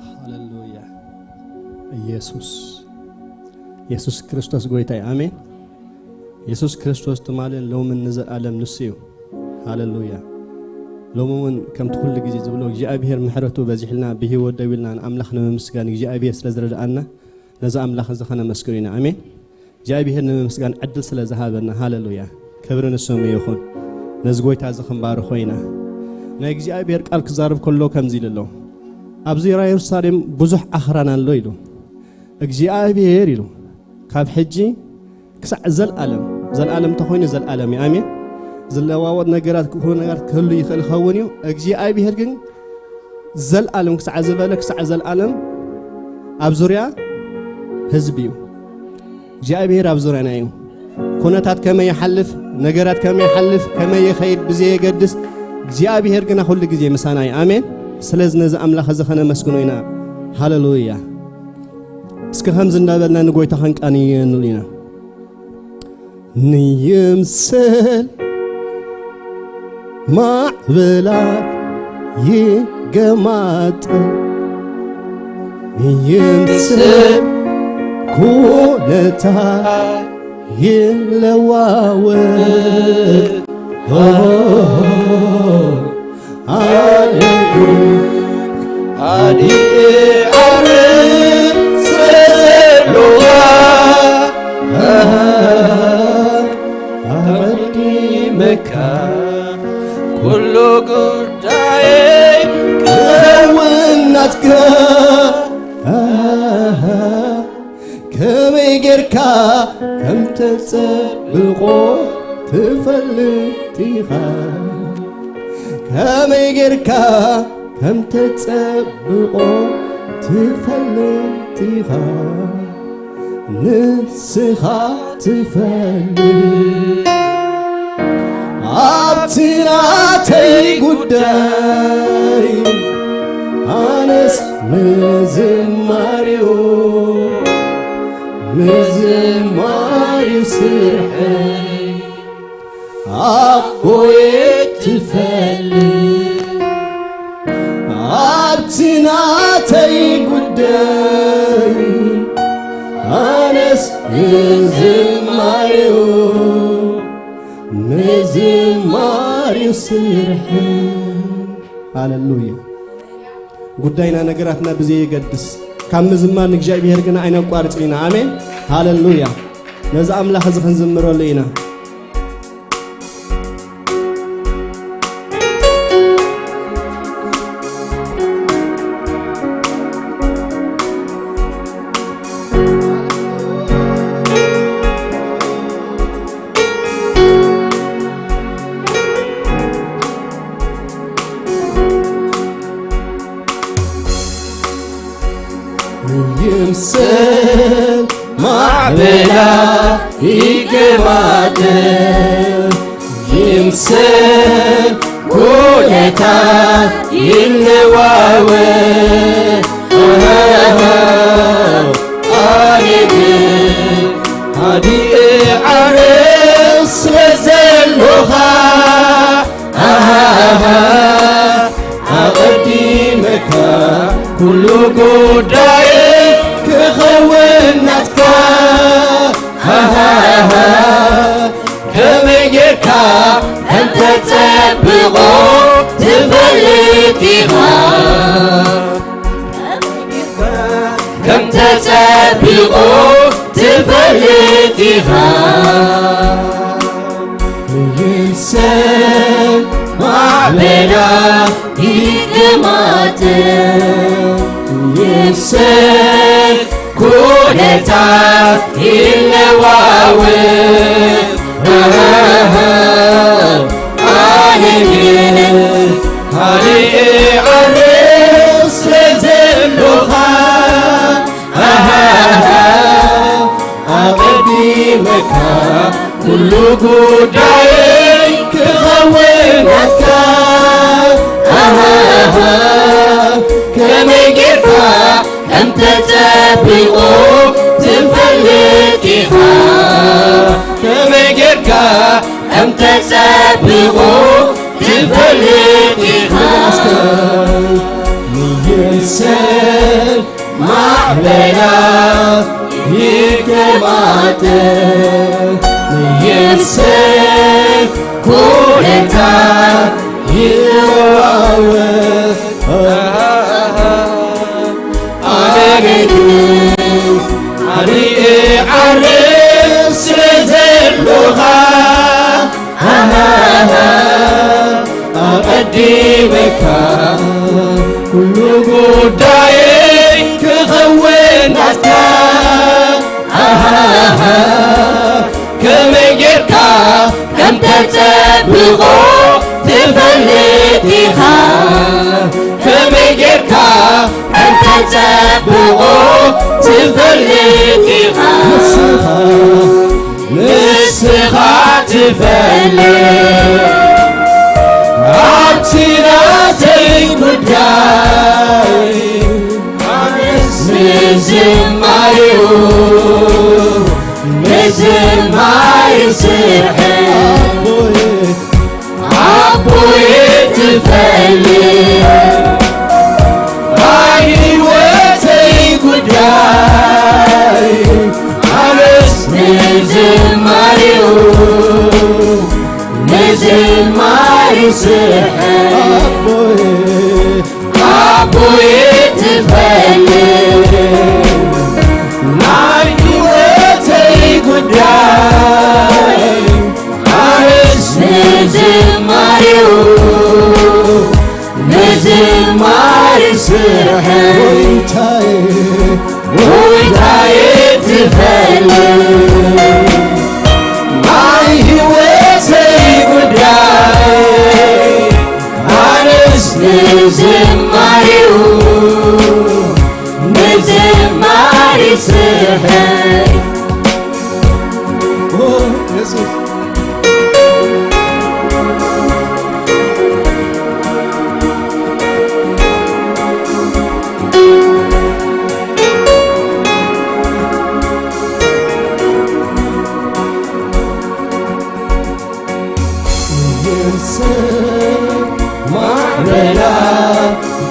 ሃሌሉያ። ኢየሱስ፣ ኢየሱስ ክርስቶስ ጎይታ እዩ። ኣሜን። ኢየሱስ ክርስቶስ ትማልን ሎምን ንዘለኣለም ንሱ እዩ። ሃሌሉያ። ሎሚ እውን ከምቲ ኩሉ ግዜ ዝብሎ እግዚኣብሔር ምሕረቱ በዚሕልና ብህይወት ደው ኢልና ንኣምላኽ ንምምስጋን እግዚኣብሔር ስለ ዝረድኣና ነዚ ኣምላኽ እዚ ኸነመስግኖ ኢና። ኣሜን። እግዚኣብሔር ንምምስጋን ዕድል ስለ ዝሃበና፣ ሃሌሉያ፣ ክብሪ ንስሙ ይኹን። ነዚ ጎይታ እዚ ክንባርኾ ኢና። ናይ እግዚኣብሔር ቃል ክዛረብ ከሎ ከምዚ ኢሉ ኣሎ፣ ኣብ ዙርያ የሩሳሌም ብዙሕ ኣኽራን ኣሎ ኢሉ። እግዚኣብሔር ኢሉ፣ ካብ ሕጂ ክሳዕ ዘልኣለም፣ ዘልኣለም እንተኾይኑ ዘልኣለም እዩ። ኣሜን። ዝለዋወጥ ነገራት፣ ክፉእ ነገራት ክህሉ ይኽእል ይኸውን እዩ። እግዚኣብሔር ግን ዘልኣለም ክሳዕ ዝበለ፣ ክሳዕ ዘልኣለም ኣብ ዙርያ ህዝቢ እዩ። እግዚኣብሔር ኣብ ዙርያና እዩ። ኩነታት ከመይ ይሓልፍ፣ ነገራት ከመይ ይሓልፍ፣ ከመይ ይኸይድ ብዘየገድስ፣ እግዚኣብሔር ግና ኩሉ ግዜ ምሳና እዩ። ኣሜን። ስለዚ ነዚ ኣምላኽ እዚ ኸነመስግኖ ኢና። ሃሌሉያ። እስኪ ከምዚ እንዳበልና ንጎይታ ኸንቃንየሉ ኢና። ንይምሰል ማዕበላት ይገማጠል፣ ይምሰል ኩነታ ይለዋወጥ። ኣነ ግን ኣዲኤ ዓርብ ስለ ዘለዋ ኣቐዲመካ ኩሉ ጉዳየይ ክኸውን ናትካ። ከመይ ጌርካ ከም ተጸብቆ ትፈልጥ ኢኻ። ከመይ ጌርካ ከም ተጸብቆ ትፈልጥ ኢኻ። ንስኻ ትፈልጥ። ኣብቲ ናተይ ጉዳይ ኣነስ ምዝማሬኡ፣ ምዝማሬኡ ስርሐይ ኣቦየ ትፈልጥ። ኣብቲ ናተይ ጉዳይ ኣነስ ምዝማሬኡ፣ ምዝማሬኡ ስርሐይ። ሃሌሉያ። ጉዳይና ነገራትና ብዘየገድስ ካብ ምዝማር ንእግዚኣብሔር ግና ኣይነቋርጽ ኢና። ኣሜን። ሃሌሉያ። ነዚ ኣምላኽ እዚ ክንዝምረሉ ኢና። ይምሰል ማዕበላ ይገማጠል፣ ይምሰል ኩነታ ይለዋወጥ። ኣነ ግን ሃዲኤ ዓርብ ስለ ዘሎኻ፣ ኣሃሃ፣ ኣቐዲመካ ኩሉ ጉዳይ ክኸውን ናትካ። ሃሃሃ፣ ከመይ ጌርካ ከም ተጸብቖ ትፈልጥ ኢኻ። ይንሰን ማዕበላ ይገማጥል፣ ይንሰን ኩነታት ይለዋወጥ። ኣነ ግን ሃሪኤ ዓርብ ስለ ዘሎኻ፣ ኣሃሃ፣ ኣቐዲመካ ኩሉ ጉዳየይ ክኸውን ናትካ። ኣሃሃ፣ ከመይ ጌርካ ከም ተጸብቖ ትፈልጥ ኢኻ። ከመይ ጌርካ ከም ተጸብቖ ትፈልጥ ኢኻ። ይንሰን ማዕበላ ይገማጥል፣ ይንሰን ኩነታት ይለዋወጥ። ኣነ ግን ኣሪኤ ዓርብ ስለ ዘሎኻ፣ ኣሃሃ፣ ኣቐዲመካ ኩሉ ጉዳየይ ክኸውን ናትካ። ኣሃሃ፣ ከመይ ጌርካ ከም ተጸብቖ ትፈልጥ ኢኻ። ከመይ ጌርካ ከም ተጸብቖ ትፈልጥ ኢኻ። ንስኻ ንስኻ ትፈልጥ ኣብቲ ናተይ ጉዳይ። ኣነስ ንዝማሬኡ ንዝማሬ ስርሐ ኣቦይ ኣቦይ ትፈልጥ ናይ ህይወተይ ጉዳይ። ኣነስ ንዝማሬኡ ንዝማሬ ስርሐ ኣቦይ ኣቦይ ትፈልጥ ናይ ህይወተይ ጉዳይ። ኣነስ ንዝማሬኡ ንዝማሬ ስርሐ ጎይታዬ፣ ጎይታዬ ትፈልጥ ናይ ህይወተይ ጉዳይ። ኣነስ ንዝማሬኡ ንዝማሬ ስርሐ ኦ፣ የሱስ። ይንሰን ማዕበላ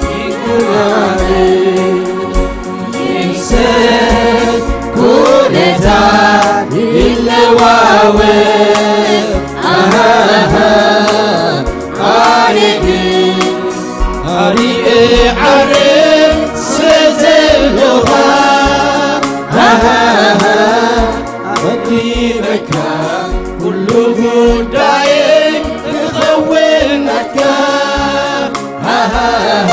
ይናወጥ፣ ይንሰን ኩነታት ይለዋወጥ። ኣሃሃ፣ ኣነ ግን ኣሪኤ ዓርብ ስለ ዘሎኻ፣ ኣሃሃ፣ ኣቐዲመካ ኩሉ ጉዳየይ ክኸውን ናትካ። ሃሃሃ፣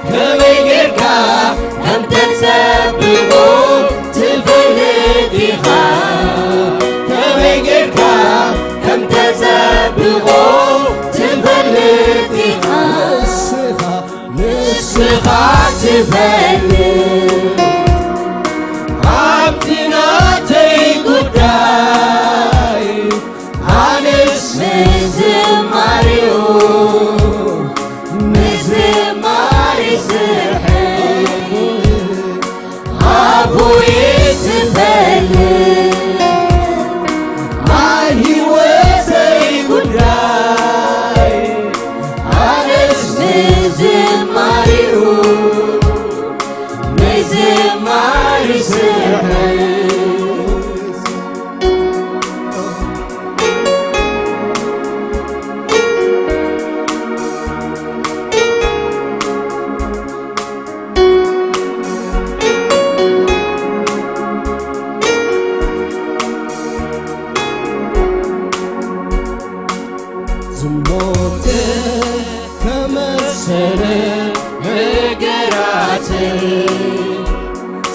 ከመይ ጌርካ ከም ተጸብቖ ትፈልጥ ኢኻ። ከመይ ጌርካ ከም ተጸብቖ ትፈልጥ ኢኻ። ንስኻ ንስኻ ትፈልጥ ኣብቲ ናተይ ጉዳይ። ኣነስ ንዝማሬኡ ንዝማሬ ስርሐይ ኣቦይ ትፈልጥ ናይ ህይወተይ ጉዳይ። ኣነስ ንዝማሬኡ ንዝማሬ ስርሐይ ነገራተይ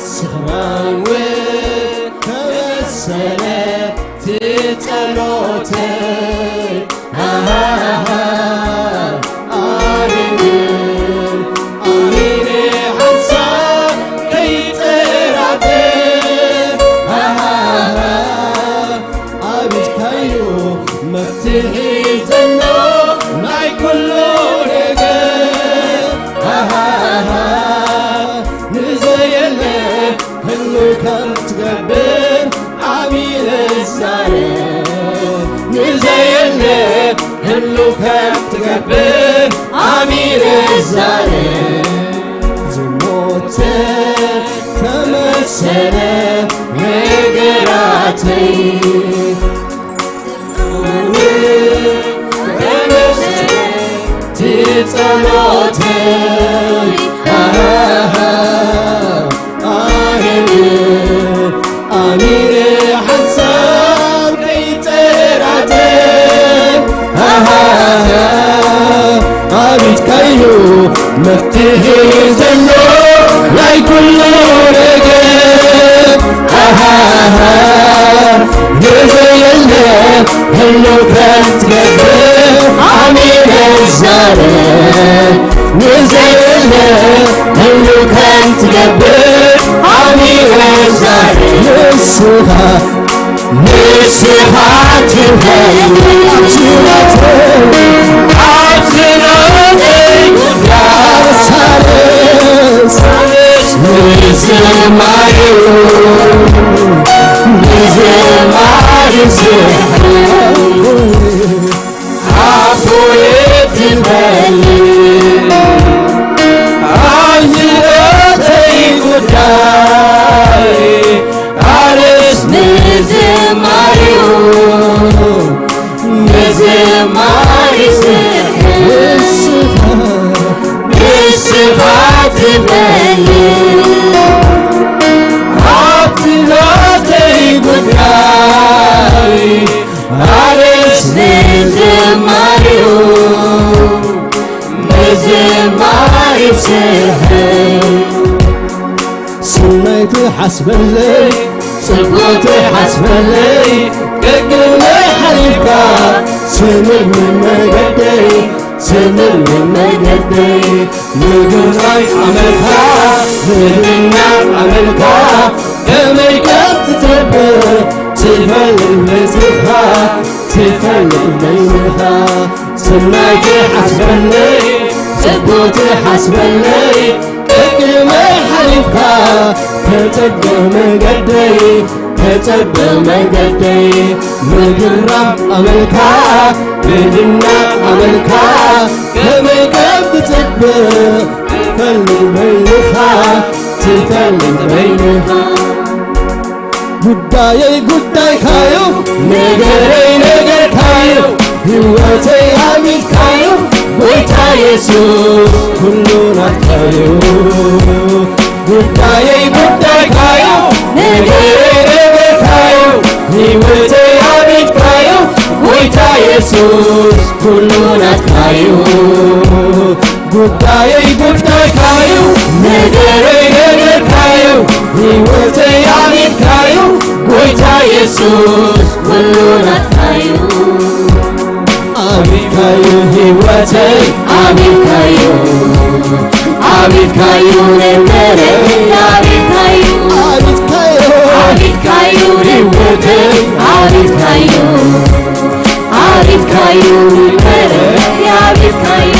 ስኽራን እውን ተመሰለ እቲ ጸሎተይ። ኣሃሃ፣ ኣሜን፣ ኣሜን፣ ሓንሳብ ከይጠራጠር። ኣሃሃ፣ ኣብ ኢድካዩ መፍትሒ ዘሎ ናይ ኩሉ ነገር። ኣሃሃ፣ ንዘየለ ህሉ ከም ትገብር ኣሚነ እዛረብ። ንዘየለ ህሉ ከም ትገብር ኣሚነ እዛረብ። ዝሞተ ተመሰለ ነገራተይ። ጸሎተይ ኣሃሃ ኣሜን ኣሚነ ሓንሳብ ከይጠራጠር። ኣሃሃ ኣብ ኢድካዩ መፍትሒ ዘሎ ናይ ኩሉ ነገር። ኣሃሃ ንዘየለ ህሉ ከም ትገብር ኣሚነ እዛረብ። ንዘየለ ህሉ ከም ትገብር ኣሚነ እዛረብ። ንስኻ ንስኻ ትፈልጥ ኣብ ጸሎተይ፣ ኣብ ጸሎተይ ጉዳይ ሳልስ ንዝማሬ ንዝማሬ ስሕር ኣቦይ ትበል ኣብ ጸሎተይ ጉዳይ ኣርስ ንዝማሬኡ ንዝማሬ ስሕር ንስኻ ትበል ኣብቲ ናተይ ጉዳይ ኣርስ ንዝማሬኡ ንዝማሬ ስሕር ሰናይ ትሓስበለይ፣ ጽቡቕ ትሓስበለይ፣ ቅድመይ ሓሊፍካ፣ ስምር መመገደይ፣ ስምር መመገደይ። ምድራይ ኣመልካ፣ ምድርና ኣመልካ፣ ከመይ ከም ትጸብእ ትፈልጥ በይንኻ፣ ትፈልጥ በይንኻ። ሰናይ ትሓስበለይ፣ ጽቡቕ ትሓስበለይ፣ ቅድመይ ሓሊፍካ ተጸበ መገደይ፣ ተጸበ መገደይ። ምድራም ኣመልካ፣ ምድና ኣመልካ፣ ከመይ ከም ትጽብቕ ትፈልጥ በይንኻ፣ ትፈልጥ በይንኻ። ጉዳየይ ጉዳይካዮ፣ ነገረይ ነገርካዮ፣ ህይወተይ ኣብ ኢድካዮ፣ ጎይታ የሱስ ኩሉ ናትካዮ። ጉዳየይ ጉዳይካዮ፣ ነገረይ ነገርካዮ፣ ህይወተይ ኣብ ኢድካዮ፣ ጎይታ የሱስ ኩሉ ናትካዮ። ጉዳየይ ጉዳይካዩ፣ ነገረይ ነገርካዩ፣ ህይወተይ ኣብ ኢድካዩ፣ ጎይታ የሱስ ኩሉ ናትካዩ። ኣብ ኢድካዩ ህይወተይ፣ ኣብ ኢድካዩ፣ ኣብ ኢድካዩ ነገረይ፣ ኣብ ኢድካዩ፣ ኣብ ኢድካዩ፣ ኣብ ኢድካዩ ህይወተይ፣ ኣብ ኢድካዩ። ኣብ ኢድካዩ ጉዳየይ፣ ኣብ ኢድካዩ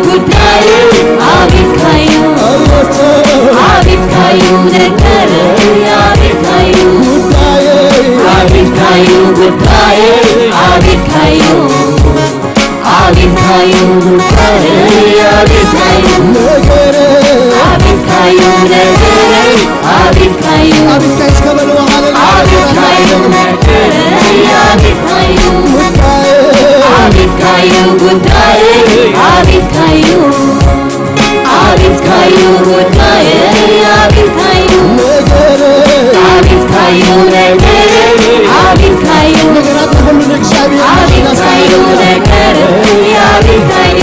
ጉዳየይ፣ ኣብ ኢድካዩ፣ ኣብ ኢድካዩ ነገረይ፣ ኣብ ኢድካዩ፣ ኣብ ኢድካዩ ጉዳየይ፣ ኣብ ኢድካዩ። ኣብ ኢድካዩ ጉዳየይ፣ ኣብ ኢድካዩ፣ ነገረይ፣ ኣብ ኢድካዩ ነገረይ፣ ኣብ ኢድካዩ፣ ኣብ ኢድካዩ እስከ በልዎ፣ ሃሌሉያ። ኣብ ኢድካዩ ነገረይ፣ ኣብ ኢድካዩ፣ ጉዳየይ፣ ኣብ ኢድካዩ ጉዳየይ፣ ኣብ ኢድካዩ፣ ኣብ ኢድካዩ ጉዳየይ፣ ኣብ ኢድካዩ፣ ነገረይ፣ ኣብ ኢድካዩ ነገረይ፣ ኣብ ኢድካዩ፣ ነገራት ሁሉ ለእግዚአብሔር ኣብ ኢድካዩ እናስገድና ነገረይ፣ ኣብ ኢድካዩ፣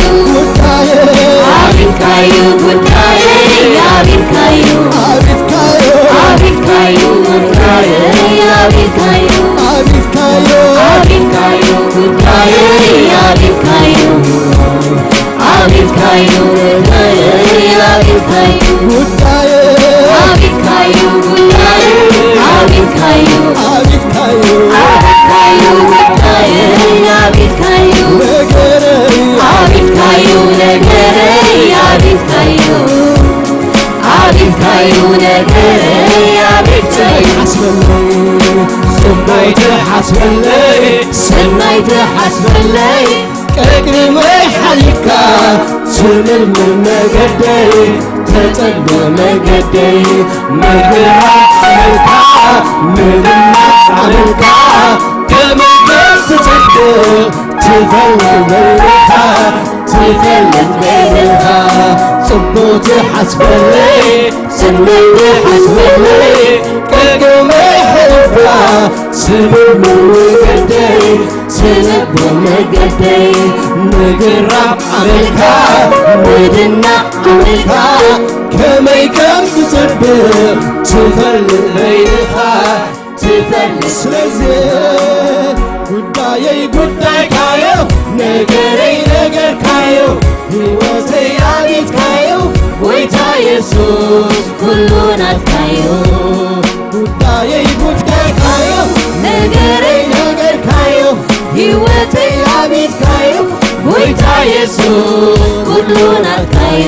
ኣቤትካዩ ጉዳየ፣ ኣቤትካዩ ጉዳየ፣ ኣቤትካዩ፣ ኣቤትካዩ፣ ኣቤትካዩ ጉዳየ፣ ኣቤትካዩ፣ ነገረይ፣ ኣቤትካዩ ነገረይ፣ ኣቤትካዩ፣ ኣቤትካዩ ነገረይ፣ ኣቤትካዩ። ሓስበለይ፣ ሰናይ ትሓስበለይ፣ ሰናይ ትሓስበለይ፣ ቀቅድመይ ሓሊፍካ ስምልምል መገደይ፣ ተጸልመ መገደይ፣ ምድራ ዓመልካ፣ ምድራ ዓመልካ፣ ከመይ ከም ትጽብቕ ትፈልጥ በይንኻ፣ ትፈልጥ በይንኻ። ጽቡቕ ትሓስበለይ፣ ጽቡቕ ትሓስበለይ፣ ቀቅድመይ ሓሊፍካ ስምልምል መገደይ፣ ስለ መገደይ፣ ምግራብ ዓመልካ፣ ምድናቕ ዓመልካ፣ ከመይ ከም ዝጽብቕ ትፈልጥ በይንኻ፣ ትፈልጥ። ስለዚ ጉዳየይ ጉዳይካዮ፣ ነገረይ ነገርካዮ፣ ህይወተይ ኣቤትካዮ፣ ጎይታ የሱስ ኩሉ ናትካዮ። ጉዳየይ ጉዳይካዮ፣ ነገረይ ነገርካዮ፣ ህይወተይ ኣቤትካዮ፣ ጎይታ የሱስ ኩሉ ናትካዮ።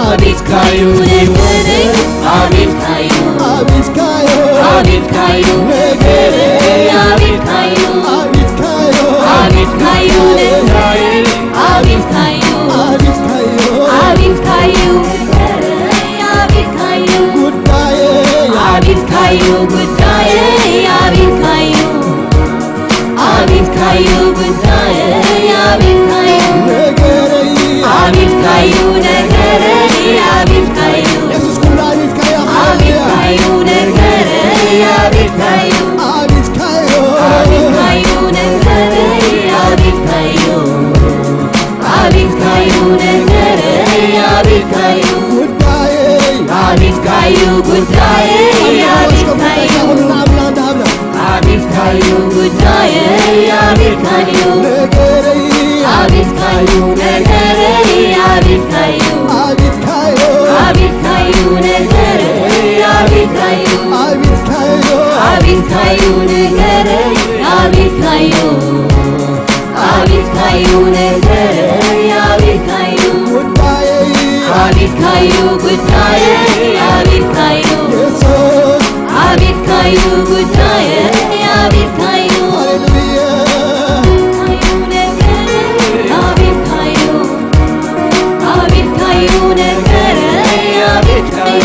ኣቤትካዮ ነገረይ፣ ኣቤትካዮ፣ ኣቤትካዮ፣ ኣቤትካዮ ነገረይ፣ ኣቤትካዮ፣ ኣቤትካዮ፣ ኣቤትካዮ ነገረይ፣ ኣቤትካዮ፣ ኣቤትካዮ፣ ኣቤትካዮ ነገረይ፣ ኣቤትካዮ ጉዳየይ፣ ኣቤትካዮ ጉዳየይ፣ ኣቤትካዮ፣ ኣቤትካዮ ጉዳየይ፣ ኣቤትካዮ ነገረይ፣ ኣቤትካዮ ነገረይ፣ ኣቤትካዮ፣ የሱስ ኩሉ ኣቤትካዮ፣ ሃሌሉያ። ኣቤትካዮ ነገረይ፣ ኣቤትካዮ፣ ኣቤትካዮ፣ ኣቤትካዮ ነገረይ፣ ኣቤትካዮ፣ ኣቤትካዩ ነገረይ፣ ኣቤትካዩ ጉዳየይ፣ ኣቤትካዩ ጉዳየይ፣ ኣቤትካዩ፣ ኣቤትካዩ ጉዳየይ፣ ኣቤትካዩ ነገረይ፣ ኣቤትካዩ ነገረይ፣ ኣቤትካዩ፣ ኣቤትካዩ፣ ኣቤትካዩ ነገረይ፣ ኣቤትካዩ፣ ኣቤትካዩ፣ ኣቤትካዩ ነገረይ፣ ኣቤትካዩ። ኣቤትካዩ ነገረይ ኣቤትካዩ ጉዳየይ ኣቤትካዩ ጉዳየይ ኣቤትካዩ የሱስ ኣቤትካዩ ጉዳየይ ኣቤትካዩ ሃሌሉያ ኣቤትካዩ ነገረይ ኣቤትካዩ ኣቤትካዩ ነገረይ ኣቤትካዩ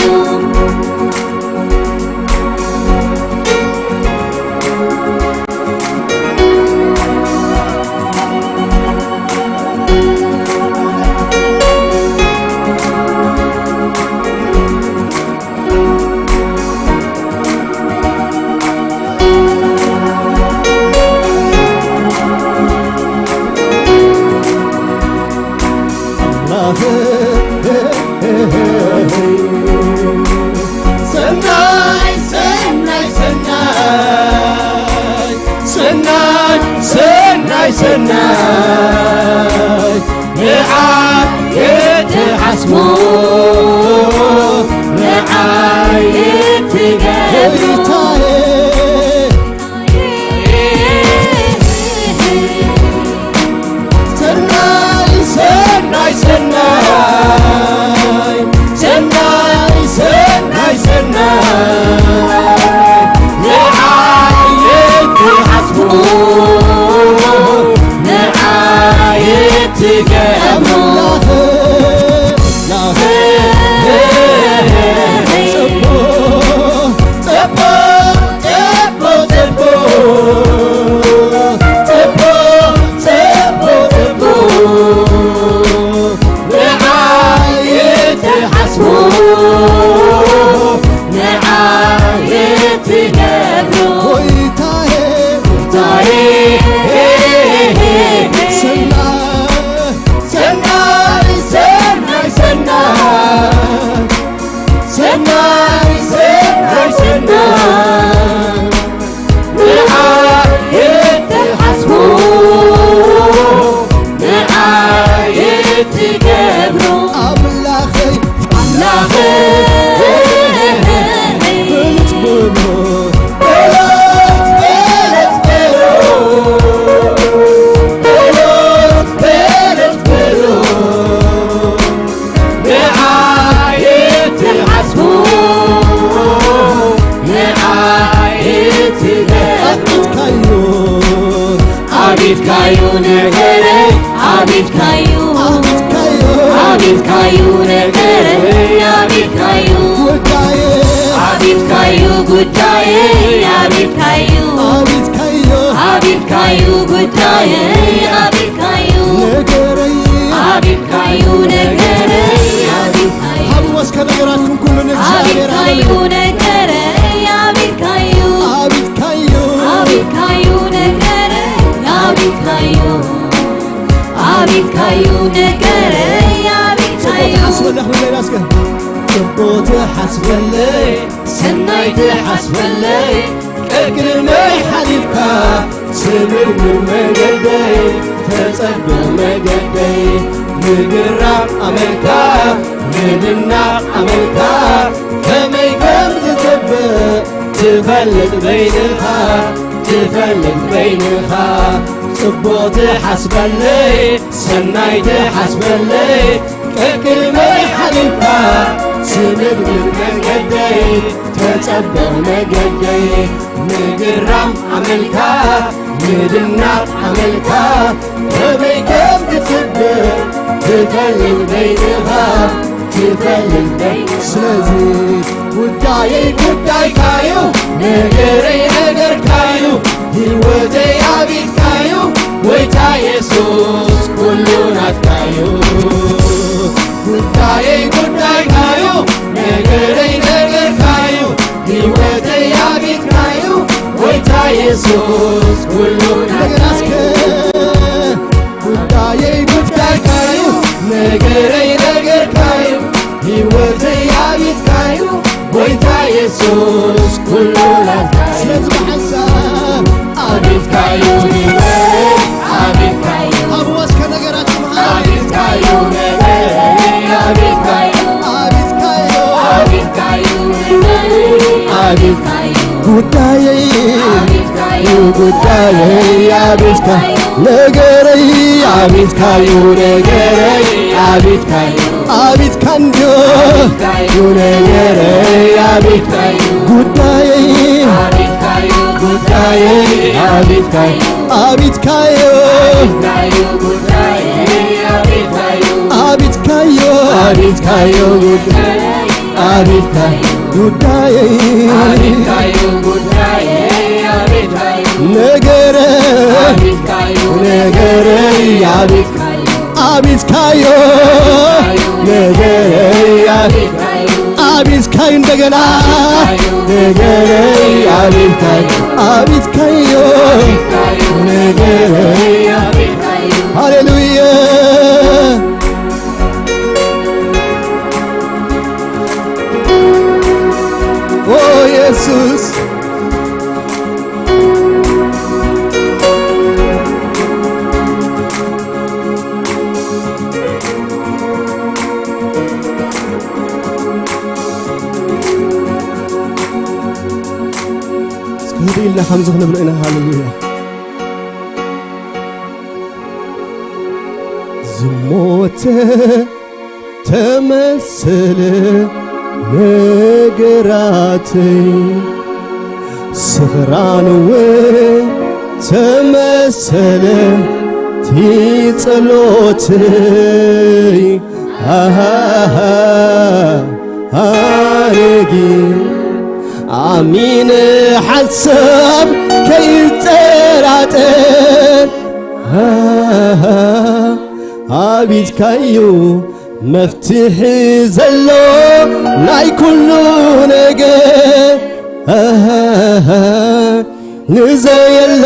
ሰናይ ሰናይ ሰናይ ሰናይ ሰናይ ሰናይ ንዓይ እትሓስቦ ንዓይ እትገብሮ ሰናይ ሰናይ ሰናይ ሰናይ ሰናይ ሰናይ ንዓይ እትሓስቦ ንዓይ እትገብሮ ትገብሮ ኣምላኸይ ኣምላኸይ ብሉጽ ብሎ በሎት በሎት በሎ በሎት በሎት በሎ ንዓይ ትሓስቦ ንዓይ ትገብሮ ኣቤትካዮ ኣቤትካዩ ነገረይ ኣቤትካዩ ኣቤትካዩ ኣቤትካዩ ነገረይ ኣቤትካዩ ጉዳዬ ኣቤትካዩ ጉዳዬ ኣቤትካዩ አቤትካዩ አቤትካዩ ጉዳዬ አቤትካዩ ነገረይ አቤትካዩ ነገረይ አቤትካዩ ሀብዎ እስከ ነገራችሁን ኩሉ ንእግዚኣብሔር አቤትካዩ ነገረይ አቤትካዩ አቤትካዩ አቤትካዩ ነገረይ አቤትካዩ አቤትካዩ ነገረይ አቤትካዩ ጽቡቅ ትሓስበለይ ጽቡቅ ትሓስበለይ ሰናይ ትሓስበለይ ቀቅድመይ ሓሊፍካ ስምርምር መገደይ ተጸበ መገደይ ምግራም ኣመልካ ምድናቕ ኣመልካ ከመይ ከም ዝጸበ ትፈልጥ በይንኻ ትፈልጥ በይንኻ ጽቡቕ ትሓስበለይ ሰናይ ትሓስበለይ ቀቅድመይ ሓሊፍካ ስምርምር መገደይ ተጸበ መገደይ ምግራም ኣመልካ ምድናቕ ኣመልካ ከመይ ከም ትጽብቕ ትፈልጥ በይንኻ ትፈልጥ በይ ስለዚ ጉዳየይ ጉዳይካዩ ነገረይ ነገርካዩ ህይወተይ ኣቢትካዩ ጎይታ የሱስ ኩሉ ናትካዩ ጉዳየይ ጉዳይካዩ ነገረይ ነገርካዩ ህይወተይ ኣቢትካዩ ጎይታ የሱስ ኩሉ እንደገና እስከ ጉዳየይ ጉዳይካዩ ነገረይ ነገርካዩ ህይወተይ ኣቢትካዩ ጎይታ የሱስ ኩሉ ናትካዩ ስለዚ ብሓንሳብ ኣቢትካዩ ህይወተይ ኣቢትካዩ ኣብዋ እስከ ነገራችሁ ኣቢትካዩ ነገረይ ኣቢትካዩ ኣቢትካዩ ኣቢትካዩ ነገረይ ኣቢትካዩ ጉዳየይ ኣቢትካዩ ጉዳየይ ኣቢትካ ነገረይ ኣቢትካዩ ነገረይ ኣቢትካዩ ኣቢትካ እንድዮ ኣቢትካዩ ነገረይ ኣቢትካዩ ጉዳየይ ኣቢትካዩ ጉዳየይ ኣቢትካዩ ኣቢትካዩ ኣቢትካዩ ጉዳየይ ኣቢትካዩ ኣቢትካዮ ኣቢትካዮ ጉዳይ ኣቤትካዮ ጉዳይ ነገረ ነገረይ አቤት አቤትካዮ ነገረይ አቤትካዮ እንደገና ነገረይ አቤትካዮ አቤትካዮ ነገረይ ሃሌሉያ ኦ ኢየሱስ እስኪ ህድእ ኢልና ከምዚ ክንብሎ ኢና ሃሌሉያ ዝሞተ ተመሰለ ነገራተይ ስኽራን እውን ተመሰለ ቲ ጸሎተይ ኣሃሃ ኣረጊ ኣሚነ ሓሳብ ከይጠራጠር ኣቢትካዩ መፍትሒ ዘሎ ናይ ኩሉ ነገር ንዘየለ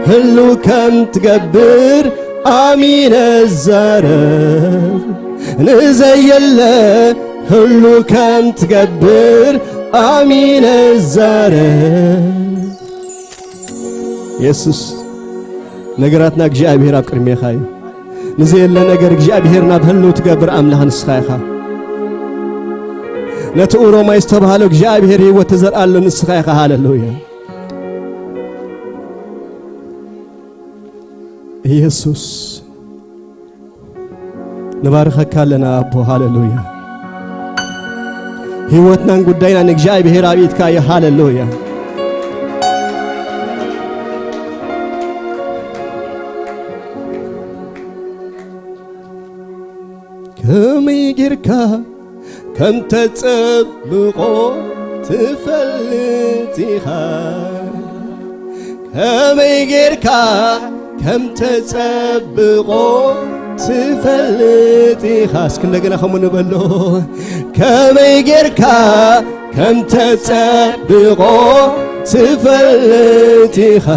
ህሉ ከም ትገብር ኣሚነ ዛረብ ንዘየለ ህሉ ከም ትገብር ኣሚነ ዛረብ የሱስ ነገራትና እግዚኣብሔር ኣብ ቅድሜኻ እዩ ንዘየለ ነገር እግዚኣብሔር ናብ ህልው ትገብር ኣምላኽ ንስኻ ኢኻ። ነቲ ኡሮማይ ዝተባህሎ እግዚኣብሔር ህይወት ትዘርኣሉ ንስኻ ኢኻ። ሃሌሉያ። ኢየሱስ፣ ንባርኸካ ኣለና ኣቦ። ሃሌሉያ። ህይወትናን ጉዳይናን እግዚኣብሔር ኣብ ኢድካ እዩ። ሃሌሉያ። ከመይ ጌርካ ከም ተጸብቆ ትፈልጥ ኢኻ። ከመይ ጌርካ ከም ተጸብቆ ትፈልጥ ኢኻ። እስኪ እንደገና ከምኡ ንበሎ። ከመይ ጌርካ ከም ተጸብቆ ትፈልጥ ኢኻ።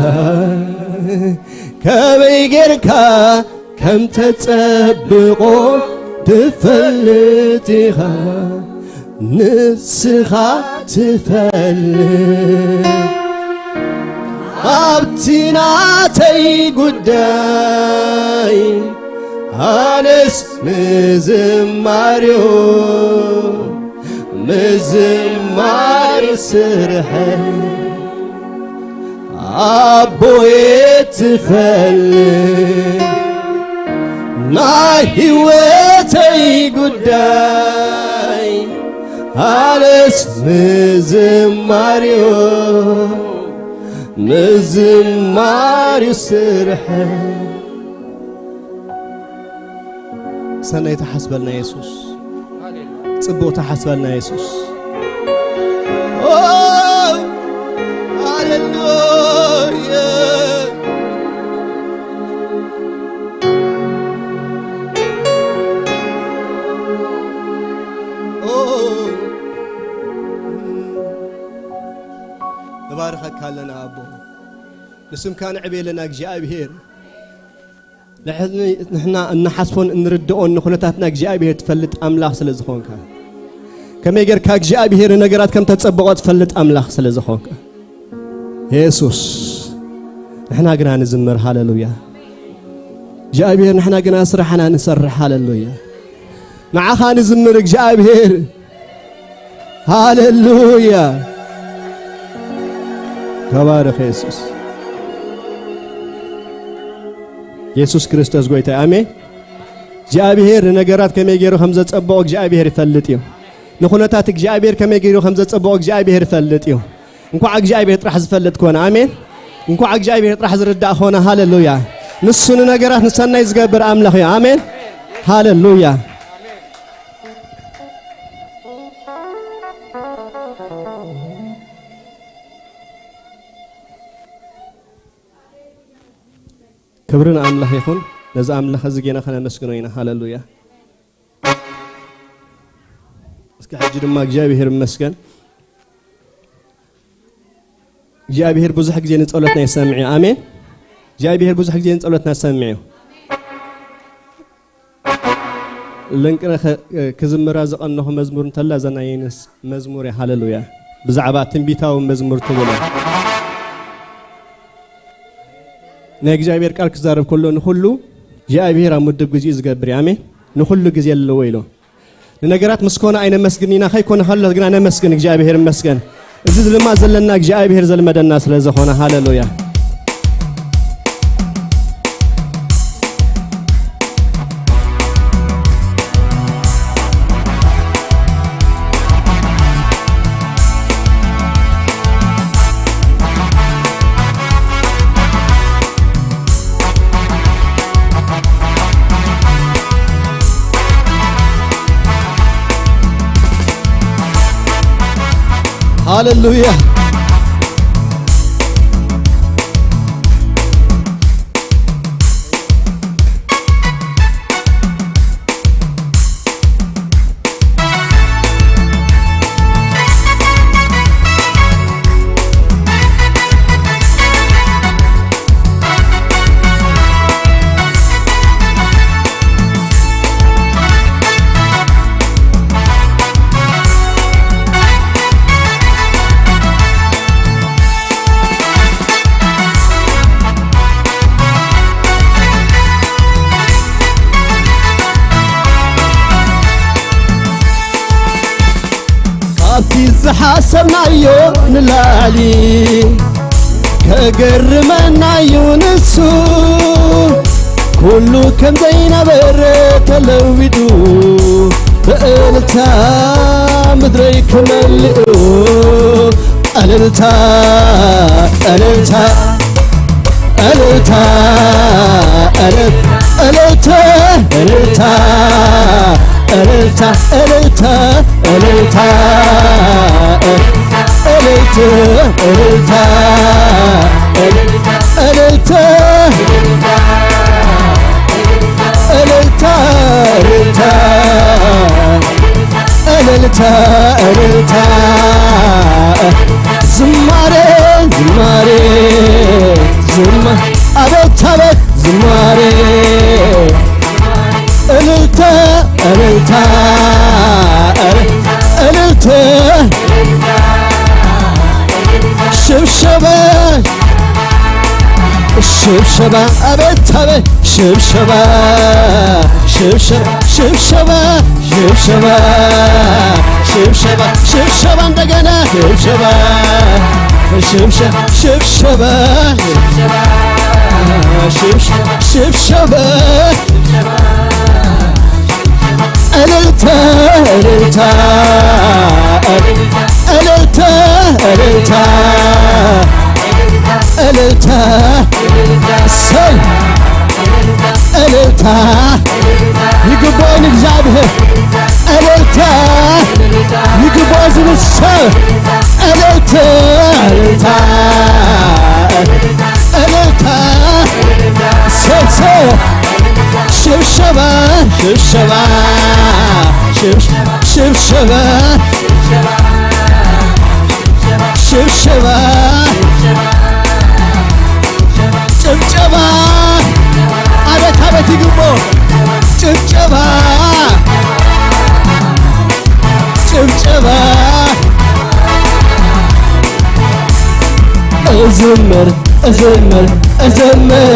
ከመይ ጌርካ ከም ተጸብቆ ትፈልጥ ኢኻ። ንስኻ ትፈልጥ ኣብቲ ናተይ ጉዳይ። ኣነስ ምዝማርዮ ምዝማር ስርሐ ኣቦየ ትፈልጥ ናይ ህይወተይ ጉዳይ። ኣነስ ምዝማርዮ ምዝማር ስርሐ። ሰናይ ተሓስበልና የሱስ። ጽቡቕ ተሓስበልና የሱስ። ኦ፣ ሃሌሉያ። ኦ፣ ንባርኸካ ኣለና ኣቦ። ንስምካ ንዕቤ ኣለና እግዚኣብሔር። ንሕና እንሓስቦን እንርድኦን ንኹነታትና እግዚኣብሔር ትፈልጥ ኣምላኽ ስለ ዝኾንካ፣ ከመይ ጌርካ እግዚኣብሔር ንነገራት ከም ተጸብቖ ትፈልጥ ኣምላኽ ስለ ዝኾንካ፣ የሱስ፣ ንሕና ግና ንዝምር። ሃሌሉያ። እግዚኣብሔር፣ ንሕና ግና ስራሕና ንሰርሕ። ሃሌሉያ። ንዓኻ ንዝምር እግዚኣብሔር። ሃሌሉያ። ተባረኽ የሱስ። የሱስ ክርስቶስ ጎይታ። ኣሜን። እግዚኣብሔር ንነገራት ከመይ ገይሩ ከም ዘጸብቖ እግዚኣብሔር ይፈልጥ እዩ። ንኹነታት እግዚኣብሔር ከመይ ገይሩ ከም ዘጸብቖ እግዚኣብሔር ይፈልጥ እዩ። እንኳዕ እግዚኣብሔር ጥራሕ ዝፈልጥ ኮነ። ኣሜን። እንኳዕ እግዚኣብሔር ጥራሕ ዝርዳእ ኮነ። ሃሌሉያ። ንሱ ንነገራት ንሰናይ ዝገብር ኣምላኽ እዩ። ኣሜን። ሃሌሉያ። ክብሪ ንኣምላኽ ይኹን። ነዚ ኣምላኽ እዚ ጌና ከነመስግኖ ኢና። ሃሌሉያ። እስኪ ሕጂ ድማ እግዚኣብሔር ይመስገን። እግዚኣብሔር ብዙሕ ግዜ ንጸሎትና ይሰምዕ እዩ። ኣሜን። እግዚኣብሔር ብዙሕ ግዜ ንጸሎትና ይሰምዕ እዩ። ለንቅነ ከ-፣ ክዝምራ ዝቐነኹ መዝሙር እንተላ እዛ ናይ የነስ መዝሙር እያ። ሃሌሉያ። ብዛዕባ ትንቢታዊ መዝሙር ትብል እያ። ናይ እግዚኣብሔር ቃል ክዛረብ ከሎ ንኹሉ እግዚኣብሔር ኣብ ምድብ ግዜኡ ዝገብር እዩ። ኣሜን። ንኹሉ ግዜ ኣለዎ ኢሉ። ንነገራት ምስ ኮነ ኣይነመስግን ኢና፣ ከይኮነ ከሎ ግና ነመስግን። እግዚኣብሔር ይመስገን። እዚ ድማ ዘለና እግዚኣብሔር ዘልመደና ስለ ዝኾነ፣ ሃሌሉያ። ሃሌሉያ። ዝሓሰብናዮ ንላዕሊ ከገርመናዩ ንሱ። ኩሉ ከም ዘይነበረ ተለዊጡ፣ ብእልልታ ምድረይ ክመልኡ። እልልታ፣ እልልታ፣ እልልታ፣ እልል-፣ እልልታ፣ እልልታ፣ እልልታ፣ እልልታ፣ እልልታ፣ እልልታ፣ እልልታ፣ እልልታ፣ እልልታ፣ እልልታ፣ እልልታ፣ ዝማሬ፣ ዝማሬ፣ ዝማ-፣ ኣቤት፣ ኣቤት፣ ዝማሬ፣ እልልታ፣ እልልታ፣ እልልታ፣ ሽብሸባ፣ ሽብሸባ፣ ኣቤት፣ ኣቤት፣ ሽብሸባ፣ ሽብሸባ፣ ሽብሸባ፣ ሽብሸባ፣ ሽብሸባ፣ ሽብሸባ፣ እንደገና ሽብሸባ፣ ሽብሸ-፣ ሽብሸባ፣ ሽብሸ-፣ ሽብሸባ። እልልታ፣ እልልታ፣ እልልታ፣ እልልታ፣ እልልታ። እሰይ! እልልታ ይግባእ ንእግዚኣብሔር። እልልታ ይግባእ ዝብል ሰብ። እልልታ፣ እልልታ፣ እልልታ። እሰይ፣ እሰይ! ሽብሸባ፣ ሽብሸባ፣ ሽብሸ-፣ ሽብሸባ፣ ሽብሸባ፣ ጭብጨባ፣ ኣቤት፣ ኣቤት ይግቦ። ጭብጨባ፣ ጭብጨባ። እዝምር፣ እዝምር፣ እዝምር፣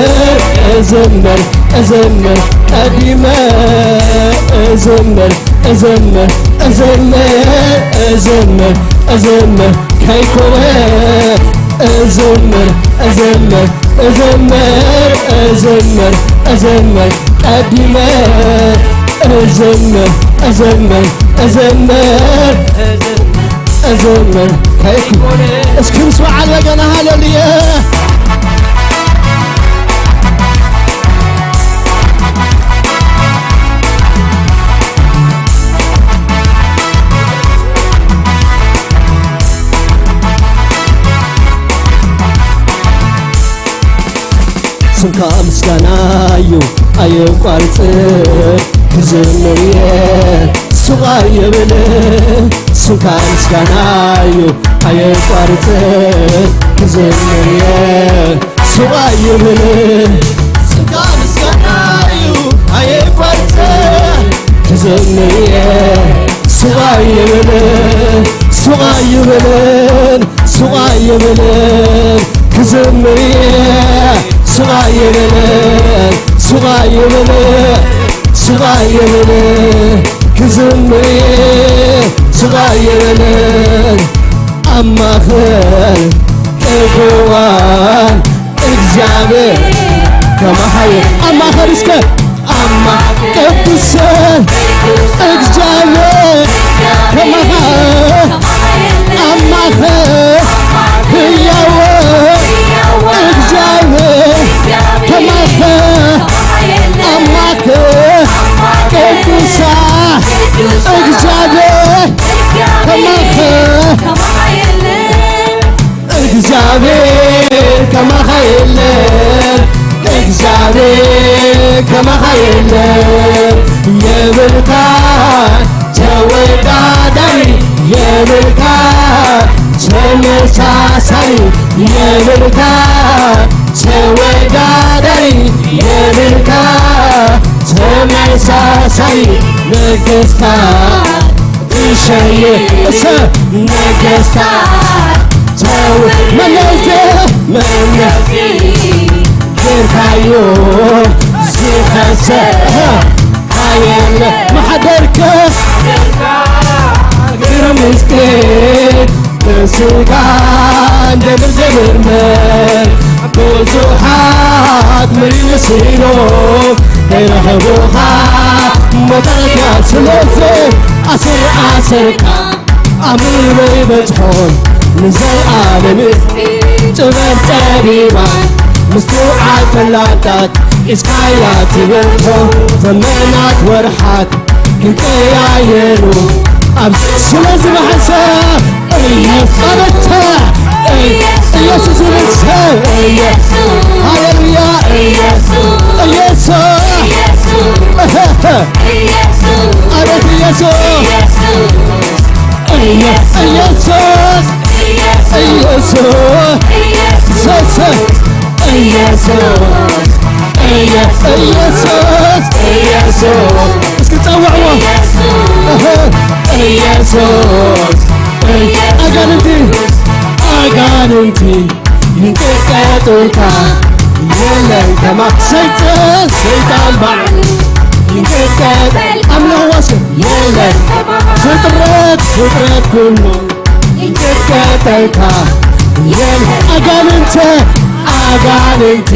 እዝምር፣ እዝምር፣ ቀዲመ እዝምር፣ እዝምር፣ እዝምር፣ እዝምር፣ እዝምር፣ ከይኮነ እዝምር፣ እዝምር፣ እዝምር፣ እዝምር፣ እዝምር፣ ቀዲመ እዝምር፣ እዝምር፣ እዝምር፣ እዝምር፣ ከይኩ-፣ እስኪ ምስማዕ ኣለገና። ሃሌሉያ። ስምካ ምስጋና እዩ ኣየቋርጽ ክዝምር እየ ሱቕ ኣየብል። ስምካ ምስጋና እዩ ኣየቋርጽ ክዝምር እየ ሱቕ ኣየብል። ስምካ ምስጋና እዩ ኣየቋርጽ ክዝምር እየ ሱቕ ኣየብል ሱቕ ኣየብልን ሱቕ ኣየብልን ክዝምር እየ ሱቕ ኣየብልን ሱቕ ኣየብልን ሱቕ ኣየብልን ክዝምር እየ ሱቕ ኣየብልን ኣብ ማእከል ቅዱሳን እግዚኣብሔር ከማኻ እዩ። ኣብ ማእከል እስከ ኣማ ቅዱስ እግዚኣብሔር ከማኻ ኣብ ማእከል ህያው እግዚኣብሔር ከማኻ ኣብ ማእከል ቅዱሳ እግዚኣብሔር ከማኻ እግዚኣብሔር ከማኻ የለን፣ እግዚኣብሔር ከማኻ የለን። የብልካ ተወዳዳሪ፣ የብልካ ተመሳሳሊ፣ የብልካ ተወዳዳሪ፣ የብልካ ተመሳሳሊ። ነገስታት ትሸይር እሰ ነገስታት ተው መለዘ መለዚ ጌርካዮ ዝኸሰ ኣየለ ማሕደርከ ግርምስጢ ስጋን ደምን ዘይምርመር ብዙሓት ምርምር ስኢኖም ከይረኸቡኻ ሞታትያ። ስለዚ ኣሰር ኣሰርካ ኣምሮ ይበጽሖም ንዘለኣለም ጥበብ ጠቢባን ምስትውዓል ፈላጣት ኢስካያ ትበልሖ ዘመናት ወርሓት ክቀያየሩ ኣብ ስለዚ ብሓንሳብ ኢየሱስ ኣበታ ኢየሱስ ይብል ሰብ ሃሌሉያ ኢየሱስ ኣቤት ኢየሱስ ኢየሱስ ኢየሱስ ኢየሱስ ኢየሱስ ኢየሱስ ኢየሱስ እስኪ ጸውዕዎ ኢየሱስ ኣጋንንቲ ኣጋንንቲ ይንቀጥቀጡልካ የለን ከማ ሰይጣን ሰይጣን ባዕ ይንቀጥቀጥ ኣምለዋስ የለን ፍጥረት ፍጥረት ኩሉ ይንቀጥቀጠልካ የለን ኣጋንንተ ኣጋንንቲ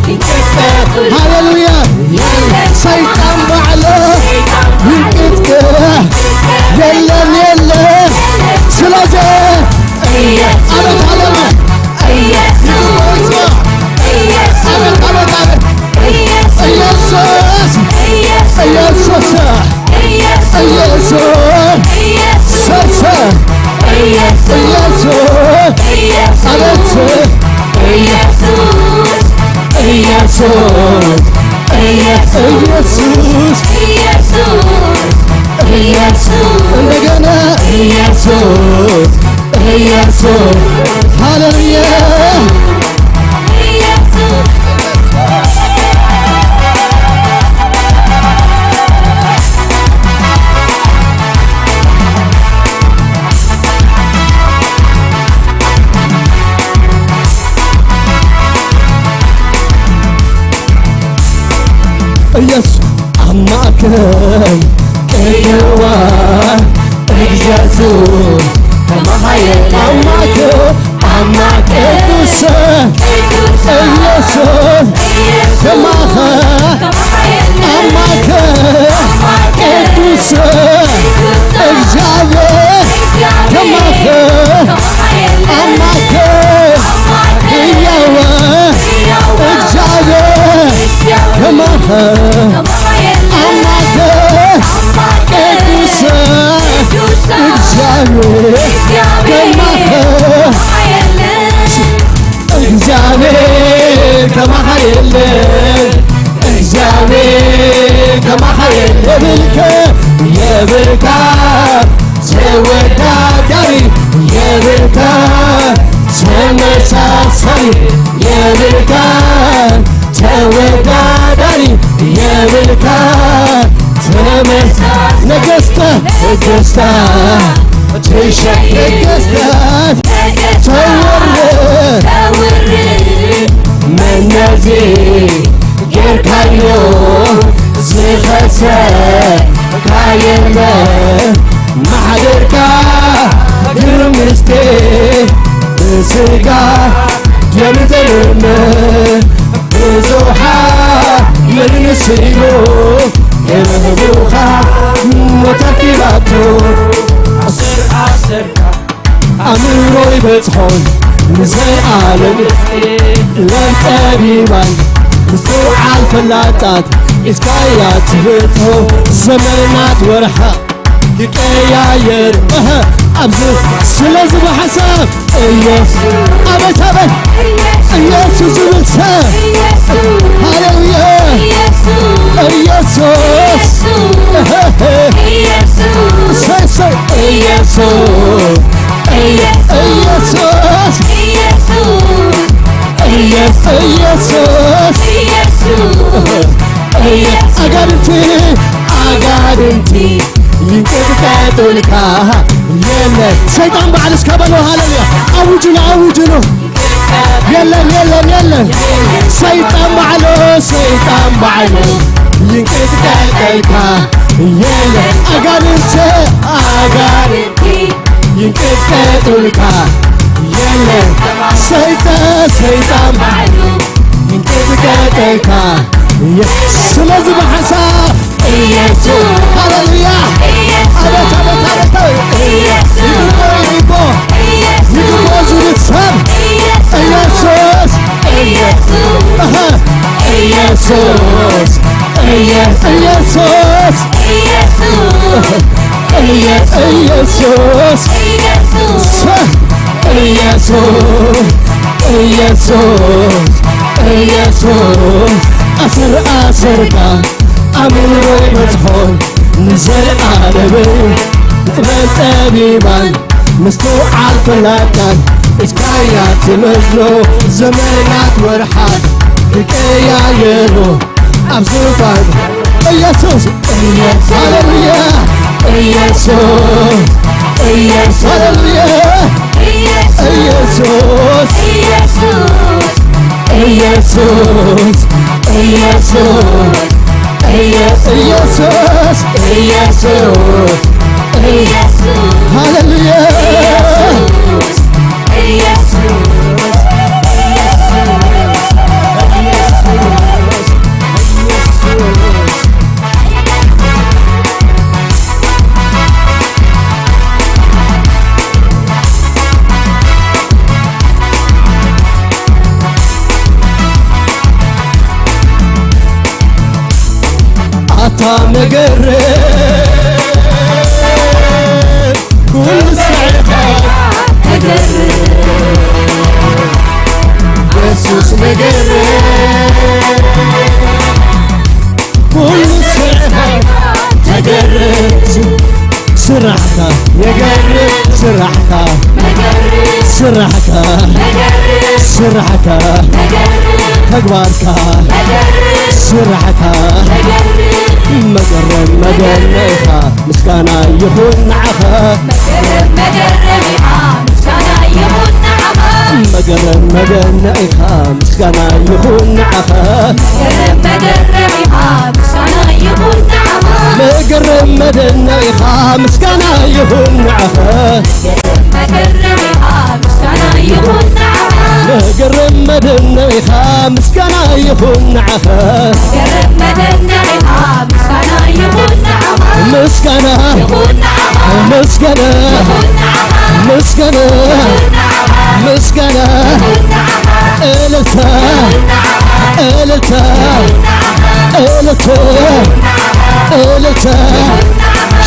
ይንቀጥቀጥ ሃሌሉያ የለን ሰይጣን ባዕሎ ይንቀጥቀጥ የለን የለን ስለዚ ኢየሱስ አቤት አለማ ኢየሱስ አቤት አቤት አቤት ኢየሱስ ኢየሱስ ኢየሱስ ኢየሱስ ኢየሱስ ኢየሱስ ኢየሱስ ኢየሱስ አቤት ኢየሱስ ኢየሱስ ኢየሱስ ኢየሱስ ኢየሱስ እንደገና ኢየሱስ ኢየሱስ ሃሌሉያ ኢየሱስ ኢየሱስ ኣብ ማእከል ቅድዋ ኢየሱስ ተማሃየ ኣብ ማእከል ኣብ ማእከል ቅዱስ ኢየሱስ ተማኸ ኣብ ማእከል ቅዱስ እግዚኣብሔር ተማኸ ኣብ ማእከል ህያው እግዚኣብሔር ከማኸ ኣምላክ ቅዱስ እግዚኣብሔር ከማኸ እግዚኣብሔር ከማኻ የለን እግዚኣብሔር ከማኻ የለን የብልከ የብልካ ተወዳዳሪ የብልካ ተመሳሳሊ የብልካ ተወዳዳሪ የብልካ ተመሳ ነገስታ ነገስታ ትሸ ነገስታት ተወር መነዚ ጌርካዮ ዝኸሰ ካየለ ማሕደርካ ግርምስቴ ብስጋ ደምዘልመ ብዙሓ ምንስዮ የምህቡኻ ሞተኪባቶ ኣስር ኣሰርካ ኣምሮ ይበጽሖን ንዘይኣለም ለምጠቢባን ምስትውዓል ፈላጣት ኢስካያ ትብቶ ዘመናት ወርሓ ይቀያየር እህ፣ ኣብዚ ስለዚ ብሓሳብ ኢየሱስ ኣቤት ኣቤት ኢየሱስ ዝብል ሰብ ሃሌሉያ ኢየሱስ እህ፣ እህ፣ እሰይ እሰይ ኢየሱስ ኢየሱስ ኢየሱስ ኢየሱስ ኢየሱስ ኢየሱስ አጋንንቲ ኣጋንንቲ ይንቀጥቀጡልካ የለ ሰይጣን በዓል እስከ በሎ ሃሌሉያ አውጅሉ አውጅሉ የለም የለም የለም ሰይጣን በዓሉ ሰይጣን በዓሉ ይንቀጥቀጠልካ የለ አጋንንት አጋንንቲ ይንቀጥቀጡልካ የለ ሰይጣን፣ ሰይጣን ባዕሉ ይንቀጥቀጠልካ። የ-፣ ስለዚ ብሓንሳብ ኢየሱስ። ሃሌሉያ። ኢየሱስ። ኣቤት፣ ኣቤት፣ ኣቤት፣ ኣቤት። ኢየሱስ። ይግቦ፣ ይግቦ፣ ኢየሱስ። ይግቦ ዝብል ሰብ ኢየሱስ። ኢየሱስ። ኢየሱስ። ኣሃ። ኢየሱስ። ኢየሱስ። ኢየሱስ። ኢየሱስ። ኢየሱስ። ኢየሱስ። ኢየሱስ። ኢየሱስ። ኢየሱስ። ኣሰር ኣሰርካ ኣምሮ ይበጽሖ ንዘለኣለም ጥበብ ጠቢባን ምስትውዓል ፈላጣን እስካያ ትመስሎ ዘመናት ወርሓት ይቀያየሩ ኣብ ዙፋን ኢየሱስ። ኢየሱስ። ሃሌሉያ። ኢየሱስ። ኢየሱስ። ሃሌሉያ። ኢየሱስ። ኢየሱስ። ኢየሱስ። ኢየሱስ። ኢየሱስ። ኢየሱስ። ኢየሱስ። ኢየሱስ። ሃሌሉያ። ኢየሱስ። ኢየሱስ። ኣታ መገረም ኩሉ ስራሕካ ተገርም። የሱስ መገረም ኩሉ ስራሕካ ተገርም። ስራሕካ የገርም፣ ስራሕካ፣ ስራሕካ፣ ስራሕካ፣ ተግባርካ፣ ስራሕካ መገረም መደነቕኻ ምስጋና ይኹን ንዓኻ። መገረም መደነቕኻ ምስጋና ይኹን ንዓኻ። መገረም መደነቕኻ ምስጋና ይኹን ንዓኻ። መገረም መደነቕኻ ምስጋና ይኹን ንዓኻ። ምስጋና፣ ምስጋና፣ ምስጋና፣ ምስጋና፣ እልልታ፣ እልልታ፣ እልልታ፣ እልልታ፣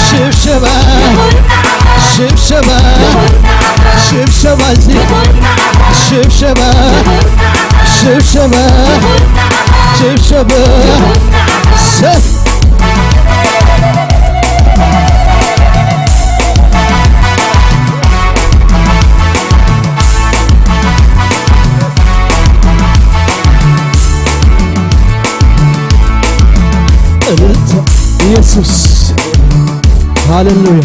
ሽብሸባ፣ ሽብሸባ፣ ሽብሸባ፣ እዚ ሽብሸባ፣ ሽብሸባ፣ ሽብሸባ፣ ሰፍ እልልታ ኢየሱስ። ሃሌሉያ፣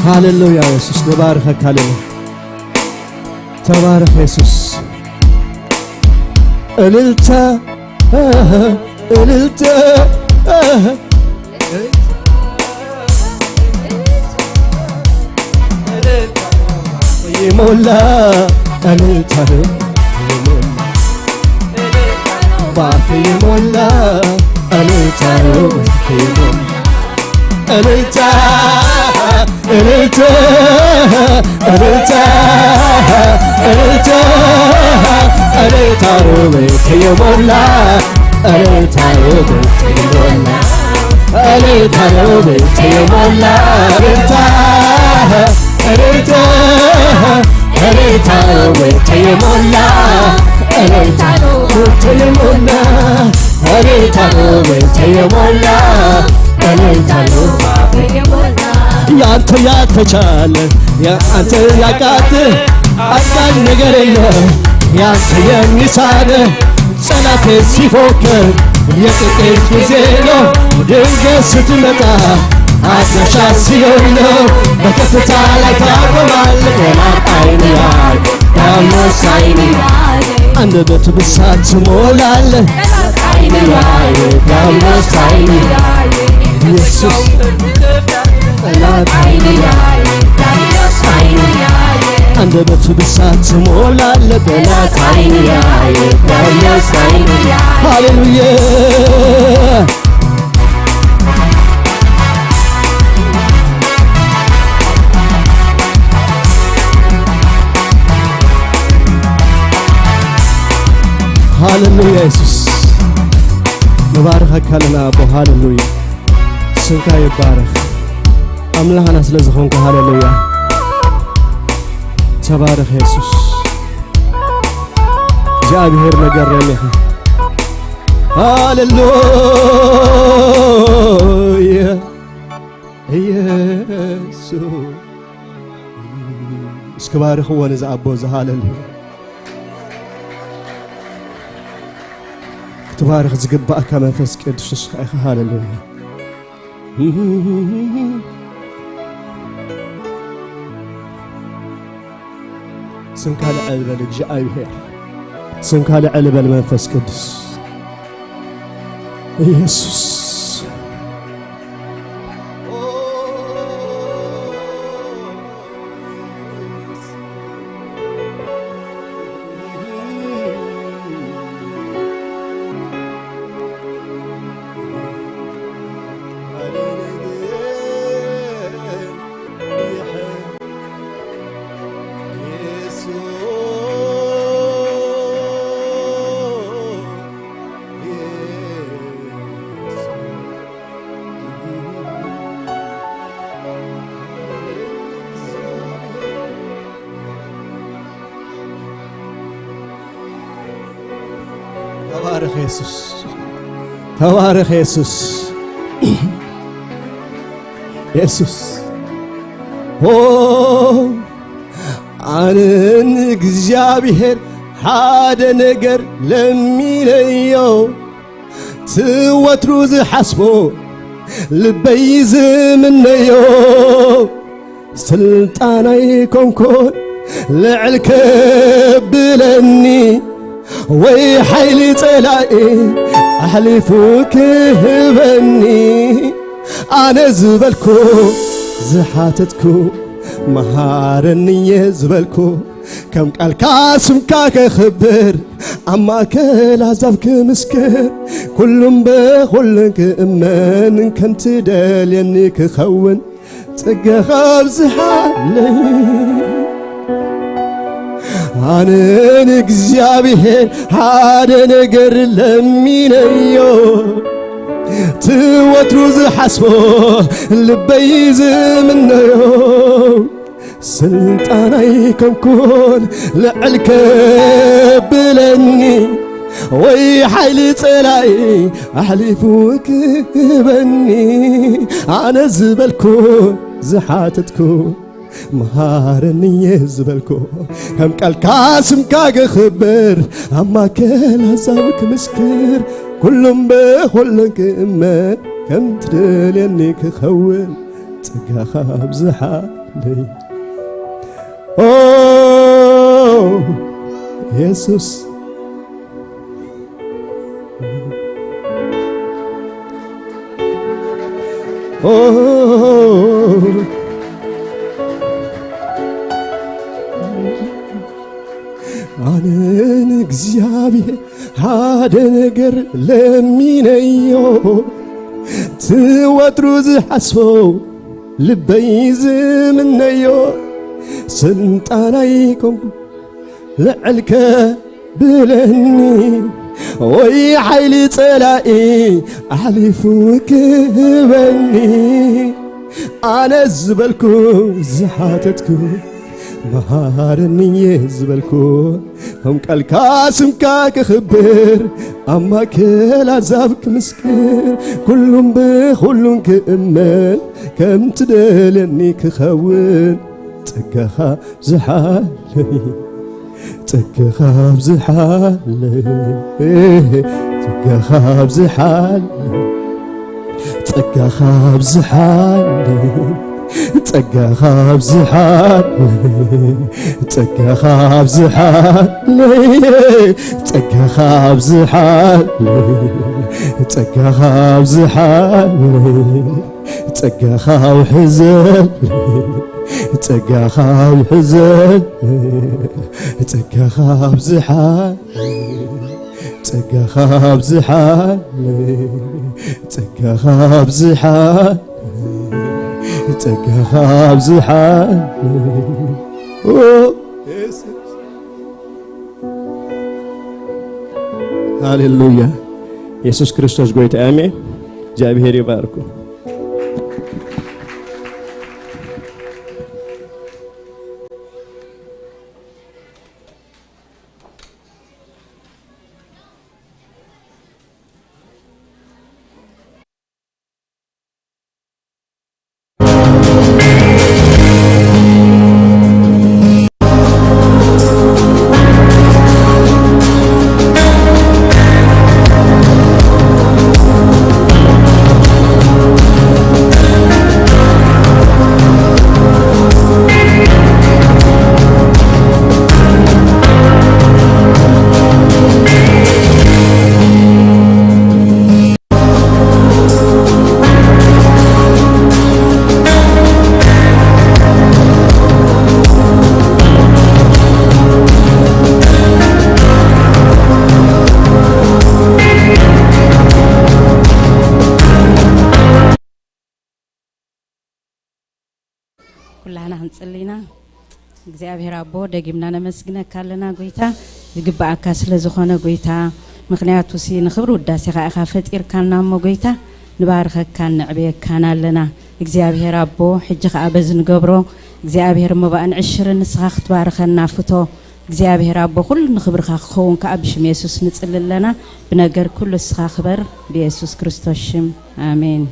ሃሌሉያ። ኢየሱስ ንባርኸካ ኣለና። ተባረኽ የሱስ። እልልታ፣ እልልታ፣ ይሞላ፣ እልልታ ይሞላ፣ ባፍ ይሞላ፣ እልልታ ይሞላ። እልልታ፣ እልልታ፣ እልልታ፣ እልልታ፣ እልልታ ቤት የሞላ፣ እልልታ ቤት የሞላ፣ እልልታ ቤት የሞላ፣ እልልታ፣ እልልታ፣ እልልታ ቤት የሞላ፣ እልልታ ቤት የሞላ፣ እልልታ ቤት የሞላ፣ እልልታ ያንተ ያልተቻለ ያንተ ያቃት አንዳች ነገር የለም ያንተ የሚሳን። ጸላቴ ሲፎክር የጥቂት ጊዜ ነው፣ ድንገት ስትመጣ አድራሻ ሲኦል ነው። በከፍታ ላይ ታቆማለህ፣ ጠላት አይኑ ያይ፣ ዳሞስ አይኑ ያይ። አንደበት ብሳት ትሞላለህ፣ ጠላት አይኑ ያይ፣ ዳሞስ አይኑ ያይ። ኢየሱስ ጠላት አይኑ ያይ፣ አንደበት ብሳት ትሞላለህ። ጠላት አይኑ ያየ፣ ያየስ አይኑ ያየ። ሃሌሉያ። ሃሌሉያ የሱስ፣ ንባርኸካ ኣለና ኣቦ። ሃሌሉያ፣ ስምካ ይባረኽ ኣምላኽና ስለ ዝኾንካ። ሃሌሉያ፣ ተባረኽ የሱስ፣ እግዚኣብሔር መገረም ኢኻ። ሃሌሉያ የሱስ። እስኪ ባርኽዎ ነዚ ኣቦ እዚ። ሃሌሉያ። ክትባርኽ ዝግባእካ መንፈስ ቅዱስ ንስኻ ኢኻ። ሃሌሉያ። ስምካ ልዕል በል እግዚኣብሔር። ስምካ ልዕል በል መንፈስ ቅዱስ። ኢየሱስ። ተባረኽ የሱስ፣ ተባረኽ የሱስ። የሱስ ኦ፣ ኣነ ንእግዚኣብሔር ሓደ ነገር ለሚነዮ፣ ትወትሩ ዝሓስቦ ልበይ ዝምነዮ፣ ስልጣን ኣይኮንኩን ልዕል ከብለኒ፣ ወይ ሓይሊ ጸላኢ ኣሕሊፉ ክህበኒ። ኣነ ዝበልኩ ዝሓተትኩ፣ መሃረኒ እየ ዝበልኩ፣ ከም ቃልካ ስምካ ከኽብር፣ ኣብ ማእከል ኣሕዛብ ክምስክር፣ ኩሉም ብኹሉን ክእመን፣ ከም ትደልየኒ ክኸውን፣ ጸጋኻ ኣብዝሓለይ። ኣነ ንእግዚኣብሔር ሓደ ነገር ለሚነዮ፣ ትወትሩ ዝሓስቦ ልበይ ዝምነዮ፣ ስልጣን ኣይኮንኩን ልዕል ከብለኒ፣ ወይ ሓይሊ ጸላኢ ኣሕሊፉ ክህበኒ። ኣነ ዝበልኩ ዝሓተትኩ፣ መሃረኒ እየ ዝበልኩ፣ ከም ቃልካ ስምካ ክኽብር፣ ኣብ ማእከል ኣሕዛብ ክምስክር፣ ኩሉም ብኹሉን ክእመን፣ ከም ትደልየኒ ክኸውን፣ ጸጋኻ ኣብዝሓለይ። ኦ የሱስ፣ ኦ ኣነ ንእግዚኣብሔር ሓደ ነገር ለሚነዮ፣ ትወትሩ ዝሓስቦ ልበይ ዝምነዮ፣ ስልጣን ኣይኮንኩ ልዕል ከብለኒ፣ ወይ ሓይሊ ጸላኢ ኣሕሊፉ ክህበኒ። ኣነ ዝበልኩ ዝሓተትኩ፣ መሃረኒ እየ ዝበልኩ፣ ከም ቃልካ ስምካ ክኽብር፣ ኣብ ማእከል ኣሕዛብ ክምስክር፣ ኩሉም ብኹሉን ክእመን፣ ከም ትደልየኒ ክኸውን፣ ጸጋኻ ኣብዝሓለይ፣ ጸጋኻ ኣብዝሓለይ፣ ጸጋኻ ኣብዝሓለይ፣ ጸጋኻ ኣብዝሓለይ፣ ጸጋኻ ኣብዝሓለይ፣ ጸጋኻ ኣብዝሓለይ፣ ጸጋኻ ኣብዝሓለይ፣ ጸጋኻ ኣብዝሓለይ፣ ጸጋኻ ኣውሕዘለይ። ጸጋኻ ይሕዘን፣ ጸጋኻ ኣብዝሓ፣ ጸጋኻ ኣብዝሓ፣ ጸጋኻ ኣብዝሓ፣ ጸጋኻ ኣብዝሓ። ኦ፣ የሱስ። ሃሌሉያ። የሱስ ክርስቶስ ጎይታ፣ ኣሜን። እግዚኣብሔር ይባርኩ። ኩላህና ክንጽሊ ኢና። እግዚኣብሔር ኣቦ፣ ደጊምና ነመስግነካ ኣለና ጎይታ፣ ዝግብኣካ ስለ ዝኾነ ጎይታ፣ ምኽንያቱ ሲ ንኽብሪ ውዳሴኻ ኢኻ ፈጢርካና እሞ ጎይታ፣ ንባርኸካን ነዕብየካን ኣለና። እግዚኣብሔር ኣቦ፣ ሕጂ ኸኣ በዚ ንገብሮ እግዚኣብሔር እሞ ብኣን ዕሽርን ንስኻ ክትባርኸና ፍቶ። እግዚኣብሔር ኣቦ፣ ኩሉ ንኽብርኻ ክኸውን ከኣ ብሽም የሱስ ንጽሊ ኣለና። ብነገር ኩሉ ንስኻ ክበር፣ ብየሱስ ክርስቶስ ሽም፣ ኣሜን።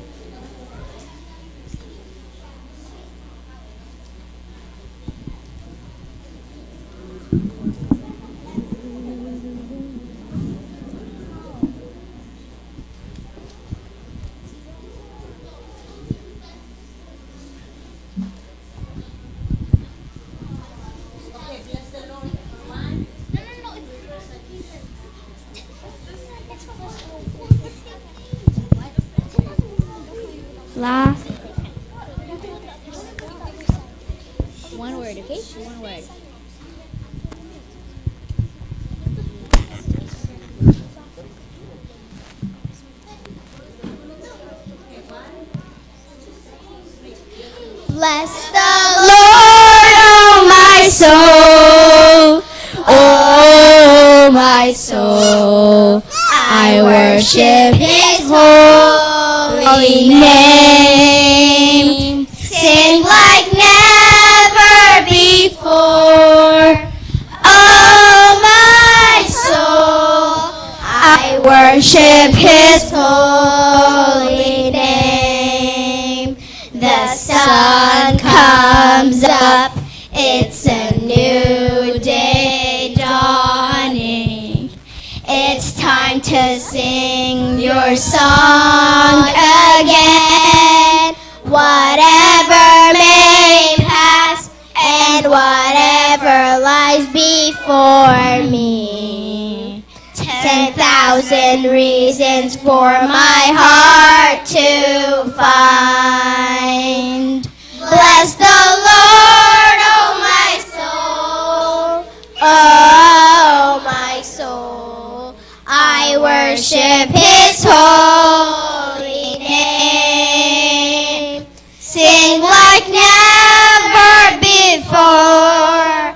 Last. One word, okay? One word. Bless the Lord, oh my soul, oh my soul. I worship his holy name. Sing like never before. Oh, my soul, I worship his holy name. The sun comes up, it's a new day dawning. It's time to sing your song again. Whatever may pass and whatever lies before me. Ten thousand reasons for my heart to find. Bless the Lord, oh my soul, oh my soul. I worship his holy name. Sing like never before.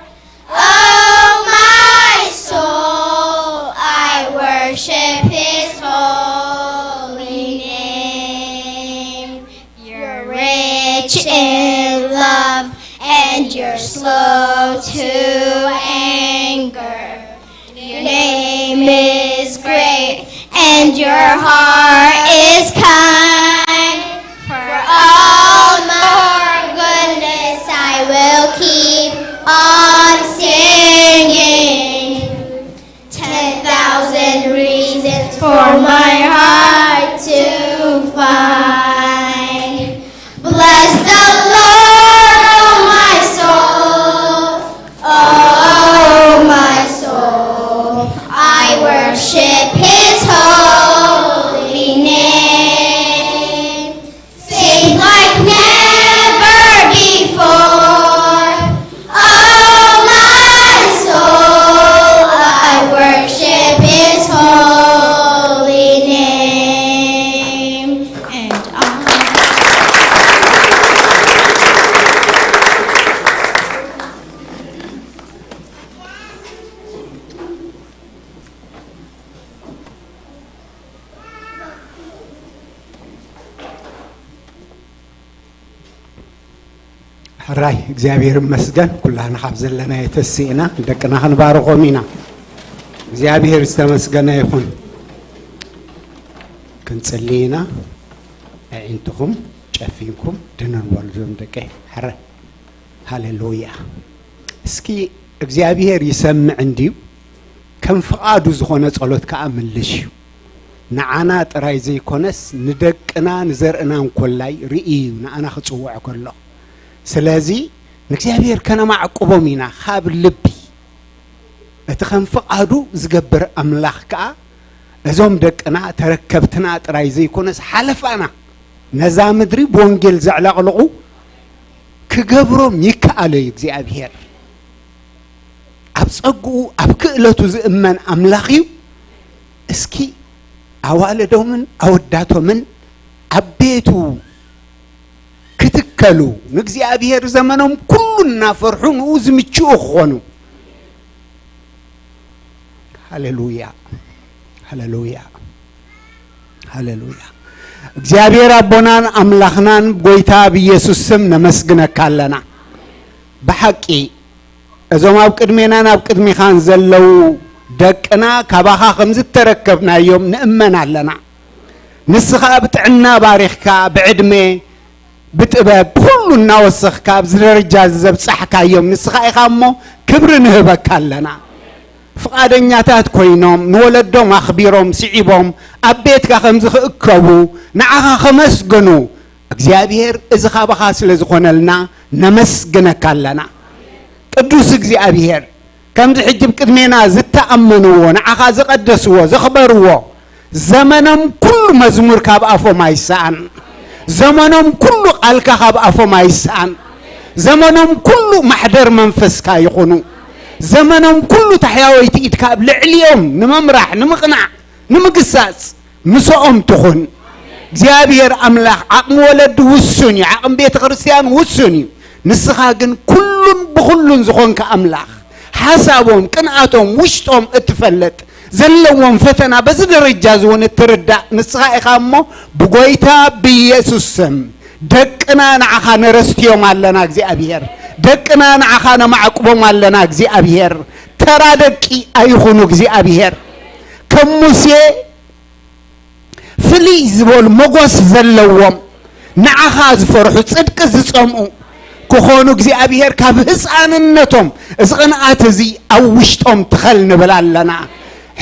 Oh, my soul, I worship his holy name. You're rich in love and you're slow to anger. Your name is great and your heart is kind. For all your goodness, I will keep on singing. Ten thousand reasons for my heart to find. Bless the Lord, oh my soul, oh my soul. I worship his holy name. ራይ እግዚኣብሔር ይመስገን። ኩላና ካብ ዘለናዮ ተሲእና ደቅና ክንባርኾም ኢና። እግዚኣብሔር ዝተመስገነ ይኹን። ክንጽሊ ኢና። ኣዒንትኹም ጨፊንኩም ድንን በሉ ዞም ደቀይ። ሕረ። ሃሌሉያ። እስኪ እግዚኣብሔር ይሰምዕ እንድዩ፣ ከም ፍቓዱ ዝኾነ ጸሎት ከኣ ምልሽ እዩ። ንዓና ጥራይ ዘይኮነስ ንደቅና ንዘርእና እንኮላይ ርኢ እዩ ንኣና ክጽውዕ ከሎ። ስለዚ ንእግዚኣብሔር ከነማዕቁቦም ኢና ካብ ልቢ። እቲ ከም ፍቓዱ ዝገብር ኣምላኽ ከኣ እዞም ደቅና ተረከብትና ጥራይ ዘይኮነስ ሓለፋና ነዛ ምድሪ ብወንጌል ዘዕለቕልቑ ክገብሮም ይከኣሎ እዩ እግዚኣብሔር። ኣብ ጸግኡ ኣብ ክእለቱ ዝእመን ኣምላኽ እዩ። እስኪ ኣዋልዶምን ኣወዳቶምን ኣብ ቤቱ ክትከሉ ንእግዚኣብሔር ዘመኖም ኩሉ እናፈርሑ ንኡ ዝምችኡ ክኾኑ። ሃሌሉያ፣ ሃሌሉያ፣ ሃሌሉያ። እግዚኣብሔር ኣቦናን ኣምላኽናን ብጎይታ ብኢየሱስ ስም ነመስግነካ ኣለና። ብሓቂ እዞም ኣብ ቅድሜናን ኣብ ቅድሚኻን ዘለዉ ደቅና ካባኻ ከም ዝተረከብናዮም ንእመን ኣለና። ንስኻ ብጥዕና ባሪኽካ፣ ብዕድመ፣ ብጥበብ፣ ብኹሉ እናወሰኽካ ኣብዚ ደረጃ እዚ ዘብጻሕካዮም ንስኻ ኢኻ እሞ ክብሪ ንህበካ ኣለና። ፍቓደኛታት ኮይኖም፣ ንወለዶም ኣኽቢሮም፣ ስዒቦም፣ ኣብ ቤትካ ከምዚ ክእከቡ፣ ንዓኻ ከመስግኑ፣ እግዚኣብሔር እዚ ካባኻ ስለ ዝኾነልና ነመስግነካ ኣለና። ቅዱስ እግዚኣብሔር፣ ከምዚ ሕጂ ብቅድሜና ዝተኣመንዎ፣ ንዓኻ ዝቐደስዎ፣ ዘኽበርዎ፣ ዘመኖም ኩሉ መዝሙር ካብ ኣፎም ኣይሰኣን። ዘመኖም ኩሉ ቃልካ ካብ ኣፎም ኣይሰኣን። ዘመኖም ኩሉ ማሕደር መንፈስካ ይኹኑ። ዘመኖም ኩሉ ታሕያወይቲ ኢድካ ኣብ ልዕሊኦም ንምምራሕ፣ ንምቕናዕ፣ ንምግሳጽ ምስኦም ትኹን። እግዚኣብሔር ኣምላኽ፣ ዓቕሚ ወለዲ ውሱን እዩ፣ ዓቕሚ ቤተ ክርስቲያን ውሱን እዩ። ንስኻ ግን ኩሉን ብኹሉን ዝኾንካ ኣምላኽ፣ ሓሳቦም፣ ቅንኣቶም፣ ውሽጦም እትፈልጥ፣ ዘለዎም ፈተና በዚ ደረጃ ዝውን እትርዳእ ንስኻ ኢኻ እሞ፣ ብጎይታ ብኢየሱስ ስም ደቅና ንዓኻ ነረስትዮም ኣለና እግዚኣብሔር። ደቅና ንዓኻ ነማዕቁቦም ኣለና እግዚኣብሔር። ተራ ደቂ ኣይኹኑ እግዚኣብሔር። ከም ሙሴ ፍልይ ዝበሉ ሞጎስ ዘለዎም፣ ንዓኻ ዝፈርሑ፣ ጽድቂ ዝጸምኡ ክኾኑ እግዚኣብሔር ካብ ህፃንነቶም እዚ ቅንኣት እዚ ኣብ ውሽጦም ትኸል ንብል ኣለና።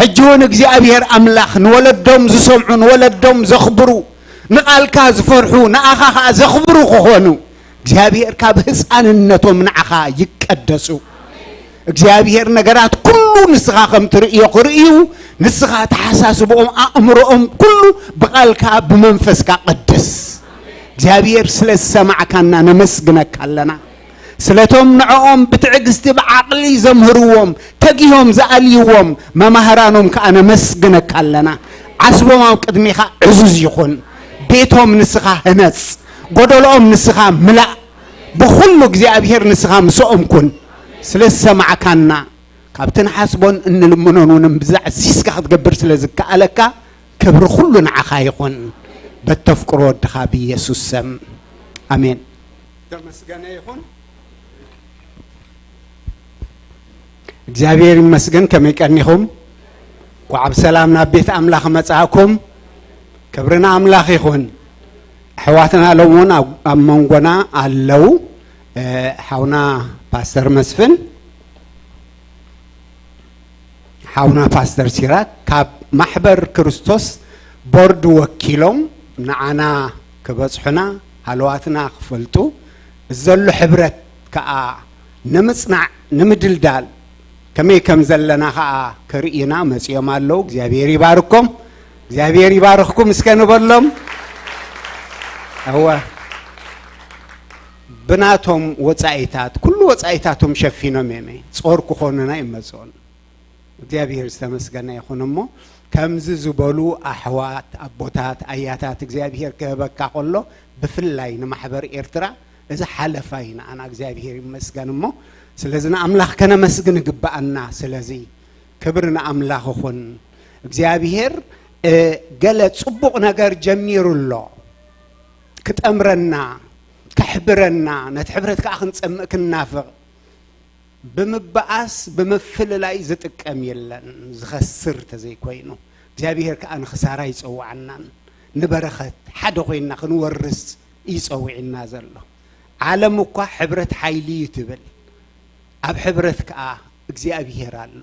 ሕጂ እውን እግዚኣብሔር ኣምላኽ ንወለዶም ዝሰምዑ፣ ንወለዶም ዘኽብሩ፣ ንቓልካ ዝፈርሑ፣ ንኣኻ ኸዓ ዘኽብሩ ክኾኑ እግዚኣብሔር ካብ ህፃንነቶም ንዓኻ ይቀደሱ። እግዚኣብሔር ነገራት ኩሉ ንስኻ ከም ትርእዮ ክርእዩ፣ ንስኻ ተሓሳስብኦም ኣእምሮኦም ኩሉ ብቓልካ ብመንፈስካ ቀድስ። እግዚኣብሔር ስለ ዝሰማዕካና ነመስግነካ ኣለና። ስለቶም ንዕኦም ብትዕግስቲ ብዓቕሊ ዘምህርዎም፣ ተጊሆም ዝኣልይዎም መማህራኖም ከኣ ነመስግነካ ኣለና። ዓስቦም ኣብ ቅድሚኻ ዕዙዝ ይኹን። ቤቶም ንስኻ ህነጽ፣ ጎደሎኦም ንስኻ ምላእ። ብኹሉ እግዚኣብሔር ንስኻ ምስኦም ኩን። ስለ ዝሰማዕካና፣ ካብቲ ንሓስቦን እንልምኖን እውን እምብዛ ኣዚዝካ ክትገብር ስለ ዝከኣለካ፣ ክብሪ ኩሉ ንዓኻ ይኹን። በተፍቅሮ ወድኻ ብኢየሱስ ስም። ኣሜን። ተመስገነ ይኹን። እግዚኣብሔር ይመስገን። ከመይ ቀኒኹም? እንኳዕ ብሰላም ናብ ቤት ኣምላኽ መጻእኩም። ክብሪ ንኣምላኽ ይኹን። ኣሕዋትና ሎም እውን ኣብ፣ ኣብ መንጎና ኣለዉ። እ፣ ሓውና ፓስተር መስፍን፣ ሓውና ፓስተር ሲራክ ካብ ማሕበር ክርስቶስ ቦርድ ወኪሎም ንዓና ክበጽሑና፣ ሃለዋትና ክፈልጡ፣ ዘሎ ሕብረት ከኣ ንምጽናዕ፣ ንምድልዳል፣ ከመይ ከም ዘለና ከኣ ክርእዩና መጺኦም ኣለዉ። እግዚኣብሔር ይባርኮም። እግዚኣብሔር ይባርኽኩም እስከ ንበሎም። እወ፣ ብናቶም ወጻኢታት፣ ኩሉ ወጻኢታቶም ሸፊኖም እዮም። ጾር ክኾኑና ይመጽኡን። እግዚኣብሔር ዝተመስገነ ይኹን። እሞ ከምዚ ዝበሉ ኣሕዋት፣ ኣቦታት፣ ኣያታት እግዚኣብሔር ክህበካ ከሎ፣ ብፍላይ ንማሕበር ኤርትራ፣ እዚ ሓለፋ እዩ ንኣና። እግዚኣብሔር ይመስገን። እሞ ስለዚ ንኣምላኽ ከነመስግን ይግብኣና። ስለዚ ክብሪ ንኣምላኽ ይኹን። እግዚኣብሔር፣ እ፣ ገለ ጽቡቕ ነገር ጀሚሩ ኣሎ። ክጠምረና፣ ከሕብረና፣ ነቲ ሕብረት ከኣ ክንጸምእ ክንናፍቕ፣ ብምበኣስ ብምፍልላይ ዝጥቀም የለን ዝኸስር ተዘይኮይኑ፣ እግዚኣብሔር ከኣ ንኽሳራ ይጸውዓናን ንበረኸት ሓደ ኮይንና ክንወርስ እዩ ጸዊዕና ዘሎ። ዓለም እኳ ሕብረት ሓይሊ እዩ ትብል፣ ኣብ ሕብረት ከኣ እግዚኣብሔር ኣሎ።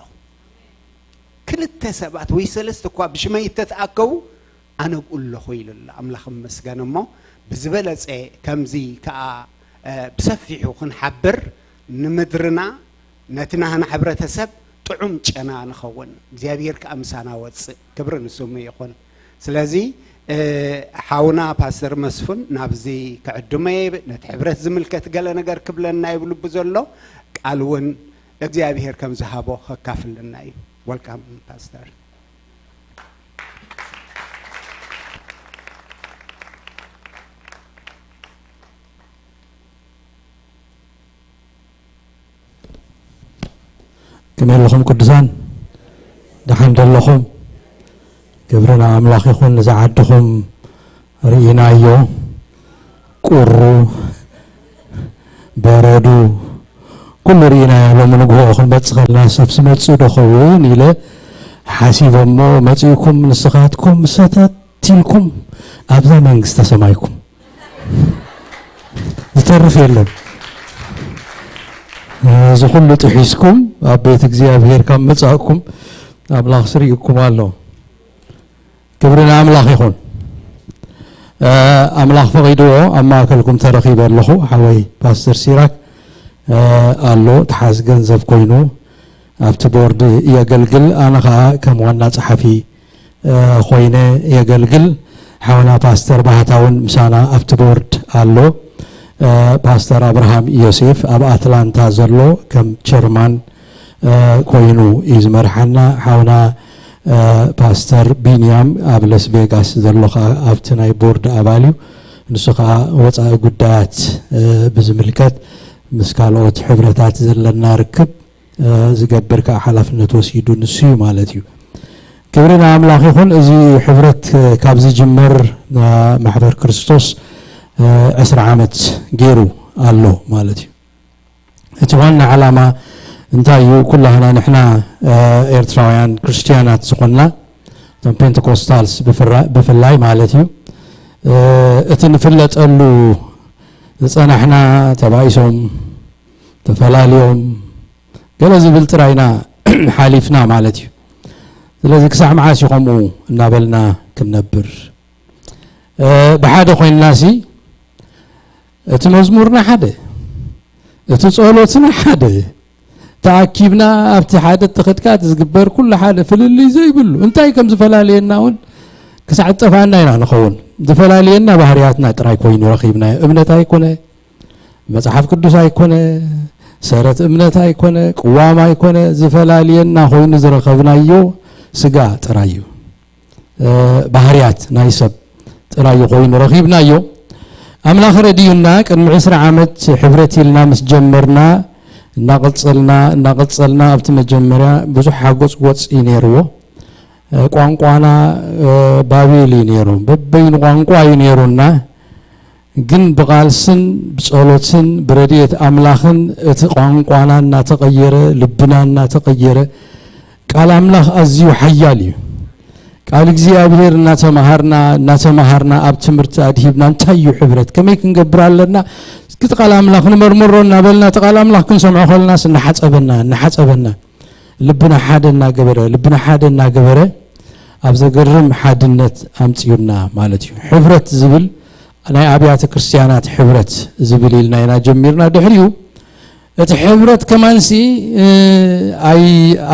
ክልተ ሰባት ወይ ሰለስተ እኳ ብሽመይ እተተኣከቡ ኣነ ብኡ ኣለኹ ኢሉ ኣሎ። ኣምላኽ ይመስገን። እሞ ብዝበለጸ ከምዚ ከኣ ብሰፊሑ ክንሓብር፣ ንምድርና ነቲ ናህና ሕብረተሰብ ጥዑም ጨና ንኸውን፣ እግዚኣብሔር ከኣ ምሳና ወፅእ። ክብሪ ንስሙ ይኹን። ስለዚ ሓውና ፓስተር መስፉን ናብዚ ክዕድሞ እየ። ነቲ ሕብረት ዝምልከት ገለ ነገር ክብለና እዩ ብልቡ ዘሎ ቃል እውን እግዚኣብሔር ከም ዝሃቦ ከካፍልና እዩ። ወልካም ፓስተር። ከመይ ኣለኹም ቅዱሳን? ደሓን ደለኹም? ክብሪ ንኣምላኽ ይኹን። ንዛ ዓድኹም ርኢናዮ፣ ቁሩ፣ በረዱ፣ ኩሉ ርኢናዮ። ሎሚ ንግሆ ክንመጽእ ከለና ሰብሲ መጽኡ ዶ ኸውን ኢለ ሓሲበ እሞ፣ መጺእኩም ንስኻትኩም ሰተት ኢልኩም ኣብዛ መንግስተ ሰማይኩም ዝተርፍ የለን። እዚ ኩሉ ጥሒስኩም ኣብ ቤት እግዚኣብሔር ካብ መጻእኩም ኣምላኽ ስሪእኩም ኣሎ። ክብሪ ንኣምላኽ ይኹን። ኣምላኽ ፈቒድዎ ኣብ ማእከልኩም ተረኺበ ኣለኹ። ሓወይ ፓስተር ሲራክ ኣሎ፣ ተሓዝ ገንዘብ ኮይኑ ኣብቲ ቦርድ የገልግል። ኣነ ኸኣ ከም ዋና ጸሓፊ ኮይነ የገልግል። ሓውና ፓስተር ባህታ እውን ምሳና ኣብቲ ቦርድ ኣሎ። ፓስተር ኣብርሃም ዮሴፍ ኣብ ኣትላንታ ዘሎ ከም ቸርማን ኮይኑ እዩ ዝመርሓና። ሓውና ፓስተር ቢንያም ኣብ ለስ ቬጋስ ዘሎ ከዓ ኣብቲ ናይ ቦርድ ኣባል እዩ። ንሱ ከዓ ወፃኢ ጉዳያት ብዝምልከት ምስ ካልኦት ሕብረታት ዘለና ርክብ ዝገብር ከዓ ሓላፍነት ወሲዱ ንሱ እዩ ማለት እዩ። ክብሪ ንኣምላኽ ይኹን። እዚ ሕብረት ካብ ዝጅመር ማሕበር ክርስቶስ ዕስራ ዓመት ገይሩ ኣሎ ማለት እዩ። እቲ ዋና ዓላማ እንታይ እዩ? ኩላህና ንሕና ኤርትራውያን ክርስትያናት ዝኾንና እቶም ፔንቴኮስታልስ ብፍላይ ማለት እዩ፣ እቲ ንፍለጠሉ ዝጸናሕና ተባኢሶም ተፈላልዮም ገለ ዝብል ጥራይና ሓሊፍና ማለት እዩ። ስለዚ ክሳዕ መዓስ እዩ ከምኡ እናበልና ክንነብር? ብሓደ ኮይንናሲ እቲ መዝሙርና ሓደ፣ እቲ ጸሎትና ሓደ፣ ተኣኪብና ኣብቲ ሓደ ተኸድካ እቲ ዝግበር ኩሉ ሓደ ፍልልይ ዘይብሉ እንታይ ከም ዝፈላልየና እውን ክሳዕ ዝጠፋና ኢና ንኸውን። ዝፈላልየና ባህርያትና ጥራይ ኮይኑ ረኺብናዮ። እምነት ኣይኮነ፣ መጽሓፍ ቅዱስ ኣይኮነ፣ ሰረት እምነት ኣይኮነ፣ ቅዋም ኣይኮነ፣ ዝፈላልየና ኮይኑ ዝረኸብናዮ ስጋ ጥራይ እዩ። ባህርያት ናይ ሰብ ጥራይ ኮይኑ ረኺብናዮ። ኣምላኽ ረድዩና ቅድሚ ዕስራ ዓመት ሕብረት ኢልና ምስ ጀመርና እናቐጸልና እናቐጸልና ኣብቲ መጀመርያ ብዙሕ ሓጎጽጎጽ እዩ ነይርዎ። ቋንቋና ባቤል እዩ ነይሩ፣ በበይኑ ቋንቋ እዩ ነይሩና። ግን ብቓልስን ብጸሎትን ብረድኤት ኣምላኽን እቲ ቋንቋና እናተቐየረ ልብና እናተቐየረ ቃል ኣምላኽ ኣዝዩ ሓያል እዩ። ቃል እግዚኣብሔር እናተማሃርና እናተማሃርና ኣብ ትምህርቲ ኣድሂብና እንታይ እዩ ሕብረት ከመይ ክንገብር ኣለና እስኪ ቃል ኣምላኽ ንመርምሮ እናበልና እቲ ቃል ኣምላኽ ክንሰምዖ ከለናስ እናሓጸበና እናሓጸበና ልብና ሓደ እናገበረ ልብና ሓደ እናገበረ ኣብ ዘገርም ሓድነት ኣምፅዩና ማለት እዩ። ሕብረት ዝብል ናይ ኣብያተ ክርስቲያናት ሕብረት ዝብል ኢልና ኢና ጀሚርና። ድሕሪኡ እቲ ሕብረት ከማንሲ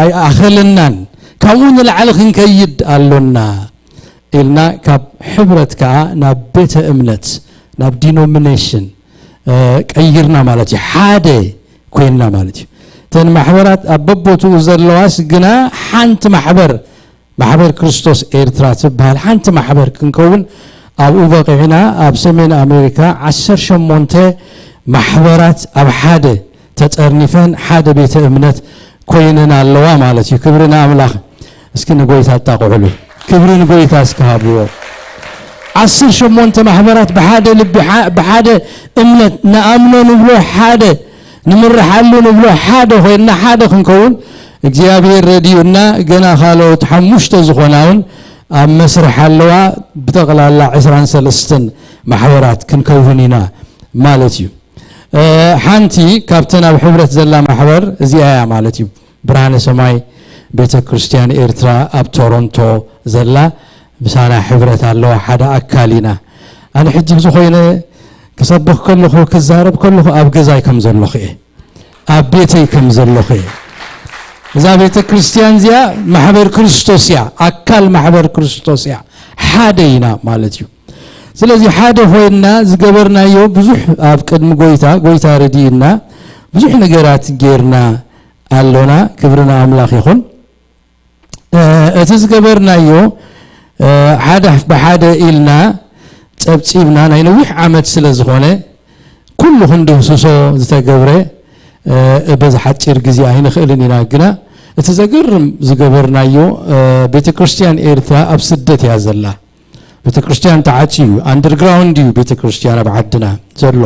ኣይኣኸለናን ካብኡ ንላዕሊ ክንከይድ ኣሎና ኢልና ካብ ሕብረት ከዓ ናብ ቤተ እምነት ናብ ዲኖሚኔሽን ቀይርና ማለት እዩ። ሓደ ኮይንና ማለት እዩ። እተን ማሕበራት ኣብ በቦትኡ ዘለዋስ ግና ሓንቲ ማሕበር ማሕበር ክርስቶስ ኤርትራ ትበሃል ሓንቲ ማሕበር ክንከውን ኣብኡ በቒዕና ኣብ ሰሜን ኣሜሪካ ዓሰርተ ሸሞንተ ማሕበራት ኣብ ሓደ ተጠርኒፈን ሓደ ቤተ እምነት ኮይነን ኣለዋ ማለት እዩ። ክብሪ ንኣምላኽ። እስኪ ንጎይታ ኣጣቕዕሉ። ክብሪ ንጎይታ እስኪ ሃብዎ። ዓሰርተ ሸሞንተ ማሕበራት ብሓደ ልቢ፣ ብሓደ እምነት ንኣምኖ ንብሎ ሓደ፣ ንምርሓሉ ንብሎ ሓደ ኮይንና፣ ሓደ ክንከውን እግዚኣብሔር ረድዩና፣ ገና ካልኦት ሓሙሽተ ዝኾና እውን ኣብ መስርሕ ኣለዋ። ብጠቕላላ ዕስራን ሰለስተን ማሕበራት ክንከውን ኢና ማለት እዩ። ሓንቲ ካብተን ኣብ ሕብረት ዘላ ማሕበር እዚኣ እያ ማለት እዩ። ብርሃነ ሰማይ ቤተ ክርስቲያን ኤርትራ ኣብ ቶሮንቶ ዘላ ምሳና ሕብረት ኣለዋ፣ ሓደ ኣካል ኢና። ኣነ ሕጂ ብዝኾይነ ክሰብኽ ከለኹ፣ ክዛረብ ከለኹ ኣብ ገዛይ ከም ዘለኹ እየ፣ ኣብ ቤተይ ከም ዘለኹ እየ። እዛ ቤተ ክርስቲያን እዚኣ ማሕበር ክርስቶስ እያ፣ ኣካል ማሕበር ክርስቶስ እያ፣ ሓደ ኢና ማለት እዩ። ስለዚ ሓደ ኮይንና ዝገበርናዮ ብዙሕ ኣብ ቅድሚ ጎይታ፣ ጎይታ ረድዩና ብዙሕ ነገራት ጌርና ኣሎና። ክብሪ ንኣምላኽ ይኹን። እቲ ዝገበርናዮ ሓደ ብሓደ ኢልና ጸብጺብና ናይ ነዊሕ ዓመት ስለ ዝኾነ ኩሉ ክንድህስሶ ዝተገብረ በዚ ሓጺር ግዜ ኣይንኽእልን ኢና። ግና እቲ ዘገርም ዝገበርናዮ ቤተ ክርስቲያን ኤርትራ ኣብ ስደት እያ ዘላ። ቤተ ክርስቲያን ተዓጽዩ እዩ። ኣንደርግራውንድ እዩ ቤተ ክርስቲያን ኣብ ዓድና ዘሎ።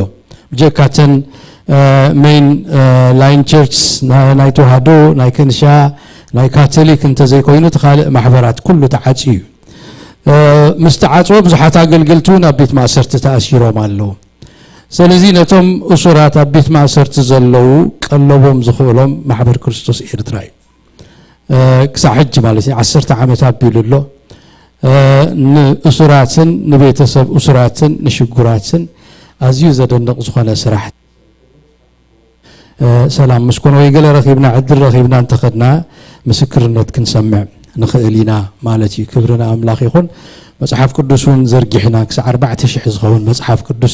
ብጀካተን ሜይን ላይን ቸርች ናይ ተዋህዶ፣ ናይ ከንሻ፣ ናይ ካቶሊክ እንተዘይኮይኑ እቲ ካልእ ማሕበራት ኩሉ ተዓጽዩ እዩ። ምስ ተዓጽወ ብዙሓት ኣገልገልቲ እውን ኣብ ቤት ማእሰርቲ ተኣሲሮም ኣለዉ። ስለዚ ነቶም እሱራት ኣብ ቤት ማእሰርቲ ዘለዉ ቀለቦም ዝኽእሎም ማሕበር ክርስቶስ ኤርትራ እዩ። ክሳብ ሕጂ ማለት እዩ ዓሰርተ ዓመት ኣቢሉ ኣሎ። ንእሱራትን ንቤተሰብ እሱራትን ንሽጉራትን ኣዝዩ ዘደንቕ ዝኾነ ስራሕ። ሰላም ምስ ኮነ ወይ ገለ ረኺብና፣ ዕድል ረኺብና እንተኸድና ምስክርነት ክንሰምዕ ንኽእል ኢና ማለት እዩ። ክብሪ ንኣምላኽ ይኹን። መጽሓፍ ቅዱስ እውን ዘርጊሕና ክሳዕ ኣርባዕተ ሽሕ ዝኸውን መጽሓፍ ቅዱስ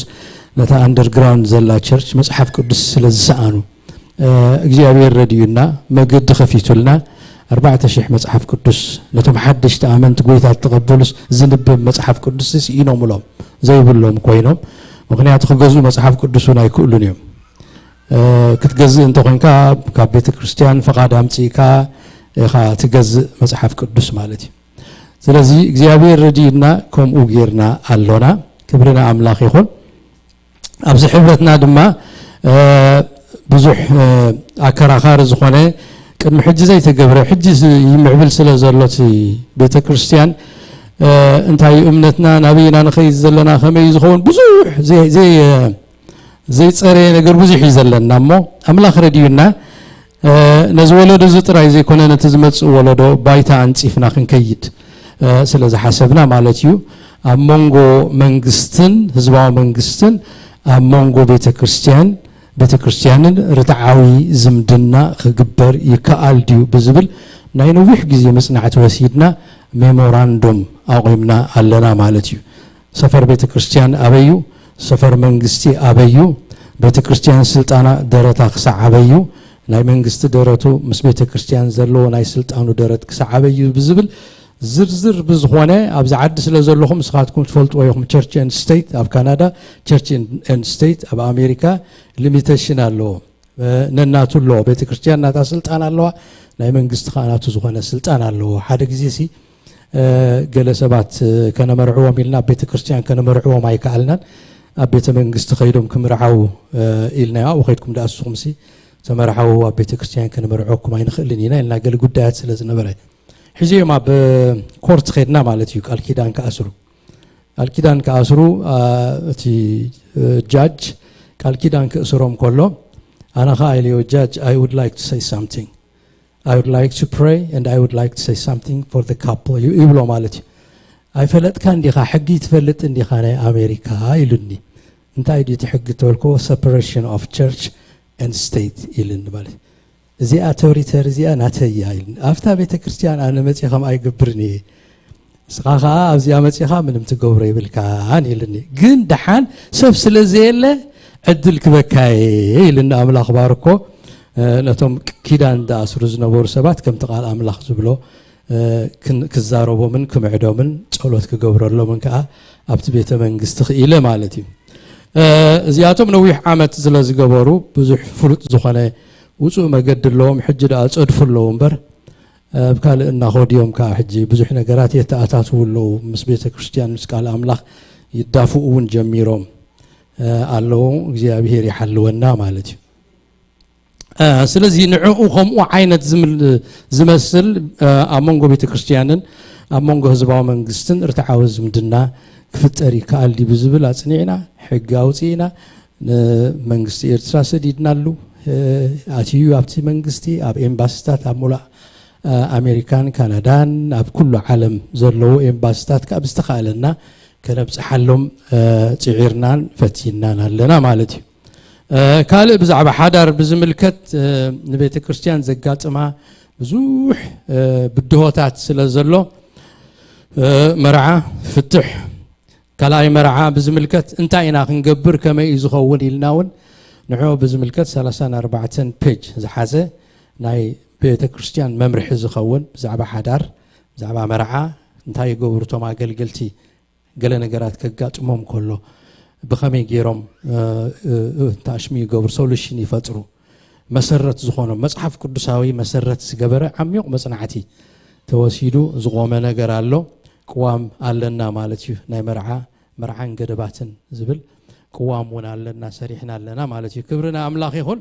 ነታ ኣንደርግራውንድ ዘላ ቸርች መጽሓፍ ቅዱስ ስለ ዝሰኣኑ እግዚኣብሔር ረድዩና መገዲ ከፊቱልና ኣርባዕተ ሽሕ መጽሓፍ ቅዱስ ነቶም ሓደሽቲ ኣመንቲ ጎይታ ዝተቐበሉስ ዝንበብ መጽሓፍ ቅዱስ ስኢኖምሎም ዘይብሎም ኮይኖም። ምኽንያቱ ክገዝኡ መጽሓፍ ቅዱስ እውን ኣይክእሉን እዮም። ክትገዝእ እንተኾይንካ ካብ ቤተ ክርስቲያን ፈቓድ ኣምጺእካ ኢኻ ትገዝእ መጽሓፍ ቅዱስ ማለት እዩ። ስለዚ እግዚኣብሔር ረድዩና ከምኡ ጌርና ኣሎና። ክብሪ ንኣምላኽ ይኹን። ኣብዚ ሕብረትና ድማ ብዙሕ ኣከራኻሪ ዝኾነ ቅድሚ ሕጂ ዘይተገብረ ሕጂ ይምዕብል ስለ ዘሎ እቲ ቤተ ክርስቲያን እንታይ እዩ እምነትና ናበይና ንኸይድ ዘለና ከመይ እዩ ዝኸውን ብዙሕ ዘይፀረየ ነገር ብዙሕ እዩ ዘለና እሞ ኣምላኽ ረድዩና ነዚ ወለዶ እዚ ጥራይ ዘይኮነ ነቲ ዝመፅእ ወለዶ ባይታ ኣንፂፍና ክንከይድ ስለ ዝሓሰብና ማለት እዩ። ኣብ መንጎ መንግስትን ህዝባዊ መንግስትን ኣብ መንጎ ቤተ ክርስቲያን ቤተ ክርስቲያንን ርትዓዊ ዝምድና ክግበር ይከኣል ድዩ ብዝብል ናይ ነዊሕ ግዜ መፅናዕቲ ወሲድና ሜሞራንዱም ኣቑምና ኣለና ማለት እዩ። ሰፈር ቤተ ክርስቲያን ኣበይ እዩ? ሰፈር መንግስቲ ኣበይ እዩ? ቤተ ክርስቲያን ስልጣና ደረታ ክሳዕ ኣበይ እዩ? ናይ መንግስቲ ደረቱ ምስ ቤተ ክርስቲያን ዘለዎ ናይ ስልጣኑ ደረት ክሳዕ ኣበይ እዩ ብዝብል ዝርዝር ብዝኾነ ኣብዚ ዓዲ ስለ ዘለኹም ንስኻትኩም ትፈልጥዎ ኢኹም። ቸርች ኤንድ ስቴት ኣብ ካናዳ፣ ቸርች ኤንድ ስቴት ኣብ ኣሜሪካ ሊሚቴሽን ኣለዎ። ነናቱ ኣለዎ። ቤተ ክርስቲያን ናታ ስልጣን ኣለዋ፣ ናይ መንግስቲ ከዓ ናቱ ዝኾነ ስልጣን ኣለዎ። ሓደ ግዜ ሲ ገለ ሰባት ከነመርዕዎም ኢልና ኣብ ቤተ ክርስቲያን ከነመርዕዎም ኣይከኣልናን። ኣብ ቤተ መንግስቲ ከይዶም ክምርዓው ኢልናዮ። ኣብኡ ከይድኩም ደኣ ንስኹም ሲ ተመርዓው፣ ኣብ ቤተ ክርስቲያን ከነመርዕወኩም ኣይንኽእልን ኢና ኢልና ገለ ጉዳያት ስለ ዝነበረ ሕጂ እዮም ኣብ ኮርት ከድና ማለት እዩ። ቃል ኪዳን ክኣስሩ ቃል ኪዳን ክኣስሩ እቲ ጃጅ ቃል ኪዳን ክእስሮም ከሎ ኣነ ኸዓ ኢለዮ judge I would like to say something I would like to pray and I would like to say something for the couple ይብሎ ማለት እዩ። ኣይፈለጥካ እንዲኻ ሕጊ ትፈልጥ እንዲኻ ናይ ኣሜሪካ ኢሉኒ። እንታይ ድዩ እቲ ሕጊ ተበልክዎ separation of church and state ኢሉኒ ማለት እዚኣ ተሪተሪ እዚኣ ናተይ እያ ኢሉኒ። ኣብታ ቤተ ክርስቲያን ኣነ መፅእ ከም ኣይገብርን እየ። ንስኻ ኸዓ ኣብዚኣ መፂኻ ምንም ትገብሮ የብልካን ኢሉኒ። ግን ደሓን ሰብ ስለ ዘየለ ዕድል ክበካ እየ ኢሉኒ። ኣምላኽ ባርኮ ነቶም ኪዳን ዝኣስሩ ዝነበሩ ሰባት ከምቲ ቃል ኣምላኽ ዝብሎ ክዛረቦምን ክምዕዶምን ጸሎት ክገብረሎምን ከዓ ኣብቲ ቤተ መንግስቲ ክኢለ ማለት እዩ። እዚኣቶም ነዊሕ ዓመት ስለ ዝገበሩ ብዙሕ ፍሉጥ ዝኾነ ውፁእ መገዲ ኣለዎም። ሕጂ ደኣ ጸድፉ ኣለዉ እምበር ኣብ ካልእ እናኸዱ እዮም ከዓ ሕጂ ብዙሕ ነገራት የተኣታትዉ ኣለዉ። ምስ ቤተ ክርስቲያን፣ ምስ ቃል ኣምላኽ ይዳፍኡ እውን ጀሚሮም ኣለዉ። እግዚኣብሔር ይሓልወና ማለት እዩ። ስለዚ ንዕኡ ከምኡ ዓይነት ዝመስል ኣብ መንጎ ቤተ ክርስቲያንን ኣብ መንጎ ህዝባዊ መንግስትን ርትዓዊ ዝምድና ክፍጠር ይከኣል ድዩ ብዝብል ኣፅኒዕና ሕጊ ኣውፅእና፣ ንመንግስቲ ኤርትራ ሰዲድናሉ። ኣትዩ ኣብቲ መንግስቲ፣ ኣብ ኤምባሲታት፣ ኣብ ሙሉእ ኣሜሪካን ካናዳን ኣብ ኩሉ ዓለም ዘለዉ ኤምባሲታት ከዓ ብዝተኻእለና ከነብፅሓሎም ፅዒርናን ፈቲናን ኣለና ማለት እዩ። ካልእ ብዛዕባ ሓዳር ብዝምልከት ንቤተ ክርስቲያን ዘጋጥማ ብዙሕ ብድሆታት ስለ ዘሎ፣ መርዓ ፍትሕ፣ ካልኣይ መርዓ ብዝምልከት እንታይ ኢና ክንገብር፣ ከመይ እዩ ዝኸውን ኢልና እውን ንዕኡ ብዝምልከት ሰላሳን ኣርባዕተን ፔጅ ዝሓዘ ናይ ቤተ ክርስቲያን መምርሒ ዝኸውን ብዛዕባ ሓዳር፣ ብዛዕባ መርዓ እንታይ ይገብሩ እቶም ኣገልገልቲ፣ ገለ ነገራት ከጋጥሞም ከሎ ብኸመይ ገይሮም እንተኣሽሙ ይገብሩ፣ ሶሉሽን ይፈጥሩ፣ መሰረት ዝኾኖም መጽሓፍ ቅዱሳዊ መሰረት ዝገበረ ዓሚቕ መጽናዕቲ ተወሲዱ ዝቖመ ነገር ኣሎ። ቅዋም ኣለና ማለት እዩ። ናይ መርዓ፣ መርዓን ገደባትን ዝብል ቅዋም እውን ኣለና፣ ሰሪሕና ኣለና ማለት እዩ። ክብሪ ንኣምላኽ ይኹን።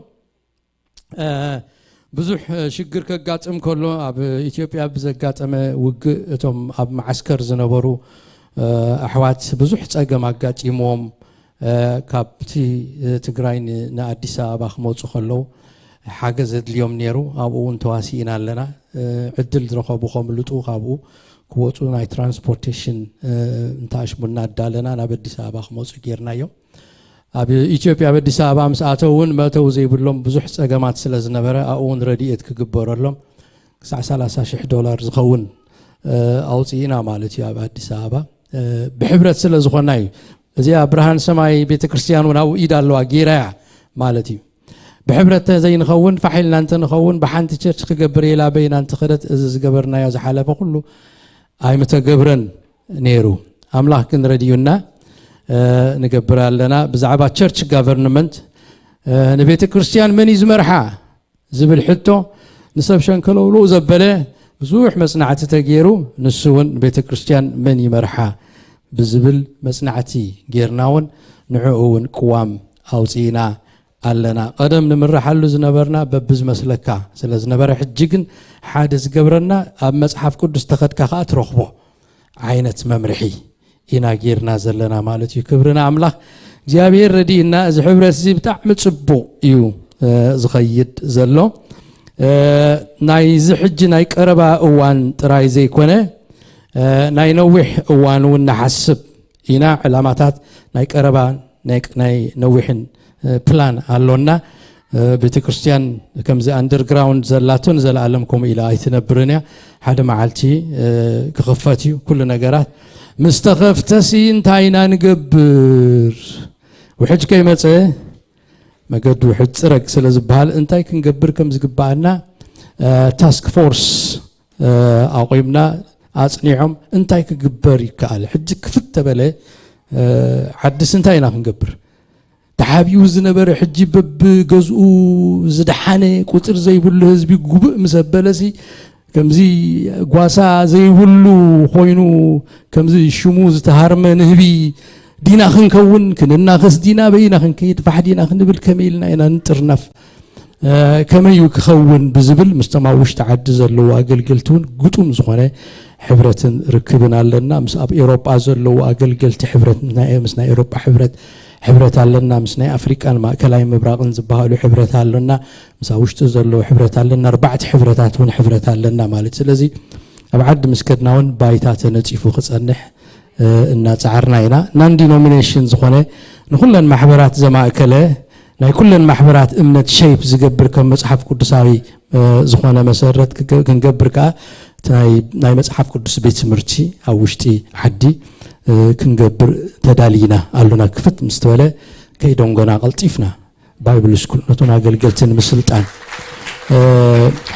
ብዙሕ ሽግር ከጋጥም ከሎ፣ ኣብ ኢትዮጵያ ብዘጋጠመ ውግእ እቶም ኣብ መዓስከር ዝነበሩ ኣሕዋት ብዙሕ ጸገም ኣጋጢምዎም፣ ካብቲ ትግራይ ንኣዲስ ኣበባ ክመፁ ከለዉ ሓገዝ ዘድልዮም ነይሩ። ኣብኡ እውን ተዋሲእና ኣለና። ዕድል ዝረኸቡ ከምልጡ፣ ካብኡ ክወፁ ናይ ትራንስፖርቴሽን እንተኣሽሙና ኣዳለና ናብ ኣዲስ ኣበባ ክመፁ ጌርናዮም። ኣብ ኢትዮጵያ ኣብ ኣዲስ ኣበባ ምስ ኣተው እውን መእተዊ ዘይብሎም ብዙሕ ጸገማት ስለ ዝነበረ ኣብኡ እውን ረድኤት ክግበረሎም ክሳዕ ሰላሳ ሽሕ ዶላር ዝኸውን ኣውፅኢና ማለት እዩ። ኣብ ኣዲስ ኣበባ ብሕብረት ስለ ዝኾና እዩ። እዚኣ ብርሃን ሰማይ ቤተክርስትያን እውን ኣብኡ ኢድ ኣለዋ፣ ጌራያ ማለት እዩ። ብሕብረት ዘይንኸውን፣ ፋሕ ኢልና እንተንኸውን፣ ብሓንቲ ቸርች ክገብር ኢላ በይና እንተኸደት፣ እዚ ዝገበርናዮ ዝሓለፈ ኩሉ ኣይምተገብረን ነይሩ። ኣምላኽ ግን ረድዩና ንገብር ኣለና። ብዛዕባ ቸርች ጋቨርንመንት፣ ንቤተ ክርስቲያን መን እዩ ዝመርሓ ዝብል ሕቶ ንሰብ ሸንከለውለው ዘበለ ብዙሕ መጽናዕቲ ተገይሩ፣ ንሱ እውን ቤተ ክርስቲያን መን ይመርሓ ብዝብል መጽናዕቲ ጌርና እውን ንዕኡ እውን ቅዋም ኣውፅኢና ኣለና። ቀደም ንምረሓሉ ዝነበርና በብዝመስለካ ስለ ዝነበረ፣ ሕጂ ግን ሓደ ዝገብረና ኣብ መጽሓፍ ቅዱስ ተኸድካ ከኣ ትረኽቦ ዓይነት መምርሒ ኢና ጌርና ዘለና ማለት እዩ። ክብሪ ንኣምላኽ። እግዚኣብሔር ረድእና፣ እዚ ሕብረት እዚ ብጣዕሚ ጽቡቕ እዩ ዝኸይድ ዘሎ። ናይዚ ሕጂ ናይ ቀረባ እዋን ጥራይ ዘይኮነ፣ ናይ ነዊሕ እዋን እውን ንሓስብ ኢና። ዕላማታት ናይ ቀረባ ናይ ነዊሕን ፕላን ኣሎና። ቤተ ክርስቲያን ከምዚ ኣንደርግራውንድ ዘላቶ ንዘለኣለም ከምኡ ኢላ ኣይትነብርን እያ። ሓደ መዓልቲ ክኽፈት እዩ ኩሉ ነገራት። ምስ ተኸፍተሲ እንታይ ኢና ንገብር? ውሕጅ ከይመፀ መገዲ ውሕጅ ፅረግ ስለ ዝበሃል እንታይ ክንገብር ከም ዝግበኣና ታስክ ፎርስ ኣቑምና ኣፅኒዖም እንታይ ክግበር ይከኣል? ሕጂ ክፍት ተበለ ዓድስ እንታይ ኢና ክንገብር? ተሓቢኡ ዝነበረ ሕጂ በብገዝኡ ዝደሓነ ቁፅር ዘይብሉ ህዝቢ ጉብእ ምስ ኣበለሲ ከምዚ ጓሳ ዘይብሉ ኮይኑ ከምዚ ሽሙ ዝተሃርመ ንህቢ ዲና ክንከውን? ክንናኸስ ዲና? በይና ክንከይድ ፋሕ ዲና ክንብል? ከመይ ኢልና ኢና ንጥርነፍ? ከመይ እዩ ክኸውን ብዝብል ምስቶም ኣብ ውሽጢ ዓዲ ዘለዉ ኣገልገልቲ እውን ግጡም ዝኾነ ሕብረትን ርክብን ኣለና። ምስ ኣብ ኤውሮጳ ዘለዉ ኣገልገልቲ ሕብረት ምስ ናይ ኤውሮጳ ሕብረት ሕብረት ኣለና። ምስ ናይ ኣፍሪቃን ማእከላይ ምብራቕን ዝበሃሉ ሕብረት ኣለና። ምስ ኣብ ውሽጢ ዘለዉ ሕብረት ኣለና። ኣርባዕተ ሕብረታት እውን ሕብረት ኣለና ማለት። ስለዚ ኣብ ዓዲ ምስ ከድና እውን ባይታ ተነጺፉ ክጸንሕ እናጻዓርና ኢና። ናን ዲኖሚኔሽን ዝኾነ ንኹለን ማሕበራት ዘማእከለ ናይ ኩለን ማሕበራት እምነት ሸይፕ ዝገብር ከም መጽሓፍ ቅዱሳዊ ዝኾነ መሰረት ክንገብር ከዓ ናይ መጽሓፍ ቅዱስ ቤት ትምህርቲ ኣብ ውሽጢ ዓዲ ክንገብር ተዳሊና ኣሉና። ክፍት ምስ ተበለ ከይደንጎና ቀልጢፍና ባይብል ስኩል ነቶም ኣገልገልቲ ንምስልጣን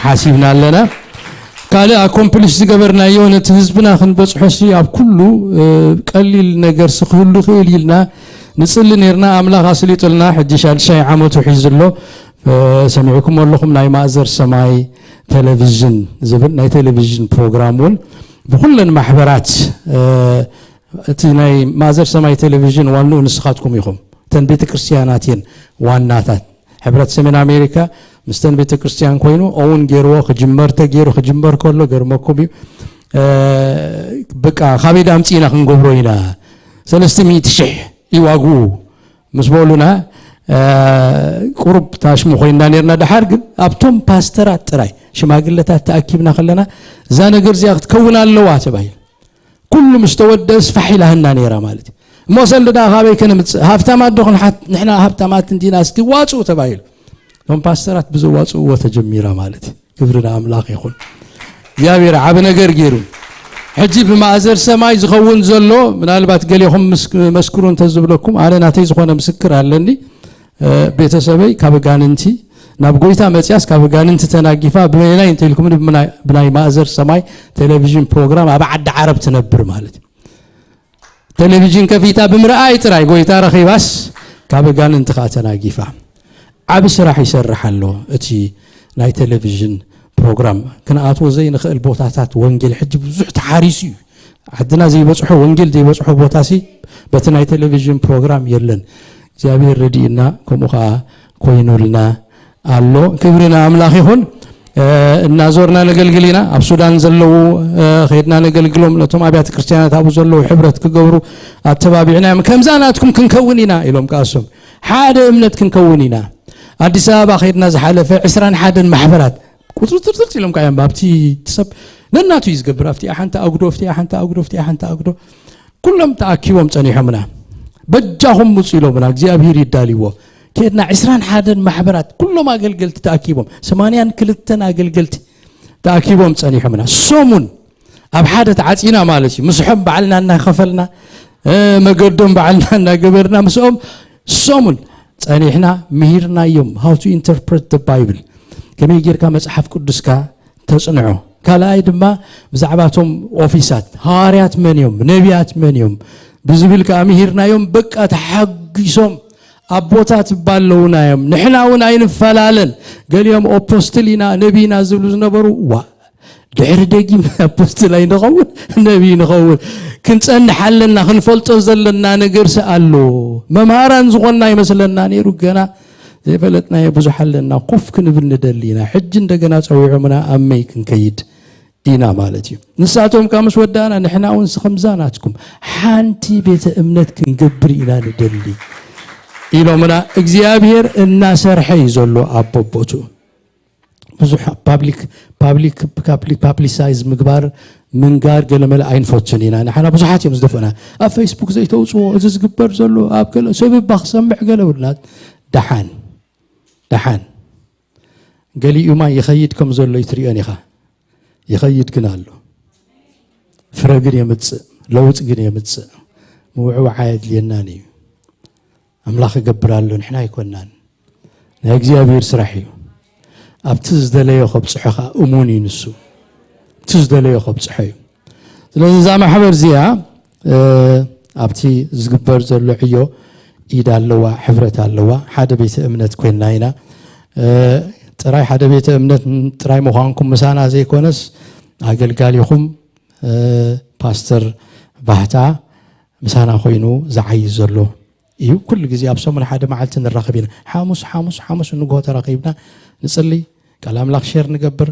ሓሲብና ኣለና። ካልእ ኣኮምፕሊሽ ዝገበርናዮ ነቲ ህዝብና ክንበፅሖ ሲ ኣብ ኩሉ ቀሊል ነገር ሲ ክህሉ ክእል ኢልና ንፅሊ ነርና። ኣምላኽ ኣስሊጡልና ሕጂ ሻድሻይ ዓመቱ ሒዙ ኣሎ። ሰሚዕኩም ኣለኹም ናይ ማእዘር ሰማይ ቴሌቪዥን ዝብል ናይ ቴሌቪዥን ፕሮግራም እውን ብኩለን ማሕበራት እቲ ናይ ማእዘር ሰማይ ቴሌቪዥን ዋንኡ ንስኻትኩም ኢኹም። እተን ቤተ ክርስቲያናት እየን ዋናታት። ሕብረት ሰሜን ኣሜሪካ ምስተን ቤተ ክርስቲያን ኮይኑ እውን ገይርዎ ክጅመር ተገይሩ ክጅመር ከሎ ገርመኩም እዩ። በቃ ካበይ ዳ ኣምፂእና ክንገብሮ ኢና ሰለስተ ሚእቲ ሽሕ ይዋግኡ ምስ በሉና ቁሩብ ታሽሙ ኮይና ነርና። ደሓር ግን ኣብቶም ፓስተራት ጥራይ ሽማግለታት ተኣኪብና ከለና እዛ ነገር እዚኣ ክትከውን ኣለዋ ተባሂል። ኩሉ ምስ ተወደ ስፋሕ ኢላህና ነይራ ማለት እዩ። እሞ ሰልዲ ደኣ ካበይ ከነምፅእ? ሃብታማት ዶ ክንሓት? ንሕና ሃብታማት እንዲና፣ እስኪ ዋፅኡ ተባሂሉ። እቶም ፓስተራት ብዘዋፅእዎ ተጀሚራ ማለት እዩ። ክብሪ ንኣምላኽ ይኹን። እግዚኣብሔር ዓቢ ነገር ገይሩ። ሕጂ ብማእዘር ሰማይ ዝኸውን ዘሎ ምናልባት ገሌኹም ምስ- መስክሩ እንተዝብለኩም ኣነ ናተይ ዝኾነ ምስክር ኣለኒ። ቤተሰበይ ካብ ጋንንቲ ናብ ጎይታ መፅያስ ካብ ጋንንቲ ተናጊፋ ብናይ እንተ ኢልኩም ብናይ ማእዘር ሰማይ ቴሌቪዥን ፕሮግራም ኣብ ዓዲ ዓረብ ትነብር ማለት እዩ። ቴሌቪዥን ከፊታ ብምርኣይ ጥራይ ጎይታ ረኺባስ ካብ ጋንንቲ ከዓ ተናጊፋ። ዓብ ስራሕ ይሰርሕ ኣሎ እቲ ናይ ቴሌቪዥን ፕሮግራም። ክንኣትዎ ዘይንኽእል ቦታታት ወንጌል ሕጂ ብዙሕ ተሓሪሱ እዩ። ዓድና ዘይበፅሖ ወንጌል ዘይበፅሖ ቦታ ሲ በቲ ናይ ቴሌቪዥን ፕሮግራም የለን። እግዚኣብሔር ረድእና ከምኡ ከዓ ኮይኑልና ኣሎ። ክብሪ ንኣምላኽ ይኹን። እናዞርና ነገልግል ኢና። ኣብ ሱዳን ዘለዉ ከይድና ነገልግሎም፣ ነቶም ኣብያተ ክርስቲያናት ኣብኡ ዘለዉ ሕብረት ክገብሩ ኣተባቢዕና እዮም። ከምዛ ናትኩም ክንከውን ኢና ኢሎም ከኣሶም ሓደ እምነት ክንከውን ኢና። ኣዲስ ኣበባ ከይድና ዝሓለፈ ዕስራን ሓደን ማሕበራት ቁፅርፅርፅር ኢሎም ከ እዮም ኣብቲ ሰብ ነናቱ እዩ ዝገብር። ኣብቲ ሓንቲ ኣጉዶ፣ ኣብቲ ሓንቲ ኣጉዶ፣ ኣብቲ ሓንቲ ኣጉዶ ኩሎም ተኣኪቦም ጸኒሖምና። በጃኹም ምጹ ኢሎምና እግዚኣብሔር ይዳልዎ። ከድና ዕስራን ሓደን ማሕበራት ኩሎም ኣገልገልቲ ተኣኪቦም ሰማንያን ክልተን ኣገልገልቲ ተኣኪቦም ጸኒሖምና። ሰሙን ኣብ ሓደ ተዓጺና ማለት እዩ። ምስሖም ባዕልና እናኸፈልና መገዶም ባዕልና እናገበርና ምስኦም ሰሙን ጸኒሕና ምሂርናዮም። How to interpret the Bible፣ ከመይ ጌርካ መጽሓፍ ቅዱስካ ተጽንዖ። ካልኣይ ድማ ብዛዕባ እቶም ኦፊሳት ሃዋርያት መን እዮም ነቢያት መን እዮም ብዝብል ከዓ ምሂርናዮም። በቃ ተሓጒሶም ኣቦታት እባ ኣለውና እዮም። ንሕና እውን ኣይንፈላለን። ገሊኦም ኦፖስትል ኢና ነቢ ኢና ዝብሉ ዝነበሩ ዋ ድሕሪ ደጊም ኣፖስትል ኣይንኸውን ነቢ ንኸውን። ክንጸንሕ ኣለና። ክንፈልጦ ዘለና ነገር ሰ ኣሎ። መምሃራን ዝኾንና ይመስለና ነይሩ። ገና ዘይፈለጥናዮ ብዙሕ ኣለና። ኮፍ ክንብል ንደሊ ኢና። ሕጂ እንደገና ጸዊዖምና ኣብ መይ ክንከይድ ኢና ማለት እዩ። ንሳቶም ካብ ምስ ወዳእና ንሕና እውን ስኸምዛ ናትኩም ሓንቲ ቤተ እምነት ክንገብር ኢና ንደሊ ኢሎምና። እግዚኣብሔር እናሰርሐ እዩ ዘሎ ኣብ በቦቱ። ብዙሕ ፓብሊክ ፓብሊክ ፓብሊሳይዝ ምግባር ምንጋር ገለመለ ኣይንፈቱን ኢና። ንሓና ብዙሓት እዮም ዝደፈና ኣብ ፌስቡክ ዘይተውፅዎ እዚ ዝግበር ዘሎ ኣብ ገለ ሰብ እባ ክሰምዕ ገለ ብልና። ደሓን ደሓን ገሊኡማ ይኸይድ ከም ዘሎ ይትሪኦን ኢኻ። ይኸይድ ግን ኣሎ። ፍረ ግን የምፅእ፣ ለውጥ ግን የምፅእ። ምውዕዋዓ የድልየናን እዩ። ኣምላኽ ይገብር ኣሎ፣ ንሕና ኣይኮናን። ናይ እግዚኣብሔር ስራሕ እዩ። ኣብቲ ዝደለዮ ከብፅሖ ከዓ እሙን እዩ ንሱ። እቲ ዝደለዮ ከብፅሖ እዩ። ስለዚ እዛ ማሕበር እዚኣ ኣብቲ ዝግበር ዘሎ ዕዮ ኢድ ኣለዋ፣ ሕብረት ኣለዋ። ሓደ ቤተ እምነት ኮይንና ኢና። ጥራይ ሓደ ቤተ እምነት ጥራይ ምዃንኩም ምሳና ዘይኮነስ ኣገልጋሊኹም ፓስተር ባህታ ምሳና ኮይኑ ዝዓይ ዘሎ እዩ። ኩሉ ግዜ ኣብ ሰሙን ሓደ መዓልቲ ንራኸብ ኢና። ሓሙስ ሓሙስ ሓሙስ ንግሆ ተራኺብና ንጽሊ፣ ቃል ኣምላኽ ሼር ንገብር፣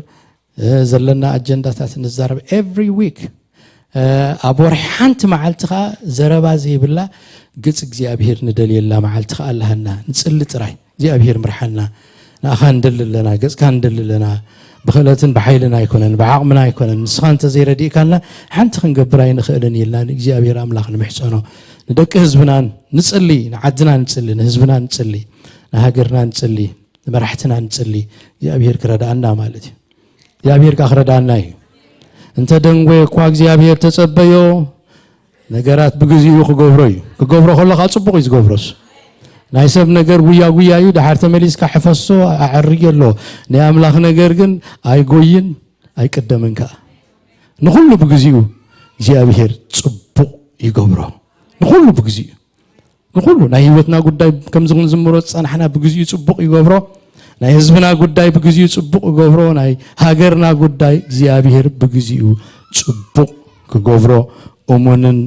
ዘለና ኣጀንዳታት ንዛረብ every week። ኣብ ወርሒ ሓንቲ መዓልቲ ከዓ ዘረባ ዘይብላ ግጽ እግዚኣብሔር ንደልየላ መዓልቲ ከዓ ኣለሃና። ንጽሊ ጥራይ እግዚኣብሔር ምርሓና። ንኣኻ ንደሊ ኣለና፣ ገጽካ ንደሊ ኣለና። ብክእለትን ብሓይልን ኣይኮነን፣ ብዓቕምና ኣይኮነን። ንስኻ እንተዘይረዲእካና ሓንቲ ክንገብር ኣይንኽእልን ኢልና ንእግዚኣብሔር ኣምላኽ ንምሕጸኖ። ንደቂ ህዝብና ንጽሊ፣ ንዓድና ንጽሊ፣ ንህዝብና ንጽሊ፣ ንሃገርና ንጽሊ፣ ንመራሕትና ንጽሊ። እግዚኣብሔር ክረድኣና ማለት እዩ። እግዚኣብሔር ከዓ ክረድኣና እዩ። እንተ ደንጎየ እኳ እግዚኣብሔር ተጸበዮ፣ ነገራት ብግዚኡ ክገብሮ እዩ። ክገብሮ ከሎ ከዓ ጽቡቕ እዩ ዝገብሮስ። ናይ ሰብ ነገር ጉያ ጉያ እዩ። ደሓር ተመሊስካ ሕፈሶ ኣዕርዮ ኣሎ። ናይ ኣምላኽ ነገር ግን ኣይጎይን ኣይቅደምን ከዓ። ንኹሉ ብግዚኡ እግዚኣብሔር ጽቡቕ ይገብሮ። ንኹሉ ብግዚኡ ንኹሉ ናይ ህይወትና ጉዳይ ከምዚ ክንዝምሮ ዝጸናሕና ብግዚኡ ጽቡቕ ይገብሮ። ናይ ህዝብና ጉዳይ ብግዚኡ ጽቡቕ ክገብሮ፣ ናይ ሃገርና ጉዳይ እግዚኣብሔር ብግዚኡ ጽቡቕ ክገብሮ እሙንን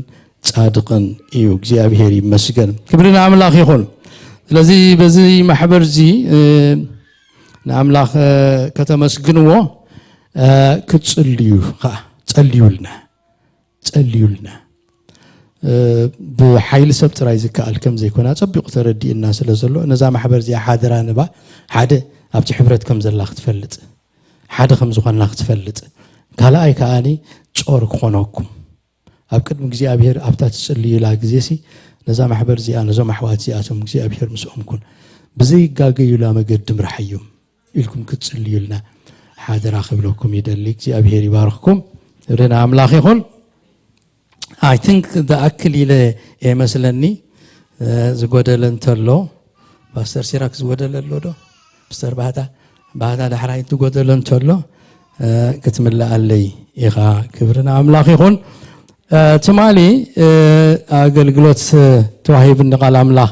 ጻድቕን እዩ። እግዚኣብሔር ይመስገን። ክብሪ ንኣምላኽ ይኹን። ስለዚ በዚ ማሕበር እዚ፣ እ፣ ንኣምላኽ፣ እ፣ ከተመስግንዎ፣ እ፣ ክትጽልዩ ኸኣ ጸልዩልና። ጸልዩልና። እ፣ ብሓይሊ ሰብ ጥራይ ዝከኣል ከም ዘይኮነ ኣጸቢቑ ተረዲእና ስለ ዘሎ፣ ነዛ ማሕበር እዚኣ ሓደራ ንባ፣ ሓደ ኣብቲ ሕብረት ከም ዘላ ክትፈልጥ፣ ሓደ ከም ዝኾንና ክትፈልጥ፣ ካልኣይ ከኣኒ ጾር ክኾነኩም ኣብ ቅድሚ እግዚኣብሔር ኣብታ ትጽልዩላ ግዜሲ፣ ነዛ ማሕበር እዚኣ፣ ነዞም ኣሕዋት እዚኣቶም እግዚኣብሔር ምስኦም ኩን፣ ብዘይጋገዩላ መገዲ ምርሓዮም ኢልኩም ክትጽልዩልና ሓደራ ክብለኩም ይደሊ። እግዚኣብሔር ይባርኽኩም። ክብሪ ንኣምላኽ ይኹን። I think ዝኣክል ኢለ እየ መስለኒ። እ፣ ዝጎደለ እንተሎ፣ ፓስተር ሲራክ ዝጎደለ ኣሎ ዶ? ፓስተር ባህታ፣ ባህታ ዳሕራይ ዝጎደለ እንተሎ፣ እ፣ ክትምልኣለይ ኢኻ። ክብሪ ንኣምላኽ ይኹን። እ፣ ትማሊ፣ እ፣ ኣገልግሎት፣ እ፣ ተዋሂብኒ ቃል ኣምላኽ፣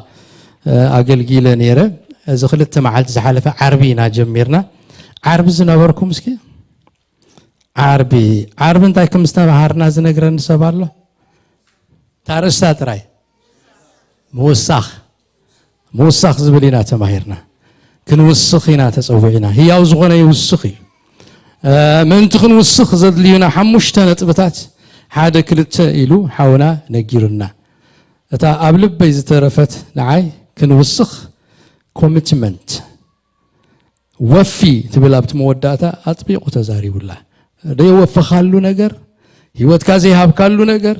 እ፣ ኣገልጊለ ነይረ። እዚ ክልተ መዓልቲ ዝሓለፈ ዓርቢ ኢና ጀሚርና። ዓርቢ ዝነበርኩም እስኪ? ዓርቢ፣ ዓርቢ እንታይ ከም ዝተምሃርና ዝነግረኒ ሰብ ኣሎ? እታ ርእስታ ጥራይ። ምውሳኽ። ምውሳኽ ዝብል ኢና ተማሂርና። ክንውስኽ ኢና ተጸዊዕና። ህያው ዝኾነ ይውስኽ እዩ። እ፣ ምእንቲ ክንውስኽ ዘድልዩና ሓሙሽተ ነጥብታት ሓደ ክልተ ኢሉ ሓውና ነጊሩና። እታ ኣብ ልበይ ዝተረፈት ንዓይ ክንውስኽ ኮሚትመንት፣ ወፊ ትብል ኣብቲ መወዳእታ ኣጥቢቑ ተዛሪቡላ። ዘይወፈኻሉ ነገር፣ ህይወትካ ዘይሃብካሉ ነገር፣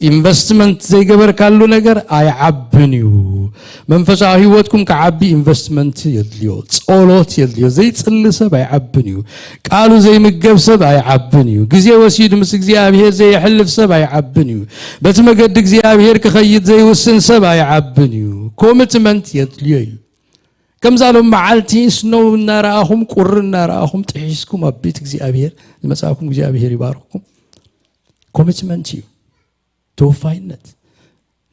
ኢንቨስትመንት ዘይገበርካሉ ነገር ኣይዓብን እዩ። መንፈሳዊ ህይወትኩም ክዓቢ ኢንቨስትመንት የድልዮ፣ ጸሎት የድልዮ። ዘይጽሊ ሰብ ኣይዓብን እዩ። ቃሉ ዘይምገብ ሰብ ኣይዓብን እዩ። ግዜ ወሲዱ ምስ እግዚኣብሔር ዘየሕልፍ ሰብ ኣይዓብን እዩ። በቲ መገዲ እግዚኣብሔር ክኸይድ ዘይውስን ሰብ ኣይዓብን እዩ። ኮሚትመንት የድልዮ እዩ። ከምዛ ሎም መዓልቲ ስኖው እናረኣኹም፣ ቁሪ እናረኣኹም ጥሒስኩም ኣብ ቤት እግዚኣብሔር ዝመጻእኩም እግዚኣብሔር ይባርኽኩም። ኮሚትመንት እዩ፣ ተወፋይነት።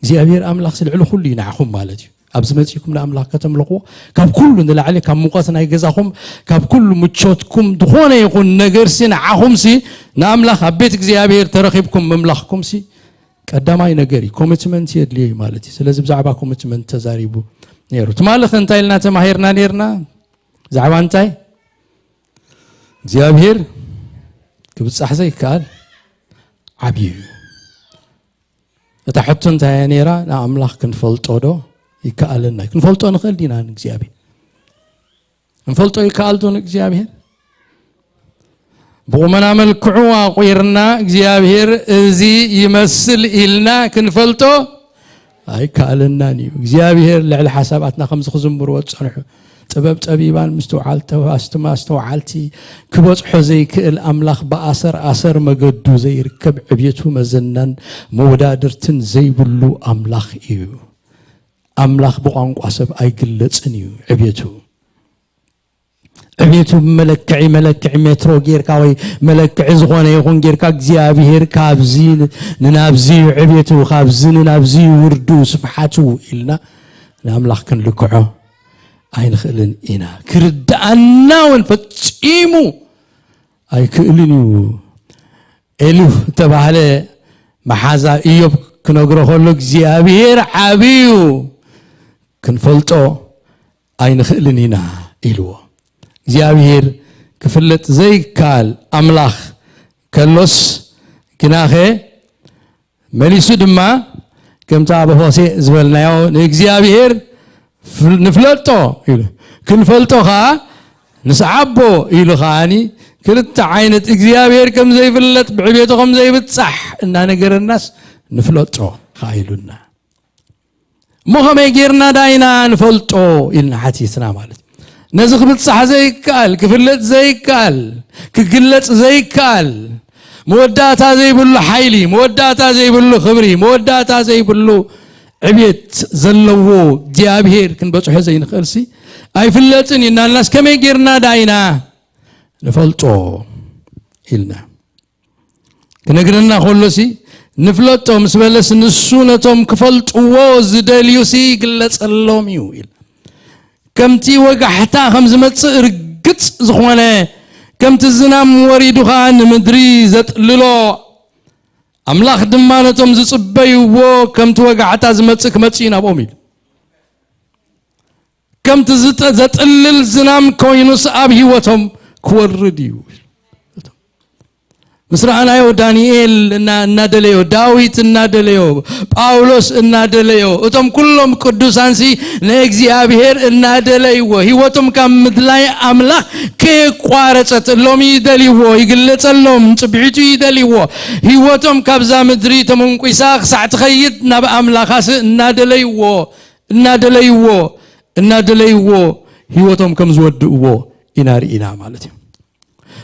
እግዚኣብሔር ኣምላኽ ስለ ልዕሊ ኩሉ እዩ ንዓኹም ማለት እዩ። ኣብዚ መጺእኩም ንኣምላኽ ከተምልኽዎ፣ ካብ ኩሉ ንላዕሊ፣ ካብ ሙቐት ናይ ገዛኹም፣ ካብ ኩሉ ምቾትኩም፣ ዝኾነ ይኹን ነገርሲ ንዓኹምሲ ንኣምላኽ ኣብ ቤት እግዚኣብሔር ተረኺብኩም ምምላኽኩምሲ ቀዳማይ ነገር እዩ። ኮሚትመንት የድልዮ እዩ ማለት እዩ። ስለዚ ብዛዕባ ኮሚትመንት ተዛሪቡ ነይሩ። ትማሊ ከ እንታይ ኢልና ተማሂርና ነይርና? ብዛዕባ እንታይ? እግዚኣብሔር ክብጻሕ ዘይከኣል ዓብዪ እዩ። እታ ሕቶ እንታይ እያ ነይራ? ንኣምላኽ ክንፈልጦ ዶ ይከኣለና? ክንፈልጦ ንኽእል ዲና ንእግዚኣብሔር? ክንፈልጦ ይከኣል ዶ ንእግዚኣብሔር? ብቑመና መልክዑ ኣቑርና እግዚኣብሔር እዚ ይመስል ኢልና ክንፈልጦ ኣይከኣለናን እዩ። እግዚኣብሔር ልዕሊ ሓሳባትና ከምዚ ክዝምርዎ ዝጸንሑ ጥበብ ጠቢባን ምስትውዓል ተዋስቲ ማስተውዓልቲ ክበጽሖ ዘይክእል ኣምላኽ ብኣሰር ኣሰር መገዱ ዘይርከብ ዕብየቱ መዘናን መወዳድርትን ዘይብሉ ኣምላኽ እዩ። ኣምላኽ ብቋንቋ ሰብ ኣይግለጽን እዩ ዕብየቱ። ዕብየቱ ብመለክዒ መለክዒ ሜትሮ ጌርካ ወይ መለክዒ ዝኾነ ይኹን ጌርካ እግዚኣብሔር ካብዚ ንናብዚ እዩ ዕብየቱ፣ ካብዚ ንናብዚ እዩ ውርዱ ስፍሓቱ ኢልና ንኣምላኽ ክንልክዖ ኣይንኽእልን ኢና። ክርድኣና እውን ፈጺሙ ኣይክእልን እዩ። ኤሊሁ እተባህለ መሓዛ ኢዮብ ክነግሮ ከሎ እግዚኣብሔር ዓብዩ ክንፈልጦ ኣይንኽእልን ኢና ኢልዎ። እግዚኣብሔር ክፍለጥ ዘይከኣል ኣምላኽ ከሎስ ግናኸ መሊሱ ድማ ከምቲ ኣብ ሆሴዕ ዝበልናዮ ንእግዚኣብሔር ፍል- ንፍለጦ ኢሉ ክንፈልጦ ኸዓ ንስዓቦ ኢሉ ኸዓኒ ክልተ ዓይነት እግዚኣብሔር ከም ዘይፍለጥ ብዕቤቱ ከም ዘይብጻሕ እናነገረናስ ንፍለጦ ኸዓ ኢሉና። እሞ ከመይ ጌርና ዳይና ንፈልጦ ኢልና ሓቲትና ማለት ነዚ ክብጻሕ ዘይከኣል ክፍለጥ ዘይከኣል ክግለጽ ዘይከኣል መወዳእታ ዘይብሉ ሓይሊ መወዳእታ ዘይብሉ ክብሪ መወዳእታ ዘይብሉ ዕብየት ዘለዎ እግዚኣብሔር ክንበጽሖ ዘይንኽእልሲ ኣይፍለጥን እዩ እናልናስ ከመይ ጌርና ዳይና ንፈልጦ ኢልና ክነግረና ከሎሲ ንፍለጦ ምስ በለስ ንሱ ነቶም ክፈልጥዎ ዝደልዩሲ ይግለጸሎም እዩ ኢል። ከምቲ ወጋሕታ ከም ዝመጽእ ርግጽ ዝኾነ፣ ከምቲ ዝናም ወሪዱ ኸኣ ንምድሪ ዘጥልሎ፣ ኣምላኽ ድማ ነቶም ዝጽበይዎ ከምቲ ወጋሕታ ዝመጽእ ክመጽእ እዩ ናብኦም ኢሉ። ከምቲ ዝጠ-፣ ዘጥልል ዝናም ኮይኑስ ኣብ ህይወቶም ክወርድ እዩ። ምስ ረኣናዮ ዳንኤል እና-፣ እናደለዮ፣ ዳዊት እናደለዮ፣ ጳውሎስ እናደለዮ፣ እቶም ኩሎም ቅዱሳንሲ ንእግዚኣብሔር እናደለይዎ፣ ህይወቶም ካብ ምድላይ ኣምላኽ ከየቋረጸት፣ ሎሚ ይደልይዎ፣ ይግለጸሎም፣ ጽብሒቱ ይደልይዎ። ህይወቶም ካብዛ ምድሪ ተመንቁሳ ክሳዕ ትኸይድ ናብ ኣምላኻሲ እናደለይዎ፣ እናደለይዎ፣ እናደለይዎ ህይወቶም ከም ዝወድእዎ ኢና ርኢና ማለት እዩ።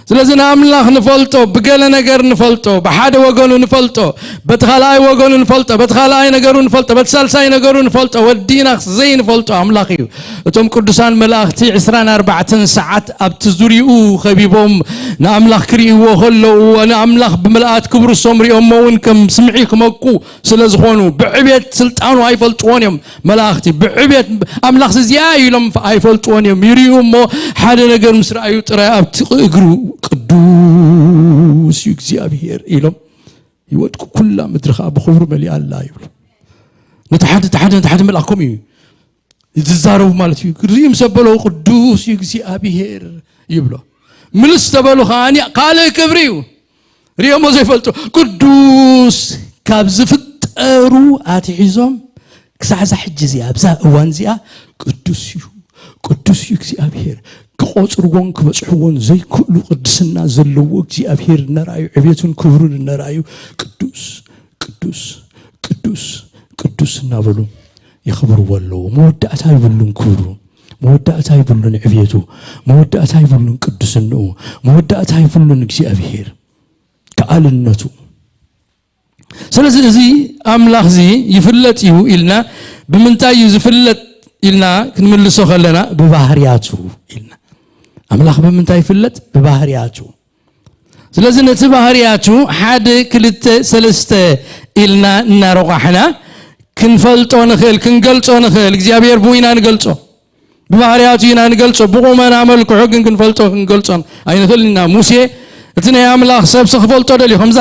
ስለዚ ንኣምላኽ ንፈልጦ፣ ብገለ ነገር ንፈልጦ፣ ብሓደ ወገኑ ንፈልጦ፣ በቲ ካልኣይ ወገኑ ንፈልጦ፣ በቲ ካልኣይ ነገሩ ንፈልጦ፣ በቲ ሳልሳይ ነገሩ ንፈልጦ፣ ወዲእና ዘይንፈልጦ ኣምላኽ እዩ። እቶም ቅዱሳን መላእኽቲ ዕስራን ኣርባዕተን ሰዓት ኣብቲ ዙርያኡ ኸቢቦም ንኣምላኽ ክርእይዎ ከለዉ፣ ንኣምላኽ ብምልኣት ክብሩ እሶም ሪኦሞ እውን ከም ስምዒ ክመቁ ስለ ዝኾኑ፣ ብዕቤት ስልጣኑ ኣይፈልጥዎን እዮም። መላእኽቲ ብዕቤት ኣምላኽ እዚኣ ኢሎም ኣይፈልጥዎን እዮም። ይርእዩ እሞ ሓደ ነገር ምስ ረኣዩ ጥራይ ኣብቲ እግሩ ቅዱስ እዩ እግዚኣብሔር ኢሎም ይወድቁ። ኩላ ምድሪ ኸዓ ብኽብሩ መሊኣ ኣላ ይብሉ። ነቲ ሓደ፣ እቲ ሓደ፣ ነቲ ሓደ መልኣክ ከምኡ እዩ ዝዛረቡ ማለት እዩ። ርእዩ ምስ ኣበሎ ቅዱስ እዩ እግዚኣብሔር ይብሎ። ምልስ ተበሉ ኸዓ ካልእ ክብሪ እዩ። ርእዮሞ ዘይፈልጡ ቅዱስ ካብ ዝፍጠሩ ኣትሒዞም ክሳዕ እዛ ሕጂ እዚኣ፣ ኣብዛ እዋን እዚኣ ቅዱስ እዩ፣ ቅዱስ እዩ እግዚኣብሔር። ክቆጽርዎን ክበጽሕዎን ዘይክእሉ ቅድስና ዘለዎ እግዚኣብሔር እናረኣዩ፣ ዕቤቱን ክብሩን እናረኣዩ ቅዱስ፣ ቅዱስ፣ ቅዱስ፣ ቅዱስ እናበሉ የኽብርዎ ኣለዉ። መወዳእታ ይብሉን ክብሩ፣ መወዳእታ ይብሉን ዕቤቱ፣ መወዳእታ ይብሉን ቅድስንኡ፣ መወዳእታ ይብሉን እግዚኣብሔር ከኣልነቱ። ስለዚ እዚ ኣምላኽ እዚ ይፍለጥ እዩ ኢልና፣ ብምንታይ እዩ ዝፍለጥ ኢልና ክንምልሶ ከለና፣ ብባህርያቱ ኢልና። ኣምላኽ ብምንታይ ይፍለጥ? ብባህርያቱ። ስለዚ ነቲ ባህርያቱ ሓደ፣ ክልተ፣ ሰለስተ ኢልና እናሮቓሕና ክንፈልጦ ንኽእል፣ ክንገልጾ ንኽእል። እግዚኣብሔር ብኡ ኢና ንገልጾ። ብባህርያቱ ኢና ንገልጾ። ብቑመና መልክዑ ግን ክንፈልጦ ክንገልጾን ኣይንኽእልን ኢና። ሙሴ እቲ ናይ ኣምላኽ ሰብሲ ክፈልጦ ደልዩ። ከምዛ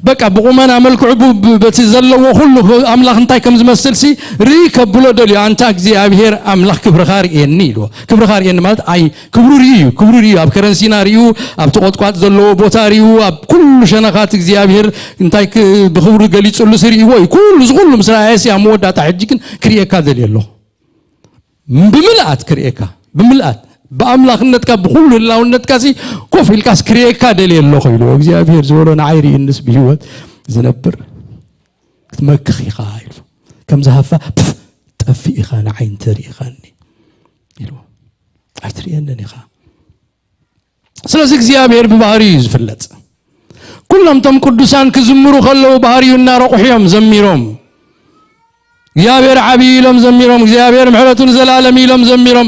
በቃ ብቑመና መልክዑ ብ-፣ ብ-፣ በቲ ዘለዎ ኩሉ ክ-፣ ኣምላኽ እንታይ ከም ዝመስልሲ ርኢ ከብሎ ደልዩ። ኣንታ እግዚኣብሔር ኣምላኽ ክብርኻ ርእየኒ ኢልዎ። ክብርኻ ርእየኒ ማለት ኣይ ክብሩ ርእዩ እዩ። ክብሩ ርእዩ ኣብ ከረን ሲና ርእዩ፣ ኣብቲ ቆጥቋጥ ዘለዎ ቦታ ርእዩ፣ ኣብ ኩሉ ሸነኻት እግዚኣብሔር እንታይ ክ-፣ ብክብሩ ገሊጹሉ ርእይዎ እዩ። ኩሉ፣ እዚ ኩሉ ምስ ረኣየሲ ኣብ መወዳእታ ሕጂ ግን ክርእየካ ደልየ ኣለኹ። ብምልኣት ክርእየካ፣ ብምልኣት ብኣምላኽነትካ ብኩሉ ህላውነትካ ሲ ኮፍ ኢልካስ ክርእየካ ደልየ ኣለኹ ኢልዎ። እግዚኣብሔር ዝበሎ ንዓይ ርእዩንስ ብህይወት ዝነብር ክትመክኽ ኢኻ ኢሉ። ከምዚ ሃፋ ፕፍ፣ ጠፍእ ኢኻ ንዓይ እንተርኢኻኒ ኢልዎ። ኣይትርእየንን ኢኻ። ስለዚ እግዚኣብሔር ብባህርዩ እዩ ዝፍለጥ። ኩሎም እቶም ቅዱሳን ክዝምሩ ከለዉ ባህርዩ እናረቑሑ እዮም ዘሚሮም። እግዚኣብሔር ዓብዪ ኢሎም ዘሚሮም፣ እግዚኣብሔር ምሕረቱ ንዘላለም ኢሎም ዘሚሮም፣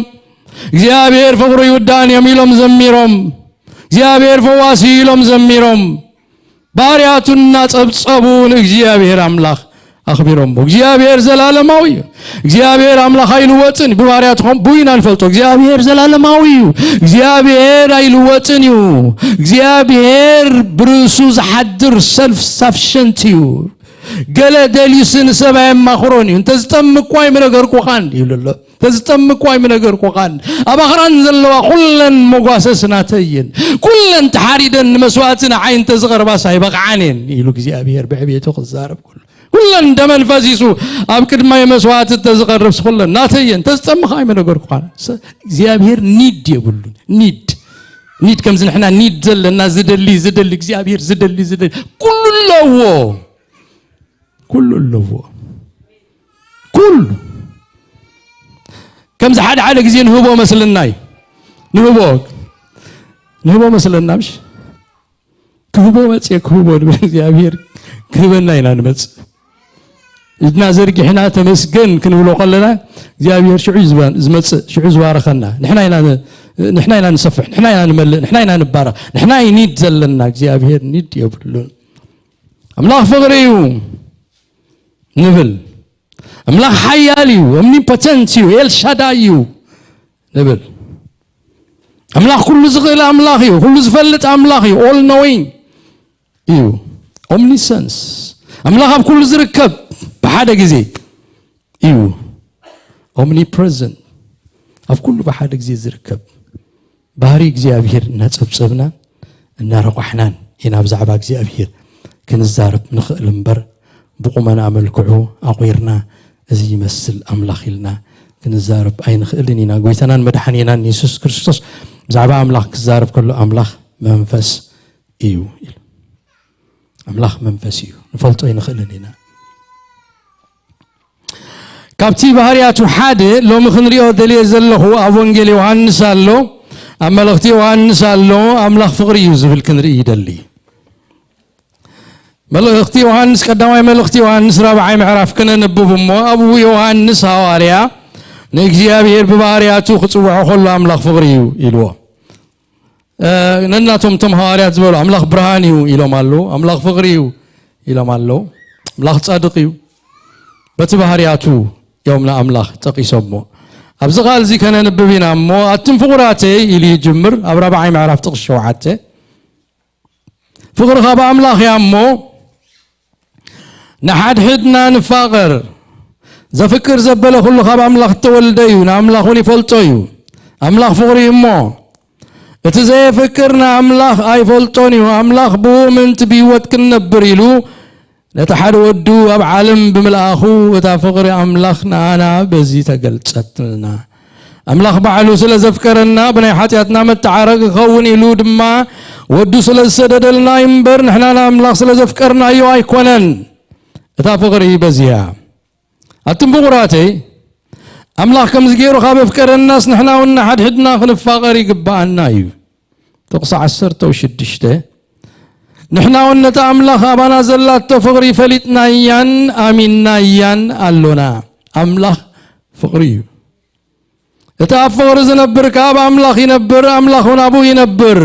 እግዚኣብሔር ፍቕሩ ይውዳን እዮም ኢሎም ዘሚሮም፣ እግዚኣብሔር ፈዋሲ ኢሎም ዘሚሮም። ባህርያቱ እናጸብጸቡ ንእግዚኣብሔር ኣምላኽ ኣኽቢሮሞ። እግዚኣብሔር ዘላለማዊ እዩ። እግዚኣብሔር ኣምላኽ ኣይልወጥን እዩ። ብባህርያቱ ከም ብኡ ኢና ንፈልጦ። እግዚኣብሔር ዘላለማዊ እዩ። እግዚኣብሔር ኣይልወጥን እዩ። እግዚኣብሔር ብርእሱ ዝሓድር ሰልፍ ሳፍሸንት እዩ። ገለ ደልዩሲ ንሰብ ኣየማኽሮን እዩ። እንተዝጠሚ እኳ ኣይምነገርኩኻን ይብሉ ኣሎ። ተዝጠሚ እኳ ኣይምነገርኩኻን። ኣብ ኣኽራን ዘለዋ ኩለን መጓሰስ ናተይ እየን። ኩለን ተሓሪደን ንመስዋእቲ ንዓይ እንተዝቐርባስ ኣይበቕዓን እየን ኢሉ እግዚኣብሔር ብዕቤቱ ክዛረብ ከሎ። ኩለን ደመን ፈሲሱ ኣብ ቅድማይ መስዋእቲ እንተዝቐርብስ ኩለን ናተይ እየን። ተዝጠሚ ኸዓ ኣይምነገርኩኻን። ሰ-፣ እግዚኣብሔር ኒድ የብሉን። ኒድ፣ ኒድ ከምዚ ንሕና ኒድ ዘለና ዝደሊ፣ ዝደሊ፣ እግዚኣብሔር ዝደሊ፣ ዝደሊ ኩሉ ኣለዎ። ኩሉ ኣለዎ። ኩሉ ከምዚ ሓደ ሓደ ግዜ ንህቦ መስልና እዩ። ንህቦ፣ ንህቦ መስልና ምሽ? ክህቦ መጽየ ክህቦ ንብል እግዚኣብሔር ክህበና ኢና ንመጽእ። ኢድና ዘርጊሕና ተመስገን ክንብሎ ከለና እግዚኣብሔር ሽዑ እዩ ዝባ-፣ ዝመጽእ፣ ሽዑ ዝባርኸና። ንሕና ኢና ን-፣ ንሕና ኢና ንሰፍሕ፣ ንሕና ኢና ንመልእ፣ ንሕና ኢና ንባረኽ። ንሕና እዩ ኒድ ዘለና፣ እግዚኣብሔር ኒድ የብሉን። ኣምላኽ ፍቕሪ እዩ ንብል። ኣምላኽ ሓያል እዩ፣ ኦምኒፖተንት እዩ፣ ኤልሻዳይ እዩ። ንብል። ኣምላኽ ኩሉ ዝኽእል ኣምላኽ እዩ። ኩሉ ዝፈልጥ ኣምላኽ እዩ። All knowing እዩ። Omniscience። ኣምላኽ ኣብ ኩሉ ዝርከብ ብሓደ ግዜ እዩ። Omnipresent። ኣብ ኩሉ ብሓደ ግዜ ዝርከብ። ባህሪ እግዚኣብሔር እናጸብጸብና እናረቋሕናን ኢና ብዛዕባ እግዚኣብሔር ክንዛረብ ንኽእል እምበር፣ ብቑመና መልክዑ ኣቑርና እዚ ይመስል ኣምላኽ ኢልና ክንዛረብ ኣይንኽእልን ኢና። ጎይታናን መድሓኒናን የሱስ ክርስቶስ ብዛዕባ ኣምላኽ ክዛረብ ከሎ ኣምላኽ መንፈስ እዩ ኢሉ። ኣምላኽ መንፈስ እዩ። ንፈልጦ ኣይንኽእልን ኢና። ካብቲ ባህርያቱ ሓደ ሎሚ ክንሪኦ ደልየ ዘለኹ ኣብ ወንጌል ዮሃንስ ኣሎ፣ ኣብ መልእኽቲ ዮሃንስ ኣሎ። ኣምላኽ ፍቕሪ እዩ ዝብል ክንርኢ ይደሊ። መልእኽቲ ዮሃንስ፣ ቀዳማይ መልእኽቲ ዮሃንስ ራብዓይ ምዕራፍ ክነንብብ እሞ፣ ኣብኡ ዮሃንስ ሃዋርያ ንእግዚኣብሔር ብባህርያቱ ክጽውዖ ከሎ ኣምላኽ ፍቕሪ እዩ ኢልዎ። እ፣ ነናቶም እቶም ሃዋርያት ዝበሉ ኣምላኽ ብርሃን እዩ ኢሎም ኣለዉ፣ ኣምላኽ ፍቕሪ እዩ ኢሎም ኣለዉ፣ ኣምላኽ ጻድቕ እዩ። በቲ ባህርያቱ እዮም ንኣምላኽ ጠቒሶሞ። ኣብዚ ቃል እዚ ከነንብብ ኢና እሞ፣ ኣቱም ፍቑራተይ ኢሉ ይጅምር ኣብ ራብዓይ ምዕራፍ ጥቕሲ ሸውዓተ። ፍቕሪ ካብ ኣምላኽ እያ እሞ፣ ንሓድሕድና ንፋቐር። ዘፍቅር ዘበለ ኩሉ ካብ ኣምላኽ እተወልደ እዩ፣ ንኣምላኽ እውን ይፈልጦ እዩ። ኣምላኽ ፍቕሪ እዩ እሞ፣ እቲ ዘየፍቅር ንኣምላኽ ኣይፈልጦን እዩ፣ ኣምላኽ ብኡ ምእንቲ ብህይወት ክንነብር ኢሉ ነቲ ሓደ ወዱ ኣብ ዓለም ብምልኣኹ፣ እታ ፍቕሪ ኣምላኽ ንኣና በዚ ተገልጸትልና። ኣምላኽ ባዕሉ ስለ ዘፍቀረና፣ ብናይ ሓጢኣትና መተዓረቂ ክኸውን ኢሉ ድማ ወዱ ስለ ዝሰደደልና እዩ እምበር፣ ንሕና ንኣምላኽ ስለ ዘፍቀርናዮ ኣይኮነን። እታ ፍቕሪ በዚያ። ኣቱም ፍቑራተይ፣ ኣምላኽ ከምዚ ገይሩ ካብ ኣፍቀረናስ፣ ንሕና እውን ንሓድሕድና ክንፋቐር ይግብኣና እዩ። ጥቕሲ ዓሰርተ ሽዱሽተ፣ ንሕና እውን ነቲ ኣምላኽ ኣባና ዘላቶ ፍቕሪ ፈሊጥናያን ኣሚንናያን ኣሎና። ኣምላኽ ፍቕሪ እዩ። እቲ ኣብ ፍቕሪ ዝነብር ከኣ ኣብ ኣምላኽ ይነብር፣ ኣምላኽ እውን ኣብኡ ይነብር።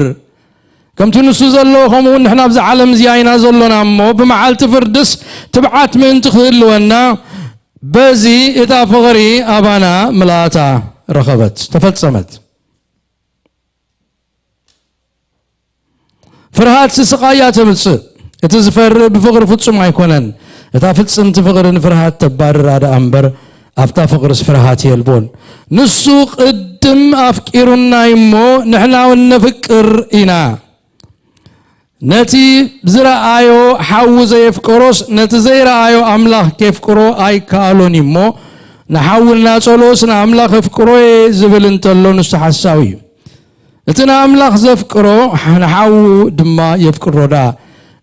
ከምቲ ንሱ ዘሎ፣ ከምኡ እውን ንሕና ኣብዚ ዓለም እዚኣ ኢና ዘሎና እሞ፣ ብመዓልቲ ፍርድስ ትብዓት ምእንቲ ክህልወና፣ በዚ እታ ፍቕሪ ኣባና ምልኣታ ረኸበት፣ ተፈጸመት። ፍርሃት ስቓይ እያ ተምጽእ። እቲ ዝፈርህ ብፍቕሪ ፍጹም ኣይኮነን። እታ ፍጽምቲ ፍቕሪ ንፍርሃት ተባርራ ደኣ እምበር፣ ኣብታ ፍቕርስ ፍርሃት የልቦን። ንሱ ቅድም ኣፍቂሩና እዩ እሞ፣ ንሕና እውን ነፍቅር ኢና። ነቲ ዝረኣዮ ሓዊ ዘየፍቀሮስ፣ ነቲ ዘይረኣዮ ኣምላኽ ኬፍቅሮ ኣይከኣሎን እዩ እሞ፣ ንሓዊ እናጸልኦስ ንኣምላኽ እፍቅሮ እየ ዝብል እንተሎ፣ ንሱ ሓሳዊ እዩ። እቲ ንኣምላኽ ዘፍቅሮ ንሓዉ ድማ የፍቅሮ ደኣ፣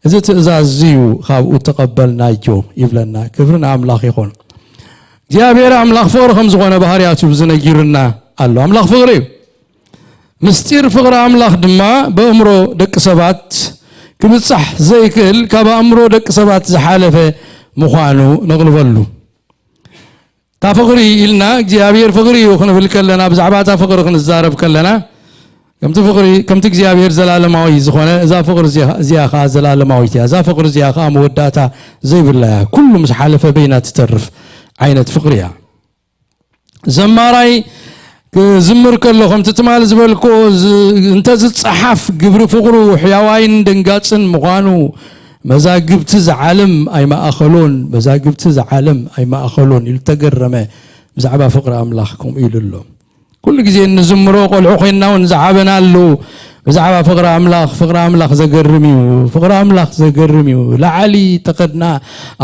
እዚ ትእዛዝ እዚ እዩ፣ ካብኡ እተቐበልናዮ ይብለና። ክብሪ ንኣምላኽ ይኹን። እግዚኣብሔር ኣምላኽ ፍቕሪ ከም ዝኾነ ባህርያቱ እዚ ነጊሩና ኣሎ። ኣምላኽ ፍቕሪ እዩ። ምስጢር ፍቕሪ ኣምላኽ ድማ ብኣእምሮ ደቂ ሰባት ክብጻሕ ዘይክእል፣ ካብ ኣእምሮ ደቂ ሰባት ዝሓለፈ ምዃኑ ነቕልበሉ። እታ ፍቕሪ ኢልና እግዚኣብሔር ፍቕሪ እዩ ክንብል ከለና፣ ብዛዕባ እታ ፍቕሪ ክንዛረብ ከለና፣ ከምቲ ፍቕሪ፣ ከምቲ እግዚኣብሔር ዘላለማዊ ዝኾነ፣ እዛ ፍቕሪ እዚኣ፣ እዚኣ ኸዓ ዘላለማዊት እያ። እዛ ፍቕሪ እዚኣ ኸዓ መወዳእታ ዘይብላ እያ። ኩሉ ምስ ሓለፈ በይና ትተርፍ ዓይነት ፍቕሪ እያ። ዘማራይ ክዝምር ከሎ፣ ከምቲ ትማል ዝበልክዎ፣ ዝ-፣ እንተ ዝጸሓፍ ግብሪ ፍቕሩ ሕያዋይን ደንጋጽን ምዃኑ፣ መዛግብቲ ዝዓለም ኣይመኣኸሎን፣ መዛግብቲ ዝዓለም ኣይመኣኸሎን ኢሉ ተገረመ። ብዛዕባ ፍቕሪ ኣምላኽ ከምኡ ኢሉ ኣሎ። ኩሉ ግዜ እንዝምሮ፣ ቆልዑ ኮይንና እውን ዝዓበናሉ፣ ብዛዕባ ፍቕሪ ኣምላኽ፣ ፍቕሪ ኣምላኽ ዘገርም እዩ፣ ፍቕሪ ኣምላኽ ዘገርም እዩ። ላዕሊ እንተኸድና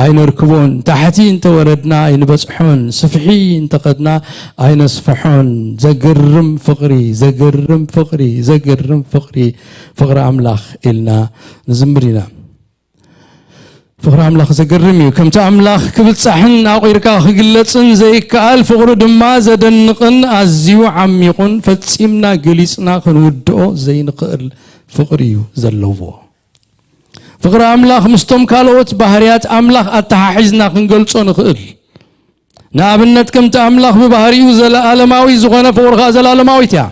ኣይነርክቦን፣ ታሕቲ እንተወረድና ኣይንበጽሖን፣ ስፍሒ እንተኸድና ኣይነስፍሖን። ዘገርም ፍቕሪ፣ ዘገርም ፍቕሪ፣ ዘገርም ፍቕሪ፣ ፍቕሪ ኣምላኽ ኢልና ንዝምር ኢና። ፍቕሪ ኣምላኽ ዘገርም እዩ። ከምቲ ኣምላኽ ክብጻሕን ኣቑርካ ክግለጽን ዘይከኣል፣ ፍቕሩ ድማ ዘደንቕን ኣዝዩ ዓሚቑን ፈጺምና ገሊጽና ክንውድኦ ዘይንኽእል ፍቕሪ እዩ ዘለዎ። ፍቕሪ ኣምላኽ ምስቶም ካልኦት ባህርያት ኣምላኽ ኣተሓሒዝና ክንገልጾ ንኽእል። ንኣብነት፣ ከምቲ ኣምላኽ ብባህሪኡ ዘለኣለማዊ ዝኾነ፣ ፍቕሩ ኸኣ ዘላለማዊት እያ።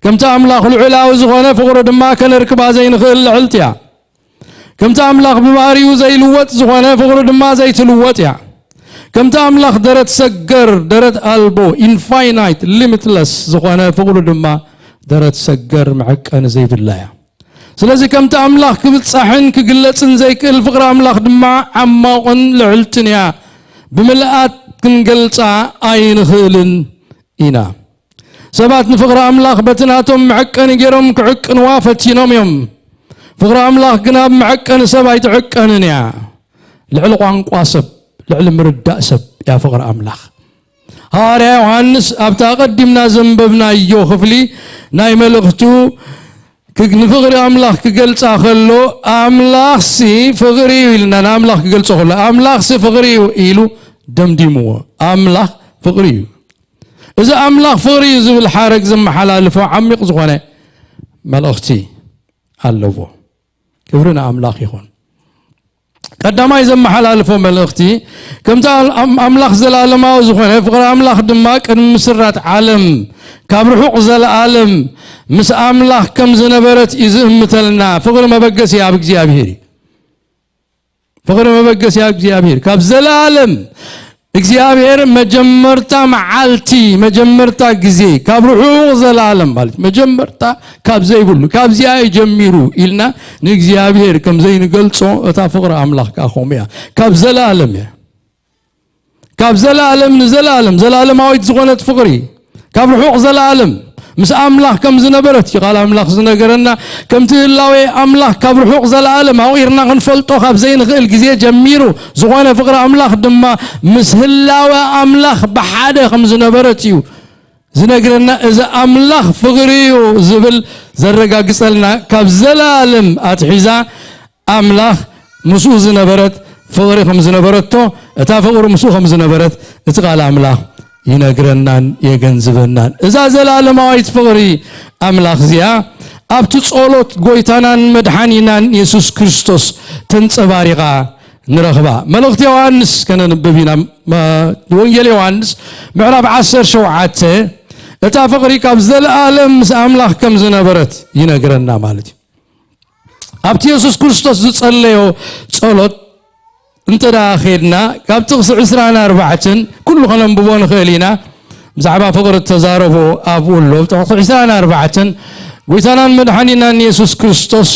ከምቲ ኣምላኽ ልዑላዊ ዝኾነ፣ ፍቕሩ ድማ ከነርክባ ዘይንኽእል ልዕልቲ እያ። ከምቲ ኣምላኽ ብባህሪኡ ዘይልወጥ ዝኾነ፣ ፍቕሩ ድማ ዘይትልወጥ እያ። ከምቲ ኣምላኽ ደረት ሰገር፣ ደረት ኣልቦ፣ ኢንፋይናይት፣ ሊሚትለስ ዝኾነ፣ ፍቕሩ ድማ ደረት ሰገር፣ መዐቀኒ ዘይብላ እያ። ስለዚ ከምቲ ኣምላኽ ክብጻሕን ክግለጽን ዘይክእል፣ ፍቕሪ ኣምላኽ ድማ ዓማቑን ልዕልትን እያ። ብምልኣት ክንገልጻ ኣይንኽእልን ኢና። ሰባት ንፍቕሪ ኣምላኽ በቲ ናቶም መዐቀኒ ገይሮም ክዕቅንዋ ፈቲኖም እዮም። ፍቕሪ ኣምላኽ ግና ብመዐቀኒ ሰብ ኣይትዕቀንን እያ። ልዕሊ ቋንቋ ሰብ፣ ልዕሊ ምርዳእ ሰብ እያ ፍቕሪ ኣምላኽ። ሃዋርያ ዮሃንስ ኣብታ ኣቐዲምና ዘንበብናዮ ክፍሊ ናይ መልእኽቱ ክግ-፣ ንፍቕሪ ኣምላኽ ክገልጻ ከሎ፣ "ኣምላኽሲ ፍቕሪ እዩ" ኢልና ንኣምላኽ ክገልጾ ከሎ፣ "ኣምላኽሲ ፍቕሪ እዩ" ኢሉ ደምዲምዎ። ኣምላኽ ፍቕሪ እዩ። እዚ ኣምላኽ ፍቕሪ እዩ ዝብል ሓረግ ዘመሓላልፎ ዓሚቕ ዝኾነ መልእኽቲ ኣለዎ። ክብሪ ንኣምላኽ ይኹን። ቀዳማይ ዘመሓላልፎ መልእኽቲ፣ ከምቲ ኣል-፣ ኣም-፣ ኣምላኽ ዘለኣለማዊ ዝኾነ፣ ፍቕሪ ኣምላኽ ድማ ቅድሚ ምስራት ዓለም ካብ ርሑቕ ዘለኣለም ምስ ኣምላኽ ከም ዝነበረት እዩ ዝእምተልና። ፍቕሪ መበገሲ ኣብ እግዚኣብሔር እዩ። ፍቕሪ መበገሲ ኣብ እግዚኣብሔር። ካብ ዘለኣለም እግዚኣብሔር መጀመርታ መዓልቲ፣ መጀመርታ ግዜ፣ ካብ ርሑቕ ዘለኣለም ማለት መጀመርታ ካብ ዘይብሉ፣ ካብዚኣ እዩ ጀሚሩ ኢልና ንእግዚኣብሔር ከም ዘይንገልጾ፣ እታ ፍቕሪ ኣምላኽ ከኣ ከምኡ እያ። ካብ ዘለኣለም እያ። ካብ ዘለኣለም ንዘለኣለም፣ ዘለኣለማዊት ዝኾነት ፍቕሪ፣ ካብ ርሑቕ ዘለኣለም ምስ ኣምላኽ ከም ዝነበረት እዩ ቃል ኣምላኽ ዝነገረና። ከምቲ ህላዌ ኣምላኽ ካብ ርሑቕ ዘለኣለም ኣቑርና ክንፈልጦ ካብ ዘይንኽእል ግዜ ጀሚሩ ዝኾነ፣ ፍቕሪ ኣምላኽ ድማ ምስ ህላወ ኣምላኽ ብሓደ ከም ዝነበረት እዩ ዝነግረና። እዚ ኣምላኽ ፍቕሪ እዩ ዝብል ዘረጋግጸልና፣ ካብ ዘለኣለም ኣትሒዛ ኣምላኽ ምስኡ ዝነበረት ፍቕሪ ከም ዝነበረቶ፣ እታ ፍቕሪ ምስኡ ከም ዝነበረት እቲ ቃል ኣምላኽ ይነግረናን የገንዝበናን። እዛ ዘለኣለማዊት ፍቕሪ ኣምላኽ እዚኣ ኣብቲ ጸሎት ጎይታናን መድሓኒናን የሱስ ክርስቶስ ተንጸባሪቓ ንረኽባ። መልእኽቲ ዮሃንስ ከነንብብ ኢና። መ-፣ ወንጌል ዮሃንስ ምዕራፍ ዓሰርተ ሸውዓተ፣ እታ ፍቕሪ ካብ ዘለኣለም ምስ ኣምላኽ ከም ዝነበረት ይነግረና ማለት እዩ። ኣብቲ የሱስ ክርስቶስ ዝጸለዮ ጸሎት እንተ ደኣ ኼድና፣ ካብ ጥቕሲ ዕስራን ኣርባዕተን ኩሉ ኸነንብቦ ንኽእል ኢና። ብዛዕባ ፍቕሪ እተዛረቦ ኣብኡ ኣሎ። ጥቕሲ ዕስራን ኣርባዕተን፣ ጎይታናን መድሓኒናን የሱስ ክርስቶስ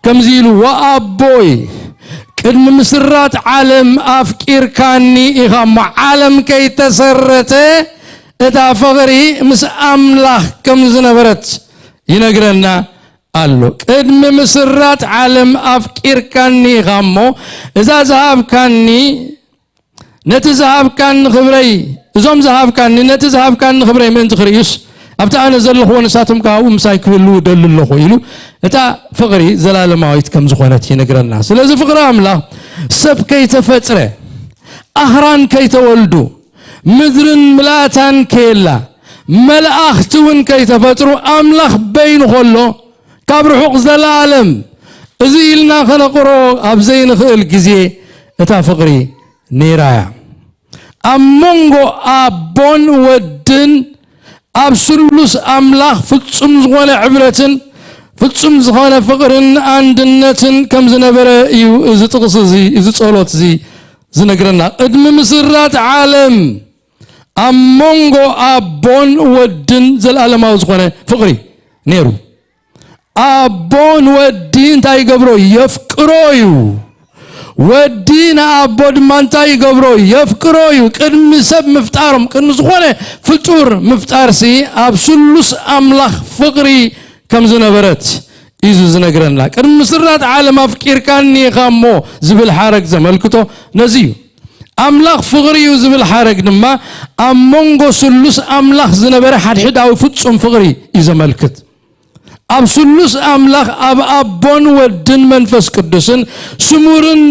ከምዚ ኢሉ፣ "ወኣቦይ፣ ቅድሚ ምስራት ዓለም ኣፍቂርካኒ ኢኻ እሞ፣ ዓለም ከይተሰረተ እታ ፍቕሪ ምስ ኣምላኽ ከም ዝነበረት" ይነግረና ኣሎ። "ቅድሚ ምስራት ዓለም ኣፍቂርካኒ ኢኻ እሞ፣ እዛ ዝሃብካኒ፣ ነቲ ዝሃብካኒ ክብረይ፣ እዞም ዝሃብካኒ፣ ነቲ ዝሃብካኒ ክብረይ ምእንቲ ክርእዩስ፣ ኣብቲ ኣነ ዘለኹዎ ንሳቶም ከኣ ኣብኡ ምሳይ ክህልዉ እደሊ ኣለኹ" ኢሉ፣ እታ ፍቕሪ ዘላለማዊት ከም ዝኾነት ይነግረና። ስለዚ ፍቕሪ ኣምላኽ ሰብ ከይተፈጥረ፣ ኣኽራን ከይተወልዱ፣ ምድርን ምልኣታን ከየላ፣ መላእኽቲ እውን ከይተፈጥሩ፣ ኣምላኽ በይኑ ከሎ፣ ካብ ርሑቕ ዘለኣለም እዚ ኢልና ከነቕሮ ኣብ ዘይንኽእል ግዜ እታ ፍቕሪ ነይራ እያ። ኣብ መንጎ ኣቦን ወድን ኣብ ስሉስ ኣምላኽ ፍጹም ዝኾነ ሕብረትን ፍጹም ዝኾነ ፍቕርን ኣንድነትን ከም ዝነበረ እዩ እዚ ጥቕሲ እዚ፣ እዚ ጸሎት እዚ ዝነግረና። ቅድሚ ምስራት ዓለም ኣብ መንጎ ኣቦን ወድን ዘለኣለማዊ ዝኾነ ፍቕሪ ነይሩ። ኣቦ ንወዲ እንታይ ይገብሮ? የፍቅሮ እዩ። ወዲ ንኣቦ ድማ እንታይ ይገብሮ? የፍቅሮ እዩ። ቅድሚ ሰብ ምፍጣሮም፣ ቅድሚ ዝኾነ ፍጡር ምፍጣርሲ ኣብ ስሉስ ኣምላኽ ፍቕሪ ከም ዝነበረት እዩ ዝነግረና። ቅድሚ ምስራት ዓለም ኣፍቂርካኒ ኢኻ እሞ ዝብል ሓረግ ዘመልክቶ ነዚ እዩ። ኣምላኽ ፍቕሪ እዩ ዝብል ሓረግ ድማ ኣብ መንጎ ስሉስ ኣምላኽ ዝነበረ ሓድሕዳዊ ፍጹም ፍቕሪ እዩ ዘመልክት። ኣብ ስሉስ ኣምላኽ፣ ኣብ ኣቦን ወድን መንፈስ ቅዱስን ስሙርን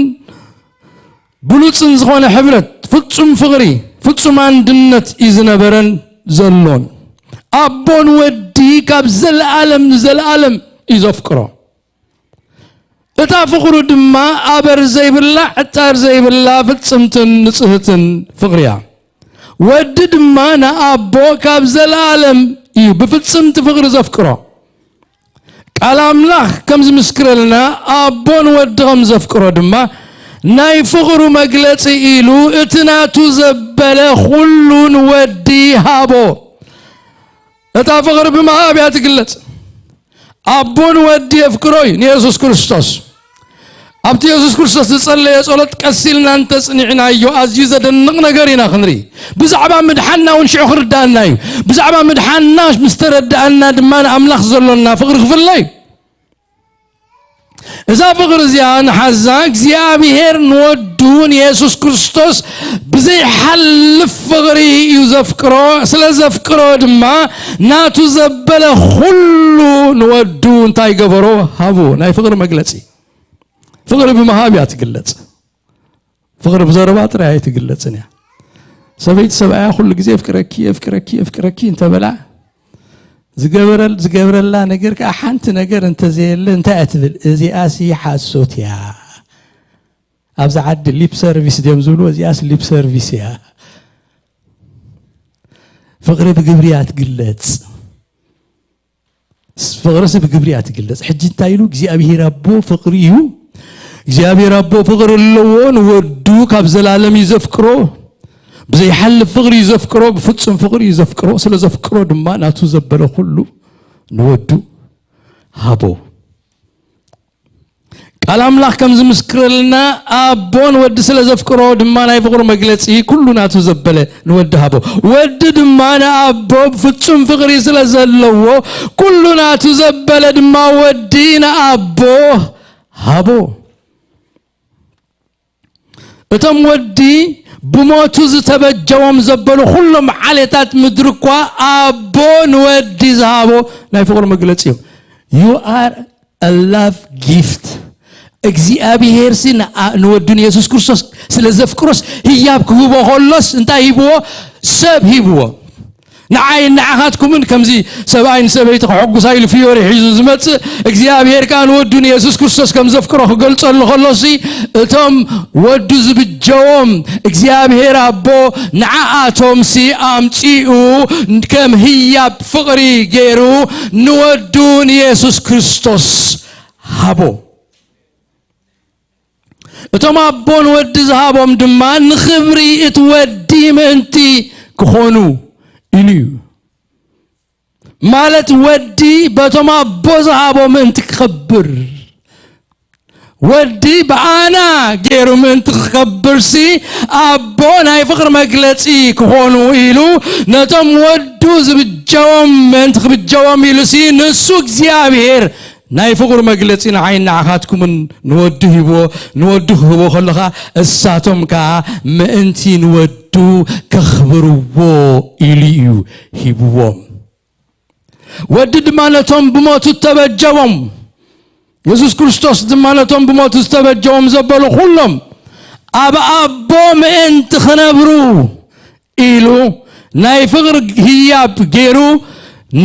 ብሉጽን ዝኾነ ሕብረት፣ ፍጹም ፍቕሪ፣ ፍጹም ኣንድነት እዩ ዝነበረን ዘሎን። ኣቦን ወዲ ካብ ዘለኣለም ንዘለኣለም እዩ ዘፍቅሮ። እታ ፍቕሩ ድማ ኣበር ዘይብላ፣ ዕጣር ዘይብላ፣ ፍጽምትን ንጽህትን ፍቕሪ እያ። ወዲ ድማ ንኣቦ ካብ ዘለኣለም እዩ ብፍጽምቲ ፍቕሪ ዘፍቅሮ። ቃል ኣምላኽ ከም ዝምስክረልና፣ ኣቦ ንወዲ ከም ዘፍቅሮ ድማ፣ ናይ ፍቕሩ መግለጺ ኢሉ እቲ ናቱ ዘበለ ኩሉ ንወዲ ሃቦ። እታ ፍቕሪ ብምሃብ እያ ትግለጽ። ኣቦ ንወዲ የፍቅሮ እዩ፣ ንየሱስ ክርስቶስ። ኣብቲ የሱስ ክርስቶስ ዝጸለየ ጸሎት ቀስ ኢልና እንተጽኒዕናዮ ኣዝዩ ዘደንቕ ነገር ኢና ክንርኢ። ብዛዕባ ምድሓንና እውን ሽዑ ክርዳኣና እዩ። ብዛዕባ ምድሓንና ምስ ተረዳኣና ድማ ንኣምላኽ ዘሎና ፍቕሪ ክፍለ እዩ። እዛ ፍቕሪ እዚኣ ንሓዛ። እግዚኣብሔር ንወዱ ንየሱስ ክርስቶስ ብዘይሓልፍ ፍቕሪ እዩ ዘፍቅሮ። ስለ ዘፍቅሮ ድማ ናቱ ዘበለ ኩሉ ንወዱ እንታይ ገበሮ? ሃቦ። ናይ ፍቕሪ መግለጺ። ፍቕሪ ብምሃብ እያ ትግለጽ። ፍቕሪ ብዘረባ ጥራይ ኣይትግለጽን እያ። ሰበይቲ ሰብኣያ ኩሉ ግዜ "የፍቅረኪ፣ የፍቅረኪ፣ የፍቅረኪ" እንተበላ፣ ዝገበረል-፣ ዝገብረላ ነገር ከኣ ሓንቲ ነገር እንተዘየለ እንታይ እያ ትብል? "እዚኣሲ ሓሶት እያ። ኣብዚ ዓዲ ሊፕ ሰርቪስ ድዮም ዝብሉ? እዚኣስ ሊፕ ሰርቪስ እያ።" ፍቕሪ ብግብሪ እያ ትግለጽ። ፍቕርሲ ብግብሪ እያ ትግለጽ። ሕጂ እንታይ ኢሉ? እግዚኣብሔር ኣቦ ፍቕሪ እዩ። እግዚኣብሔር ኣቦ ፍቕሪ ኣለዎ፣ ንወዱ ካብ ዘላለም እዩ ዘፍቅሮ። ብዘይሓልፍ ፍቕሪ እዩ ዘፍቅሮ፣ ብፍጹም ፍቕሪ እዩ ዘፍቅሮ። ስለ ዘፍቅሮ ድማ ናቱ ዘበለ ኩሉ ንወዱ ሃቦ። ቃል ኣምላኽ ከም ዝምስክረልና፣ ኣቦ ንወዲ ስለ ዘፍቅሮ ድማ ናይ ፍቕሩ መግለጺ ኩሉ ናቱ ዘበለ ንወዲ ሃቦ። ወዲ ድማ ንኣቦ ብፍጹም ፍቕሪ ስለ ዘለዎ፣ ኩሉ ናቱ ዘበለ ድማ ወዲ ንኣቦ ሃቦ። እቶም ወዲ ብሞቱ ዝተበጀዎም ዘበሉ ኩሎም ዓሌታት ምድሪ እኳ ኣቦ ንወዲ ዝሃቦ ናይ ፍቕሩ መግለጺ እዮም። You are a love gift። እግዚኣብሔር ሲ ንኣ-፣ ንወዱ ንየሱስ ክርስቶስ ስለ ዘፍቅሮስ ህያብ ክህቦ ከሎስ እንታይ ሂብዎ? ሰብ ሂብዎ። ንዓይ ንዓኻትኩምን ከምዚ ሰብኣይ ንሰበይቲ ከሐጉሳ ኢሉ ፍዮሪ ሒዙ ዝመጽእ እግዚኣብሔር ከኣ ንወዱ ንየሱስ ክርስቶስ ከም ዘፍቅሮ ክገልጸሉ ከሎሲ እቶም ወዱ ዝብጀዎም እግዚኣብሔር ኣቦ ንዓኣቶምሲ ኣምጺኡ ከም ህያብ ፍቕሪ ገይሩ ንወዱ ንየሱስ ክርስቶስ ሃቦ። እቶም ኣቦ ንወዲ ዝሃቦም ድማ ንኽብሪ እቲ ወዲ ምእንቲ ክኾኑ ኢሉ እዩ። ማለት ወዲ በቶም ኣቦ ዝሃቦ ምእንቲ ክኸብር፣ ወዲ ብኣና ገይሩ ምእንቲ ክኸብርሲ ኣቦ ናይ ፍቕሪ መግለጺ ክኾኑ ኢሉ ነቶም ወዱ ዝብጀዎም ምእንቲ ክብጀዎም ኢሉሲ ንሱ እግዚኣብሔር ናይ ፍቕሩ መግለጺ ንዓይን ንዓኻትኩምን ንወዱ ሂብዎ፣ ንወዱ ክህቦ ከሎ ኸኣ እሳቶም ከኣ ምእንቲ ንወዱ ከኽብርዎ ኢሉ እዩ ሂብዎም። ወዲ ድማ ነቶም ብሞቱ እተበጀዎም፣ የሱስ ክርስቶስ ድማ ነቶም ብሞቱ ዝተበጀዎም ዘበሉ ኩሎም ኣብ ኣቦ ምእንቲ ክነብሩ ኢሉ ናይ ፍቕሪ ህያብ ገይሩ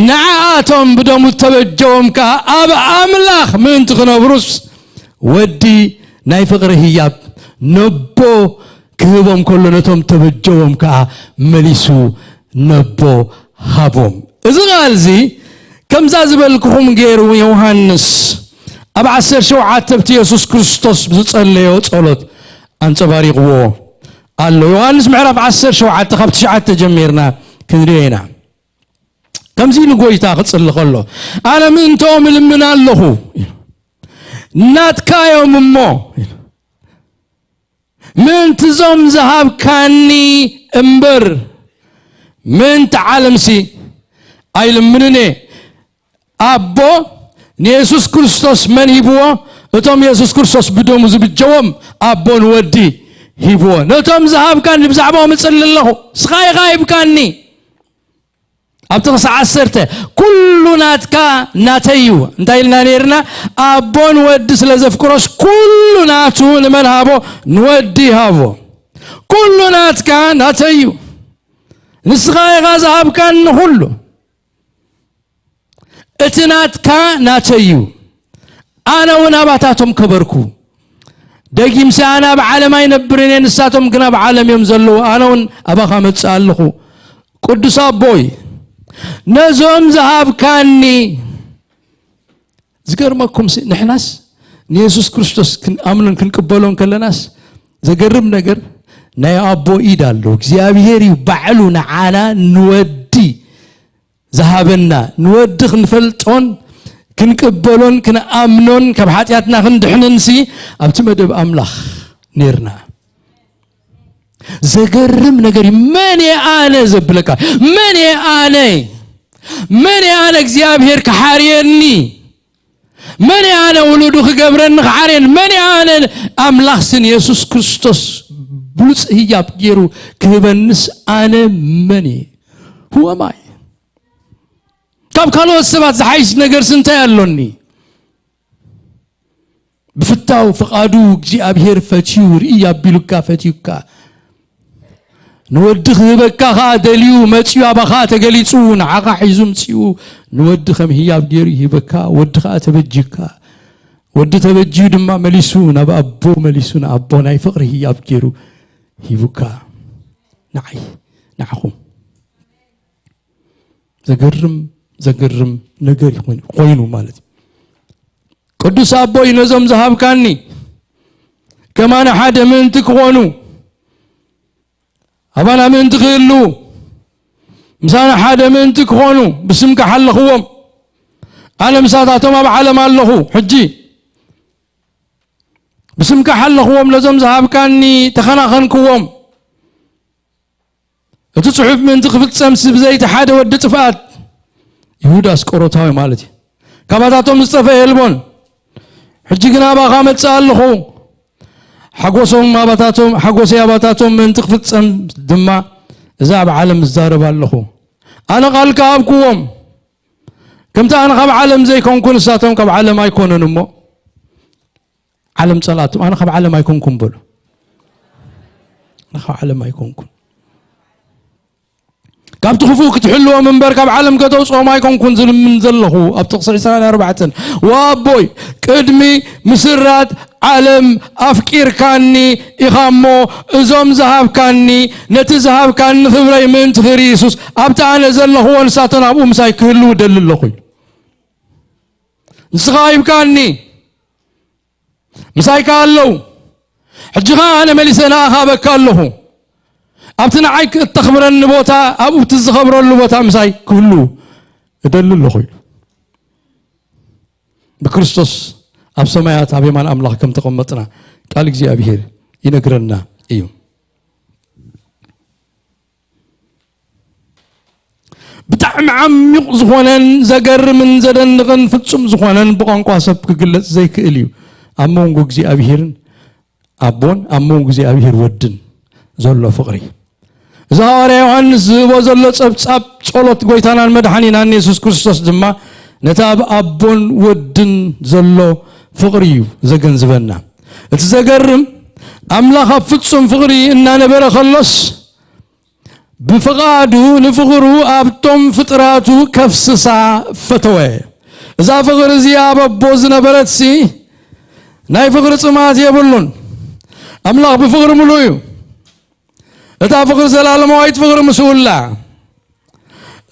ንዓኣቶም ብደሙ እተበጀዎም ከኣ ኣብ ኣምላኽ ምእንቲ ክነብሩስ ወዲ ናይ ፍቕሪ ህያብ ነቦ ክህቦም ከሎ ነቶም ተበጀዎም ከኣ መሊሱ ነቦ ሃቦም። እዚ ቃል እዚ ከምዛ ዝበልክኹም ገይሩ ዮሃንስ ኣብ ዓሰርተ ሸውዓተ ኣብቲ የሱስ ክርስቶስ ዝጸለዮ ጸሎት ኣንጸባሪቕዎ ኣሎ። ዮሃንስ ምዕራፍ ዓሰርተ ሸውዓተ ካብ ትሽዓተ ጀሚርና ክንሪኦ ኢና። ከምዚ ኢሉ ጎይታ ክጽሊ ከሎ፣ "ኣነ ምእንትኦም እልምን ኣለኹ፣ ናትካ እዮም እሞ፣ ምእንቲ እዞም ዝሃብካኒ እምበር፣ ምእንቲ ዓለምሲ ኣይልምንን እየ።" ኣቦ ንየሱስ ክርስቶስ መን ሂብዎ? እቶም የሱስ ክርስቶስ ብደሙ ዝብጀዎም ኣቦ ንወዲ ሂብዎ። "ነቶም ዝሃብካኒ ብዛዕባኦም እጽሊ ኣለኹ፣ ንስኻ ኢኻ ሂብካኒ።" ኣብ ጥቕሲ ዓሰርተ፣ "ኩሉ ናትካ ናተይ እዩ።" እንታይ ኢልና ነይርና? ኣቦ ንወዲ ስለ ዘፍቅሮስ ኩሉ ናቱ ንመን ሃቦ? ንወዲ ሃቦ። "ኩሉ ናትካ ናተይ እዩ። ንስኻ ኢኻ ዝሃብካኒ ኩሉ። እቲ ናትካ ናተይ እዩ። ኣነ እውን ኣባታቶም ከበርኩ። ደጊምሲ ኣነ ኣብ ዓለም ኣይነብርን እየ፣ ንሳቶም ግን ኣብ ዓለም እዮም ዘለዉ። ኣነ እውን ኣባኻ መጽእ ኣለኹ። ቅዱስ ኣቦይ፣ ነዞም ዝሃብካኒ" ዝገርመኩምሲ፣ ንሕናስ ንየሱስ ክርስቶስ ክንኣምኖን ክንቅበሎን ከለናስ፣ ዘገርም ነገር፣ ናይ ኣቦ ኢድ ኣሎ። እግዚኣብሔር እዩ ባዕሉ ንዓና ንወዲ ዝሃበና። ንወዲ ክንፈልጦን ክንቅበሎን ክንኣምኖን ካብ ሓጢኣትና ክንድሕንንሲ ኣብቲ መደብ ኣምላኽ ነርና። ዘገርም ነገር እዩ። መን እየ ኣነ ዘብለካ? መን እየ ኣነ? መን እየ ኣነ እግዚኣብሔር ክሓርየኒ? መን እየ ኣነ ውሉዱ ክገብረኒ ክሓርየኒ? መን እየ ኣነ? ኣምላኽ ስን የሱስ ክርስቶስ ብሉፅ ህያብ ገይሩ ክህበንስ ኣነ መን እየ? Who am I? ካብ ካልኦት ሰባት ዝሓይሽ ነገርስ እንታይ ኣሎኒ? ብፍታው ፍቓዱ እግዚኣብሔር ፈትዩ ርኢ ኣቢሉካ ፈትዩካ። ንወዲ ክህበካ ኸኣ ደልዩ መጺኡ ኣባኻ ተገሊጹ ንዓኻ ሒዙ ምጺኡ ንወዲ ከም ህያብ ገይሩ ይህበካ። ወዲ ኸኣ ተበጅዩካ። ወዲ ተበጅዩ ድማ መሊሱ ናብ ኣቦ መሊሱ ንኣቦ ናይ ፍቕሪ ህያብ ገይሩ ሂቡካ። ንዓይ ንዓኹም። ዘገርም ዘገርም ነገር ይኾን- ኮይኑ ማለት እዩ። ቅዱስ ኣቦይ ነዞም ዝሃብካኒ ከማነ ሓደ ምእንቲ ክኾኑ ኣባና ምእንቲ ክህልዉ ምሳና ሓደ ምእንቲ ክኾኑ ብስምካ ሓለኽዎም። ኣነ ምሳታቶም ኣብ ዓለም ኣለኹ። ሕጂ ብስምካ ሓለኽዎም ነዞም ዝሃብካኒ ተኸናኸንክዎም። እቲ ጽሑፍ ምእንቲ ክፍጸም ስብዘይቲ ሓደ ወዲ ጥፍኣት ይሁዳ ኣስቆሮታዊ ማለት እዩ። ካባታቶም ዝጠፈ የልቦን። ሕጂ ግና ኣባኻ መጽእ ኣለኹ። ሓጎሶም ኣባታቶም ሓጎሰይ ኣባታቶም ምእንቲ ክፍጸም ድማ እዛ ኣብ ዓለም እዛረብ ኣለኹ። ኣነ ቃልካ ኣብክዎም። ከምቲ ኣነ ካብ ዓለም ዘይኮንኩ ንሳቶም ካብ ዓለም ኣይኮኑን እሞ ዓለም ጸላእቶም ኣነ ካብ ዓለም ኣይኮንኩን በሉ። ኣነ ካብ ዓለም ኣይኮንኩን። ካብቲ ክፉእ ክትሕልዎም እምበር ካብ ዓለም ከተውፅኦም ኣይኮንኩን ዝልምን ዘለኹ ኣብ ጥቕሲ ዕስራን ኣርባዕተን። ወኣቦይ ቅድሚ ምስራት ዓለም ኣፍቂርካኒ ኢኻ እሞ እዞም ዝሃብካኒ ነቲ ዝሃብካኒ ክብረይ ምእንቲ ክብሪ የሱስ ኣብቲ ኣነ ዘለኽዎ ንሳቶም ኣብኡ ምሳይ ክህልዉ ደሊ ኣለኹ ኢሉ። ንስኻ ሂብካኒ ምሳይካ ኣለዉ። ሕጂ ኸዓ ኣነ መሊሰ ንኣኻ በካ ኣለኹ። ኣብቲ ንዓይ እተኽብረኒ ቦታ ኣብኡ እቲ ዝኸብረሉ ቦታ ምሳይ ክህሉ እደሊ ኣለኹ ኢሉ። ብክርስቶስ ኣብ ሰማያት ኣብ የማን ኣምላኽ ከም ተቐመጥና ቃል እግዚኣብሔር ይነግረና እዩ። ብጣዕሚ ዓሚቕ ዝኾነን ዘገርምን ዘደንቕን ፍጹም ዝኾነን ብቋንቋ ሰብ ክግለጽ ዘይክእል እዩ ኣብ መንጎ እግዚኣብሄርን ኣቦን ኣብ መንጎ እግዚኣብሄር ወድን ዘሎ ፍቕሪ። እዚ ሃዋርያ ዮሃንስ ዝህቦ ዘሎ ጸብጻብ ጸሎት ጎይታናን መድሓኒናን የሱስ ክርስቶስ ድማ ነቲ ኣብ ኣቦን ወድን ዘሎ ፍቕሪ እዩ ዘገንዝበና። እቲ ዘገርም ኣምላኽ ኣብ ፍጹም ፍቕሪ እናነበረ ከሎስ ብፍቓዱ ንፍቕሩ ኣብቶም ፍጥራቱ ከፍስሳ ፈተወ። እዛ ፍቕሪ እዚኣ ኣብ ኣቦ ዝነበረትሲ ናይ ፍቕሪ ጽማት የብሉን። ኣምላኽ ብፍቕሪ ምሉእ እዩ። እታ ፍቕሪ ዘላለማዊት ፍቕሪ ምስኡ ኣላ።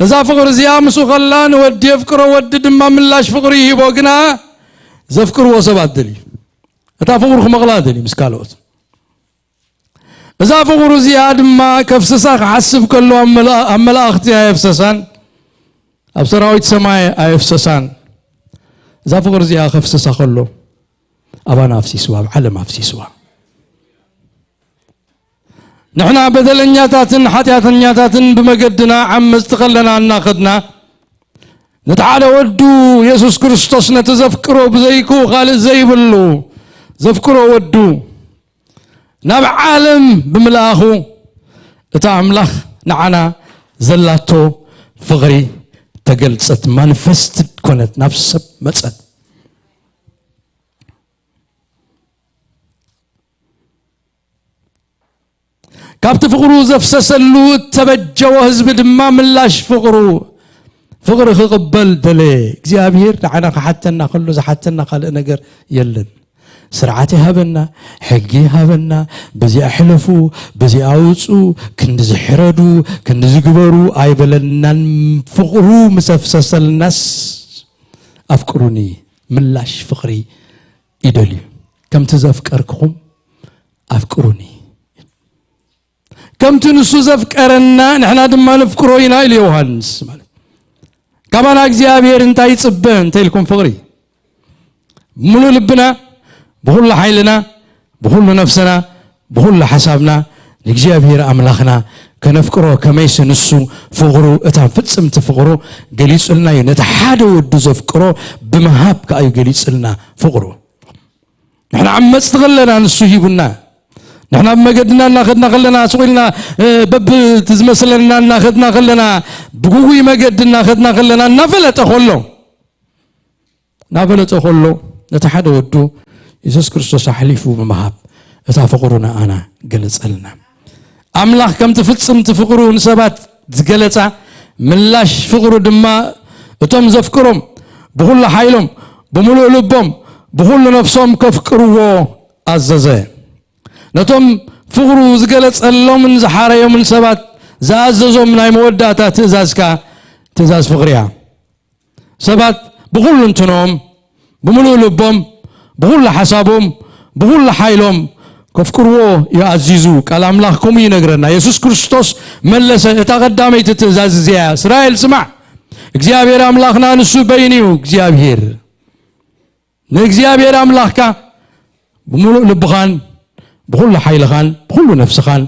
እዛ ፍቕሪ እዚኣ ምስኡ ከላ ንወዲ የፍቅሮ፣ ወዲ ድማ ምላሽ ፍቕሪ ይህቦ። ግና ዘፍቅርዎ ሰባት ደልዩ። እታ ፍቕሩ ክመቕላ ደልዩ ምስ ካልኦት። እዛ ፍቕሩ እዚኣ ድማ ከፍስሳ ክሓስብ ከሎ ኣብ መላ- ኣብ መላእኽቲ ኣየፍሰሳን ኣብ ሰራዊት ሰማይ ኣየፍሰሳን። እዛ ፍቕሪ እዚኣ ከፍስሳ ከሎ ኣባና ኣፍሲስዋ፣ ኣብ ዓለም ኣፍሲስዋ። ንሕና በደለኛታትን ሓጢኣተኛታትን ብመገድና ዓመፅቲ ከለና እናኸድና ነቲ ሓደ ወዱ የሱስ ክርስቶስ ነቲ ዘፍቅሮ ብዘይክኡ ካልእ ዘይብሉ ዘፍቅሮ ወዱ ናብ ዓለም ብምልኣኹ እታ ኣምላኽ ንዓና ዘላቶ ፍቕሪ ተገልጸት፣ ማኒፈስትድ ኮነት፣ ናብ ሰብ መጸት። ካብቲ ፍቕሩ ዘፍሰሰሉ እተበጀዎ ህዝቢ ድማ ምላሽ ፍቕሩ ፍቕሪ ክቕበል ደለየ። እግዚኣብሔር ንዓና ክሓተና ከሎ ዝሓተና ካልእ ነገር የለን። ስርዓት ይሃበና፣ ሕጊ ይሃበና፣ በዚኣ ሕለፉ፣ በዚኣ ውፁ፣ ክንዲ ዝሕረዱ፣ ክንዲ ዝግበሩ ኣይበለናን። ፍቕሩ ምሰፍሰሰልናስ ኣፍቅሩኒ ምላሽ ፍቕሪ ይደልዩ። ከምቲ ዘፍቀርክኹም ኣፍቅሩኒ፣ ከምቲ ንሱ ዘፍቀረና ንሕና ድማ ነፍቅሮ ኢና ኢሉ ዮሃንስ። ማለት ካባና እግዚኣብሔር እንታይ ይጽበ እንተ ኢልኩም ፍቕሪ፣ ብምሉእ ልብና፣ ብኹሉ ሓይልና፣ ብኹሉ ነፍስና፣ ብኹሉ ሓሳብና ንእግዚኣብሔር ኣምላኽና ከነፍቅሮ፣ ከመይሲ ንሱ ፍቕሩ፣ እታ ፍጽምቲ ፍቕሩ ገሊጹልና እዩ። ነቲ ሓደ ወዱ ዘፍቅሮ ብምሃብ ከኣ እዩ ገሊጹልና ፍቕሩ። ንሕና ዓመጽቲ ከለና ንሱ ሂቡና። ንሕና ብመገድና እናኸድና ከለና፣ ስቕ ኢልና፣ እ፣ በብቲ ዝመስለና እናኸድና ከለና፣ ብግጉይ መገዲ እናኸድና ከለና፣ እናፈለጠ ከሎ፣ እናፈለጠ ከሎ፣ ነቲ ሓደ ወዱ የሱስ ክርስቶስ ኣሕሊፉ ብምሃብ እታ ፍቕሩ ንኣና ገለጸልና። ኣምላኽ ከምቲ ፍጽምቲ ፍቕሩ ንሰባት ዝገለጻ ምላሽ ፍቕሩ ድማ እቶም ዘፍቅሮም ብኹሉ ሓይሎም፣ ብምሉእ ልቦም፣ ብኹሉ ነፍሶም ከፍቅርዎ ኣዘዘ። ነቶም ፍቕሩ ዝገለጸሎምን ዝሓረዮምን ሰባት ዝኣዘዞም ናይ መወዳእታ ትእዛዝ ከኣ ትእዛዝ ፍቕሪ እያ። ሰባት ብኹሉ እንትኖም፣ ብምሉእ ልቦም፣ ብኹሉ ሓሳቦም፣ ብኹሉ ሓይሎም ከፍቅርዎ እዩ ኣዚዙ። ቃል ኣምላኽ ከምኡ ይነግረና። የሱስ ክርስቶስ መለሰ፣ እታ ቀዳመይቲ ትእዛዝ እዚኣ እያ፣ "እስራኤል ስማዕ፣ እግዚኣብሔር ኣምላኽና ንሱ በይኑ እዩ እግዚኣብሔር። ንእግዚኣብሔር ኣምላኽካ ብምሉእ ልብኻን ብኹሉ ሓይልኻን ብኹሉ ነፍስኻን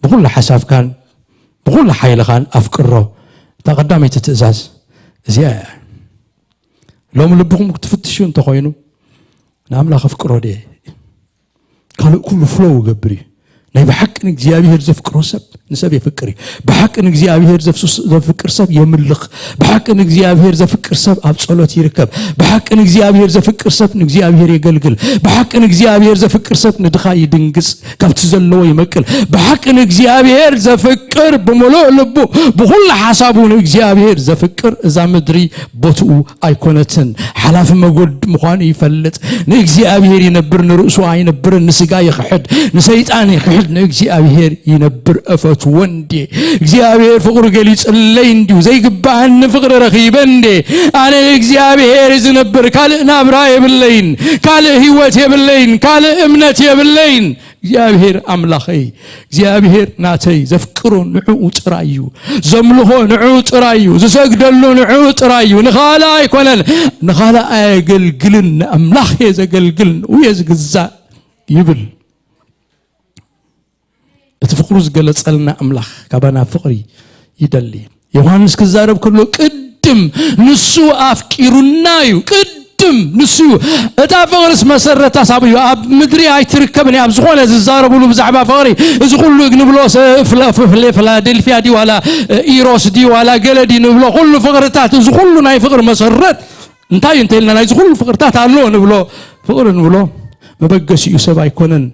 ብኹሉ ሓሳብካን ብኹሉ ሓይልኻን ኣፍቅሮ።" እታ ቀዳመይቲ ትእዛዝ እዚኣ እያ። ሎሚ ልብኹም ክትፍትሹ እንተኾይኑ፣ ንኣምላኽ ኣፍቅሮ ድየ? ካልእ ኩሉ ፍሎው ይገብር እዩ። ናይ ብሓቂ ንእግዚኣብሔር ዘፍቅሮ ሰብ ንሰብ የፍቅር እዩ። ብሓቂ ንእግዚኣብሔር ዘፍሱ-፣ ዘፍቅር ሰብ የምልኽ። ብሓቂ ንእግዚኣብሔር ዘፍቅር ሰብ ኣብ ጸሎት ይርከብ። ብሓቂ ንእግዚኣብሔር ዘፍቅር ሰብ ንእግዚኣብሔር የገልግል። ብሓቂ ንእግዚኣብሔር ዘፍቅር ሰብ ንድኻ ይድንግጽ፣ ካብቲ ዘለዎ ይመቅል። ብሓቂ ንእግዚኣብሔር ዘፍቅር ብምሉእ ልቡ፣ ብኹሉ ሓሳቡ ንእግዚኣብሔር ዘፍቅር፣ እዛ ምድሪ ቦትኡ ኣይኮነትን። ሓላፊ መጎድ ምዃኑ ይፈልጥ። ንእግዚኣብሔር ይነብር፣ ንርእሱ ኣይነብርን። ንስጋ ይኽሕድ፣ ንሰይጣን ይኽሕድ፣ ንእግዚኣብሔር ይነብር። እፈትዎ እንዴ! እግዚኣብሔር ፍቕሩ ገሊጽለይ እንዲዩ፣ ዘይግባኣኒ ፍቕሪ ረኺበ እንዴ! ኣነ ንእግዚኣብሔር ዝነብር፣ ካልእ ናብራ የብለይን፣ ካልእ ህይወት የብለይን፣ ካልእ እምነት የብለይን። እግዚኣብሔር ኣምላኸይ፣ እግዚኣብሔር ናተይ፣ ዘፍቅሮ ንዕኡ ጥራይ እዩ፣ ዘምልኾ ንዕኡ ጥራይ እዩ፣ ዝሰግደሉ ንዕኡ ጥራይ እዩ። ንኻልእ ኣይኮነን፣ ንኻልእ ኣየገልግልን፣ ንኣምላኽ እየ ዘገልግል፣ ንኡ እየ ዝግዛእ ይብል። እቲ ፍቕሩ ዝገለጸልና ኣምላኽ ካባና ፍቕሪ ይደሊ። ዮሃንስ ክዛረብ ከሎ ቅድም ንሱ ኣፍቂሩና እዩ። ቅድም ንሱ እዩ። እታ ፍቕርስ መሰረታ ሳብ እዩ። ኣብ ምድሪ ኣይትርከብን እያ። ኣብ ዝኾነ ዝዛረብሉ ብዛዕባ ፍቕሪ፣ እዚ ኩሉ ንብሎ ሰ-፣ ፍላ-፣ ፍላ-፣ ፊላደልፊያ ድዩ ዋላ ኢሮስ ድዩ ዋላ ገለ ድዩ ንብሎ ኩሉ ፍቕርታት፣ እዚ ኩሉ ናይ ፍቕሪ መሰረት እንታይ እዩ እንተኢልና፣ ናይዚ ኩሉ ፍቕርታት ኣሎ ንብሎ፣ ፍቕሪ ንብሎ መበገሲኡ ሰብ ኣይኮነን።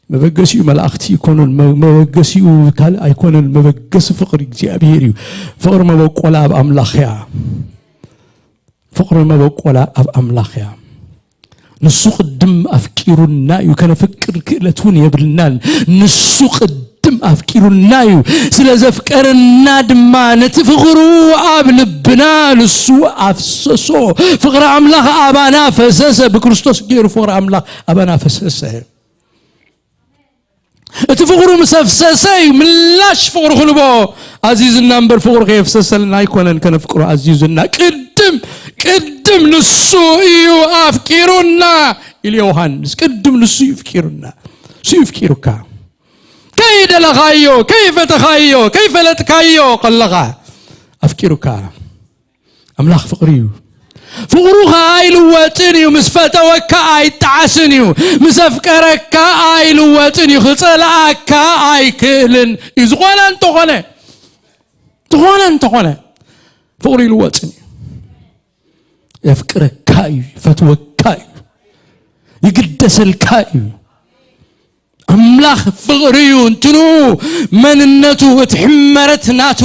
መበገሲኡ መላእኽቲ ኣይኮኑን። መ-፣ መበገሲኡ ካልእ ኣይኮነን። መበገሲ ፍቕሪ እግዚኣብሔር እዩ። ፍቕሪ መበቆላ ኣብ ኣምላኽ እያ። ፍቕሪ መበቆላ ኣብ ኣምላኽ እያ። ንሱ ቅድም ኣፍቂሩና እዩ። ከነፍቅር ክእለት እውን የብልናን። ንሱ ቅድም ኣፍቂሩና እዩ። ስለ ዘፍቀረና ድማ ነቲ ፍቕሩ ኣብ ልብና ንሱ ኣፍሰሶ። ፍቕሪ ኣምላኽ ኣባና ፈሰሰ። ብክርስቶስ ገይሩ ፍቕሪ ኣምላኽ ኣባና ፈሰሰ። እቲ ፍቕሩ ምስ ኣፍሰሰ እዩ ምላሽ ፍቕሪ ክንቦ ኣዚዙና እምበር፣ ፍቕሩ ከየፍሰሰልና ኣይኮነን ከነፍቅሮ ኣዚዙና። ቅድም፣ ቅድም ንሱ እዩ ኣፍቂሩና ኢሉ ዮሃንስ። ቅድም ንሱ እዩ ኣፍቂሩና። ንሱ እዩ ኣፍቂሩካ። ከይደለኻዮ፣ ከይፈተኻዮ፣ ከይፈለጥካዮ ከለኻ ኣፍቂሩካ። ኣምላኽ ፍቕሪ እዩ። ፍቕሩ ኸኣ ኣይልወጥን እዩ። ምስ ፈተወካ ኣይጠዓስን እዩ። ምስ ኣፍቀረካ ኣይልወጥን እዩ። ክጸልኣካ ኣይክእልን እዩ። ዝኾነ እንተኾነ፣ ዝኾነ እንተኾነ ፍቕሩ ይልወጥን እዩ። የፍቅረካ እዩ። ይፈትወካ እዩ። ይግደሰልካ እዩ። ኣምላኽ ፍቕሪ እዩ። እንትኑ መንነቱ፣ እቲ ሕመረት ናቱ፣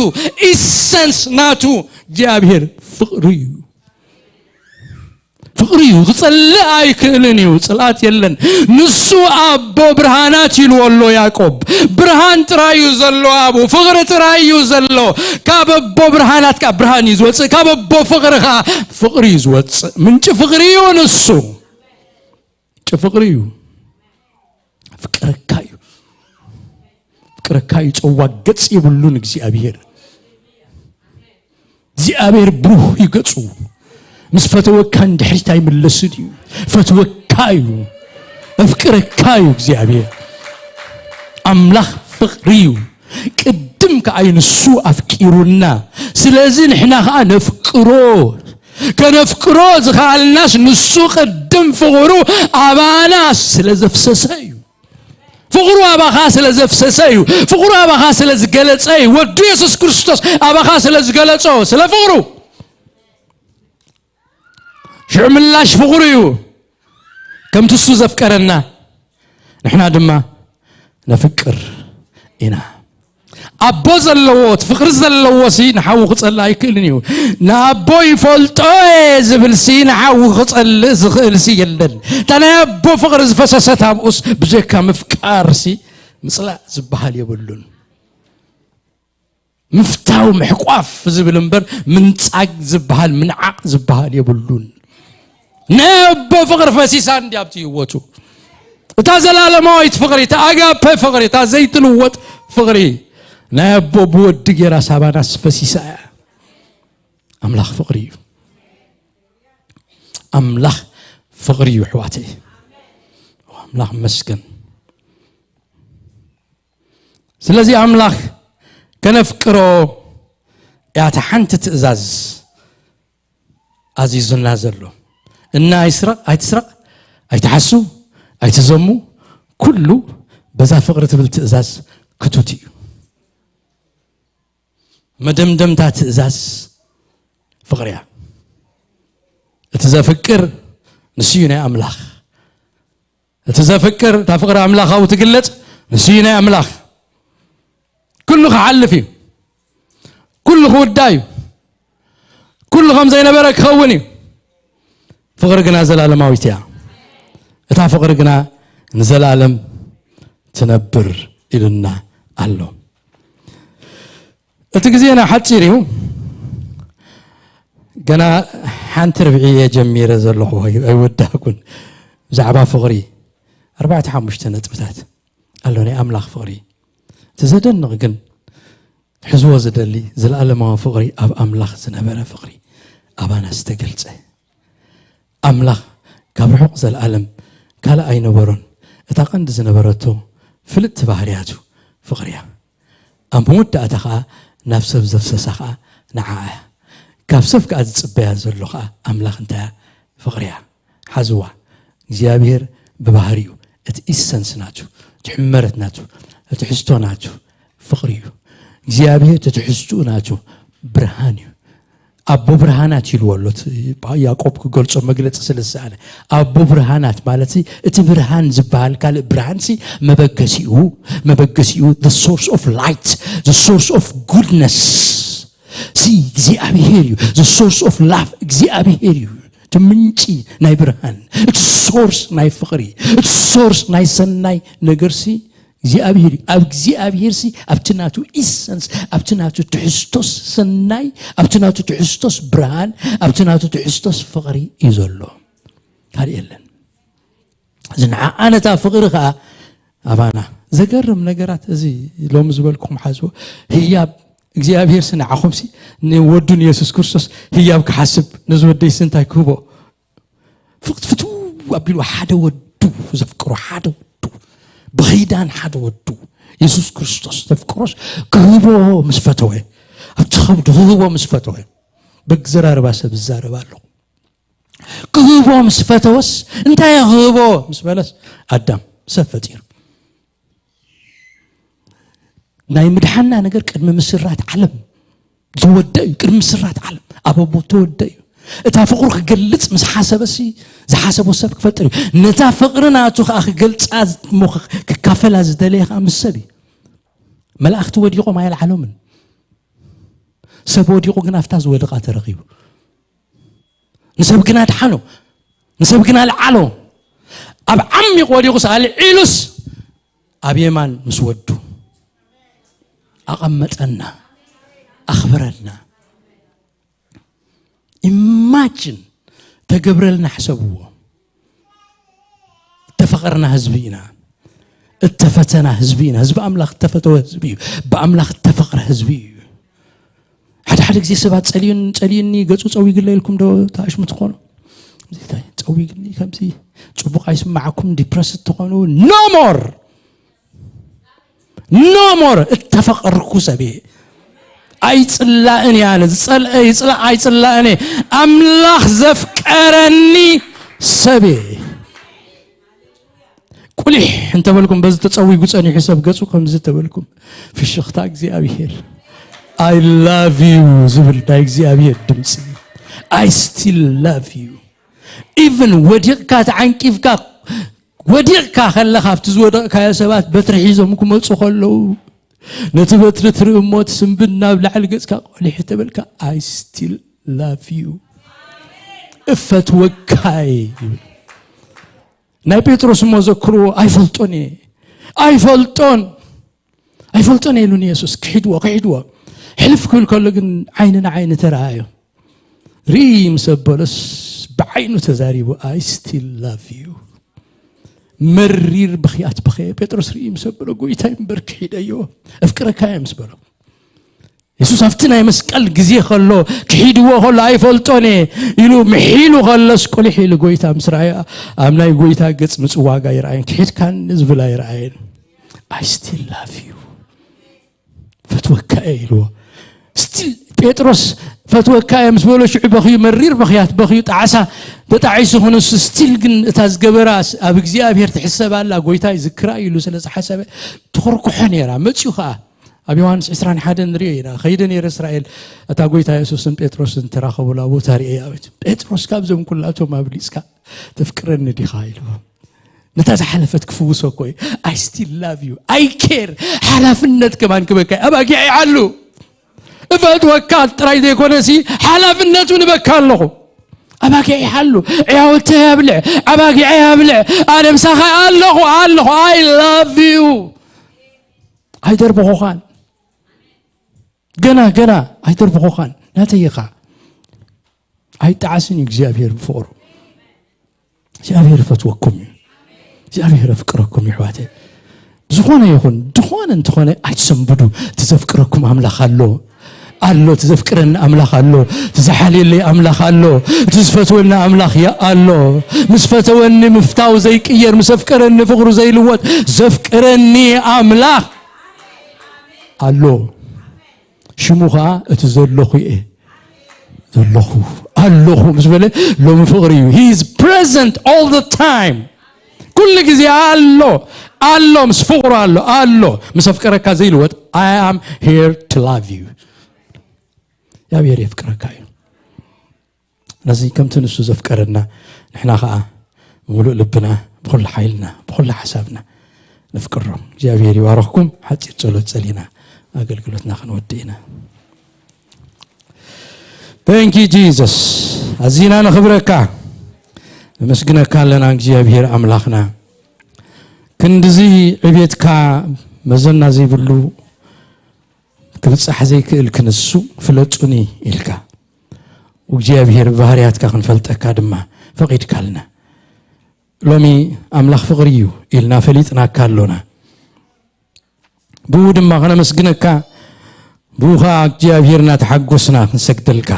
ኢሰንስ ናቱ እግዚኣብሔር ፍቕሪ እዩ። ፍቕሪ እዩ። ክጸልእ ኣይክእልን እዩ። ጽልኣት የለን። ንሱ ኣቦ ብርሃናት ኢልዎ ኣሎ ያዕቆብ። ብርሃን ጥራይ እዩ ዘሎ ኣብኡ። ፍቕሪ ጥራይ እዩ ዘሎ። ካብ ኣቦ ብርሃናት ከኣ ብርሃን እዩ ዝወጽእ። ካብ ኣቦ ፍቕሪ ከኣ ፍቕሪ እዩ ዝወጽእ። ምንጪ ፍቕሪ እዩ ንሱ። ምንጪ ፍቕሪ እዩ። ፍቅረካ እዩ። የፍቅረካ እዩ። ጸዋግ ገጽ የብሉን እግዚኣብሔር። እግዚኣብሔር ብሩህ እዩ ገጹ። ምስ ፈተወካ ንድሕሪት ኣይምለስን እዩ። ፈትወካ እዩ። ኣፍቅረካ እዩ እግዚኣብሔር። ኣምላኽ ፍቕሪ እዩ። ቅድም ከኣ እዩ ንሱ ኣፍቂሩና። ስለዚ ንሕና ከኣ ነፍቅሮ። ከነፍቅሮ ዝኸኣልናስ ንሱ ቅድም ፍቕሩ ኣባና ስለ ዘፍሰሰ እዩ። ፍቕሩ ኣባኻ ስለ ዘፍሰሰ እዩ። ፍቕሩ ኣባኻ ስለ ዝገለጸ እዩ። ወዱ የሱስ ክርስቶስ ኣባኻ ስለ ዝገለጾ፣ ስለ ፍቕሩ። ሽዑ ምላሽ ፍቕሩ እዩ። ከምቲ እሱ ዘፍቀረና ንሕና ድማ ነፍቅር ኢና። ኣቦ ዘለዎ፣ እቲ ፍቕሪ ዘለዎ ሲ ንሓዉ ክጸልእ ኣይክእልን እዩ። ንኣቦ ይፈልጦ እየ ዝብል ሲ ንሓዉ ክጸልእ ዝኽእል ሲ የለን። እታ ናይ ኣቦ ፍቕሪ ዝፈሰሰት ኣብኡስ ብጀካ ምፍቃር ሲ ምጽላእ ዝበሃል የብሉን። ምፍታው ምሕቋፍ ዝብል እምበር ምንጻግ ዝበሃል ምንዓቕ ዝበሃል የብሉን። ናይ ኣቦ ፍቕሪ ፈሲሳ እንዲ ኣብቲ ህይወቱ። እታ ዘላለማዊት ፍቕሪ፣ እታ ኣጋፔ ፍቕሪ፣ እታ ዘይትልወጥ ፍቕሪ ናይ ኣቦ ብወዲ ጌራ ሳባናስ ፈሲሳ እያ። ኣምላኽ ፍቕሪ እዩ። ኣምላኽ ፍቕሪ እዩ ኣሕዋተይ። ኣምላኽ መስገን። ስለዚ ኣምላኽ ከነፍቅሮ እያ እታ ሓንቲ ትእዛዝ ኣዚዙና ዘሎ። እና ኣይስረቕ፣ ኣይትስረቕ፣ ኣይትሓሱ፣ ኣይትዘሙ፣ ኩሉ በዛ ፍቕሪ ትብል ትእዛዝ ክቱት እዩ። መደምደምታ ትእዛዝ ፍቕሪ እያ። እቲ ዘፍቅር ንሱ እዩ ናይ ኣምላኽ። እቲ ዘፍቅር፣ እታ ፍቕሪ ኣምላኻዊ ትግለጽ፣ ንሱ እዩ ናይ ኣምላኽ። ኩሉ ክሓልፍ እዩ። ኩሉ ክውዳእ እዩ። ኩሉ ከም ዘይነበረ ክኸውን እዩ። ፍቕሪ ግና ዘላለማዊት እያ። እታ ፍቕሪ ግና ንዘላለም ትነብር ኢሉና ኣሎ። እቲ ግዜና ሓጺር እዩ። ገና ሓንቲ ርብዒ እየ ጀሚረ ዘለኹ፣ ኣይ-፣ ኣይወዳእኩን። ብዛዕባ ፍቕሪ ኣርባዕተ ሓሙሽተ ነጥብታት ኣሎ ናይ ኣምላኽ ፍቕሪ። እቲ ዘደንቕ ግን፣ ሕዝዎ ዝደሊ ዘለኣለማዊ ፍቕሪ፣ ኣብ ኣምላኽ ዝነበረ ፍቕሪ ኣባና ዝተገልጸ። ኣምላኽ ካብ ርሑቕ ዘለኣለም ካልእ ኣይነበሮን። እታ ቀንዲ ዝነበረቶ ፍልጥቲ ባህርያቱ ፍቕሪ እያ። ኣብ መወዳእታ ኸኣ ናብ ሰብ ዘፍሰሳ ኸኣ ንዓኣ እያ። ካብ ሰብ ከኣ ዝጽበያ ዘሎ ኸኣ ኣምላኽ እንታይ እያ? ፍቕሪ እያ። ሓዝዋ። እግዚኣብሔር ብባህሪኡ እቲ ኢሰንስ ናቱ፣ እቲ ሕመረት ናቱ፣ እቲ ትሕዝቶ ናቱ ፍቕሪ እዩ። እግዚኣብሔር እቲ ትሕዝትኡ ናቱ ብርሃን እዩ። ኣቦ ብርሃናት ኢልዎ ኣሎ። እቲ ያዕቆብ ክገልጾ መግለጺ ስለ ዝሰኣነ፣ ኣቦ ብርሃናት ማለት ሲ፣ እቲ ብርሃን ዝበሃል ካልእ ብርሃን ሲ መበገሲኡ፣ መበገሲኡ the source of light, the source of goodness ሲ እግዚኣብሔር እዩ። The source of love እግዚኣብሔር እዩ። እቲ ምንጪ ናይ ብርሃን፣ እቲ ሶርስ ናይ ፍቕሪ፣ እቲ ሶርስ ናይ ሰናይ ነገር ሲ እግዚኣብሔር እዩ። ኣብ እግዚኣብሔር ሲ፣ ኣብቲ ናቱ ኢሰንስ፣ ኣብቲ ናቱ ትሕዝቶስ ሰናይ፣ ኣብቲ ናቱ ትሕዝቶስ ብርሃን፣ ኣብቲ ናቱ ትሕዝቶስ ፍቕሪ እዩ ዘሎ። ካልእ የለን። እዚ ንዓኣ ነታ ፍቕሪ ኸኣ ኣባና። ዘገርም ነገራት እዚ ሎሚ ዝበልኩኹም ሓዝዎ። ህያብ እግዚኣብሔር ሲ ንዓኹም ሲ፣ ንወዱ ንየሱስ ክርስቶስ ህያብ ክሓስብ፣ ነዚ ወደይ ሲ እንታይ ክህቦ? ፍቕት ፍትው ኣቢሉ ሓደ ወዱ ዘፍቅሮ፣ ሓደ ወዱ ብኺዳን ሓደ ወዱ የሱስ ክርስቶስ ዘፍቅሮስ ክህቦ ምስ ፈተወ፣ ኣብቲ ከብዱ ክህቦ ምስ ፈተወ፣ በግዘራርባ ሰብ ዝዛረብ ኣለኹ። ክህቦ ምስ ፈተወስ እንታይ ክህቦ ምስ በለስ ኣዳም ሰብ ፈጢሩ። ናይ ምድሓና ነገር ቅድሚ ምስራት ዓለም ተወደ እዩ። ቅድሚ ምስራት ዓለም ኣብ ኣቦ ተወደ እዩ። እታ ፍቕሩ ክገልጽ ምስ ሓሰበሲ ዝሓሰቦ ሰብ ክፈጥር እዩ። ነታ ፍቕሪ ናቱ ከኣ ክገልጻ እሞ ክካፈላ ዝደለየ ከኣ ምስ ሰብ እዩ። መላእኽቲ ወዲቖም ኣየልዓሎምን። ሰብ ወዲቑ ግን ኣብታ ዝወደቓ ተረኺቡ። ንሰብ ግና ድሓኖ፣ ንሰብ ግና ልዓሎ። ኣብ ዓሚቕ ወዲቑስ ኣልዒሉስ ኣብ የማን ምስ ወዱ ኣቐመጠና፣ ኣኽበረና። ኢማጅን ተገብረልና፣ ሕሰብዎ። ተፈቐርና ህዝቢ ኢና። እተፈተና ህዝቢ ኢና። ህዝቢ ኣምላኽ እተፈተወ ህዝቢ እዩ። ብኣምላኽ እተፈቕረ ህዝቢ እዩ። ሓደ ሓደ ግዜ ሰባት ጸልዩን ጸልዩኒ ገጹ ጸዊግለ ኢልኩም ዶ ተኣሽሙ ትኾኑ? ጸዊግኒ ከምዚ ጽቡቕ ኣይስማዓኩም ዲፕረስ ትኾኑ? No more! No more! እተፈቐርኩ ሰብ እየ። ኣይጽላእን እየ ኣነ። ዝጸልአ ይጽላእ ኣይጽላእን እየ። ኣምላኽ ዘፍቀረኒ ሰብ እየ። ቁሊሕ እንተበልኩም፣ በዚ ተጸዊጉ ጸኒሑ ሰብ ገጹ ከምዚ ተበልኩም፣ ፍሽኽታ እግዚኣብሔር፣ I love you ዝብል ናይ እግዚኣብሔር ድምፂ። I still love you። Even ወዲቕካ ተዓንቂፍካ ወዲቕካ ከለኻ ኣብቲ ዝወደቕካዮ ሰባት በትሪ ሒዞም ክመፁ ከለዉ፣ ነቲ በትሪ ትርኢ እሞ እቲ ስንብድ ናብ ላዕሊ ገፅካ ቆሊሕ ተበልካ፣ I still love you፣ እፈትወካ እየ ይብል። ናይ ጴጥሮስ እሞ ዘክርዎ፣ ኣይፈልጦን እየ፣ ኣይፈልጦን፣ ኣይፈልጦን እየ ኢሉን የሱስ። ክሒድዎ፣ ክሒድዎ። ሕልፍ ክብል ከሎ ግን ዓይኒ ንዓይኒ ተረኣዮ። ርኢ ምስ ኣበሎስ ብዓይኑ ተዛሪቡ፣ I still love you። መሪር ብኽያት በኸየ። ጴጥሮስ ርኢ ምስ ኣበሎ፣ ጎይታይ እምበር ክሒደዮ፣ ኣፍቅረካ እየ ምስ በሎ። የሱስ ኣብቲ ናይ መስቀል ግዜ ከሎ፣ ክሒድዎ ከሎ፣ ኣይፈልጦን እየ ኢሉ ምሒሉ ከሎስ፣ ቁሊሕ ኢሉ ጎይታ ምስ ረኣየ፣ ኣብ ናይ ጎይታ ገጽ ምጽዋግ ኣይረኣየን፣ ክሒድካኒ ዝብል ኣይረኣየን። I still love you፣ ፈትወካ እየ ኢልዎ። ስቲል ጴጥሮስ ፈትወካ እየ ምስ በሎ፣ ሽዑ በኽዩ፣ መሪር በኽያት በኽዩ፣ ጣዕሳ ተጣዒሱ፣ ክንሱ ስቲል ግን እታ ዝገበራ ኣብ እግዚኣብሔር ትሕሰብ ኣላ፣ ጎይታ ይዝክራ ኢሉ ስለ ዝሓሰበ፣ ትኹርኩሖ ነይራ። መጺኡ ኸኣ ኣብ ዮሃንስ ዕስራን ሓደን ንሪኦ ኢና። ከይደ ነይረ እስራኤል፣ እታ ጎይታ የሱስን ጴጥሮስን ተራኸቡላ ቦታ ርእየ። ጴጥሮስ ካብዞም ኩላቶም ኣብሊጽካ ተፍቅረኒ ዲኻ ኢልዎ። ነታ ዝሓለፈት ክፍውሶ እኮ እዩ። I still love you፣ I care። ሓላፍነት ከማን ክበካ እዩ። ኣባጊዐ ይሓሉ። እፈትወካ ጥራይ ዘይኮነሲ፣ ሓላፍነቱ ንበካ ኣለኹ። ኣባጊዐ ይሓሉ። ዕያውተይ ኣብልዕ፣ ኣባጊዐ ኣብልዕ። ኣነ ምሳኻ ኣለኹ፣ ኣለኹ። I love you። ኣይደርበኹኻን። ገና፣ ገና ኣይደርበኹኻን። ናተይ ኢኻ። ኣይጠዓስን እዩ እግዚኣብሔር ብፍቕሩ። እግዚኣብሔር ይፈትወኩም እዩ። እግዚኣብሔር የፍቅረኩም እዩ፣ ኣሕዋተይ። ዝኾነ ይኹን፣ ዝኾነ እንተኾነ ኣይትሰንብዱ። እቲ ዘፍቅረኩም ኣምላኽ ኣሎ። ኣሎ፣ እቲ ዘፍቅረኒ ኣምላኽ ኣሎ። እቲ ዝሓልየለይ ኣምላኽ ኣሎ። እቲ ዝፈትወኒ ኣምላኽ የ-፣ ኣሎ። ምስ ፈተወኒ ምፍታው ዘይቅየር፣ ምስ ኣፍቀረኒ ፍቕሩ ዘይልወጥ ዘፍቅረኒ ኣምላኽ ኣሎ። ሽሙ ኸዓ እቲ ዘለኹ እየ። ዘለኹ፣ ኣለኹ ምስ በለ፣ ሎሚ ፍቕሪ እዩ። He is present all the time። ኩሉ ግዜ ኣሎ፣ ኣሎ፣ ምስ ፍቕሩ ኣሎ፣ ኣሎ። ምስ ኣፍቀረካ ዘይልወጥ፣ I am here to love you። እግዚኣብሔር የፍቅረካ እዩ። ነዚ ከምቲ ንሱ ዘፍቀረና፣ ንሕና ኸዓ ብምሉእ ልብና፣ ብኹሉ ሓይልና፣ ብኹሉ ሓሳብና ነፍቅሮ። እግዚኣብሔር ይባርኽኩም። ሓጺር ጸሎት ጸሊና ኣገልግሎትና ክንወድእ ኢና። Thank you Jesus። ኣዚና ነኽብረካ፣ ነመስግነካ ኣለና እግዚኣብሔር ኣምላኽና። ክንድዚ ዕቤትካ መዘና ዘይብሉ ክብጻሕ ዘይክእል ክንሱ ፍለጡኒ ኢልካ፣ እግዚኣብሔር ባህርያትካ ክንፈልጠካ ድማ ፈቒድካልና። ሎሚ ኣምላኽ ፍቕሪ እዩ ኢልና ፈሊጥናካ ኣሎና። ብኡ ድማ ከነመስግነካ፣ ብኡ ኸዓ እግዚኣብሔር እናተሓጎስና ክንሰግደልካ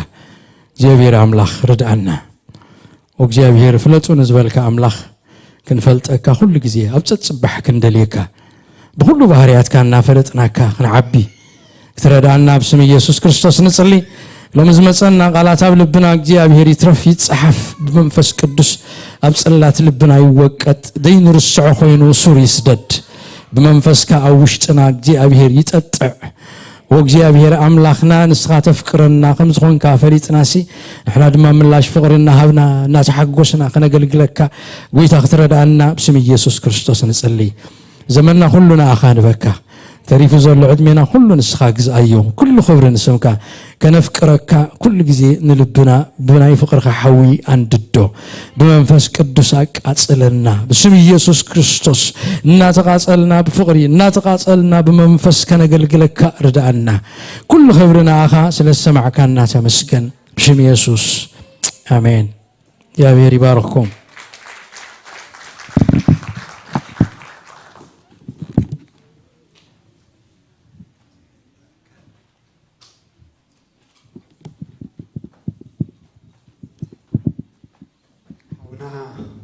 እግዚኣብሔር ኣምላኽ ርድኣና። እግዚኣብሔር ፍለጡ ንዝበልካ ኣምላኽ ክንፈልጠካ ኩሉ ግዜ ኣብ ጸጽባሕ ክንደልየካ፣ ብኹሉ ባህርያትካ እናፈለጥናካ ክንዓቢ ክትረድኣና ብስም ኢየሱስ ክርስቶስ ንጽሊ። ሎሚ ዝመጸና ቃላት ኣብ ልብና እግዚኣብሔር ይትረፍ ይጸሓፍ፣ ብመንፈስ ቅዱስ ኣብ ጽላት ልብና ይወቀጥ፣ ዘይንርስዖ ኮይኑ ሱር ይስደድ። ብመንፈስካ ኣብ ውሽጥና እግዚኣብሔር ይጠጥዕ። ወእግዚኣብሔር ኣምላኽና ንስኻ ተፍቅረና ከም ዝኾንካ ፈሊጥናሲ፣ ንሕና ድማ ምላሽ ፍቕሪ እናሃብና እናተሓጎስና ከነገልግለካ ጎይታ ክትረድኣና ብስም ኢየሱስ ክርስቶስ ንጽሊ። ዘመንና ኩሉ ንኣኻ ንበካ። ተሪፉ ዘሎ ዕድሜና ኩሉ ንስኻ ግዝኣዮ። ኩሉ ክብሪ ንስምካ። ከነፍቅረካ ኩሉ ግዜ ንልብና ብናይ ፍቕርኻ ሓዊ ኣንድዶ። ብመንፈስ ቅዱስ ኣቃጽለና። ብስም ኢየሱስ ክርስቶስ እናተቓጸልና ብፍቕሪ፣ እናተቓጸልና ብመንፈስ ከነገልግለካ ርድኣና። ኩሉ ክብሪ ንኣኻ ስለ ዝሰማዕካና ተመስገን። ብሽም ኢየሱስ። ኣሜን። እግዚኣብሔር ይባርኽኩም።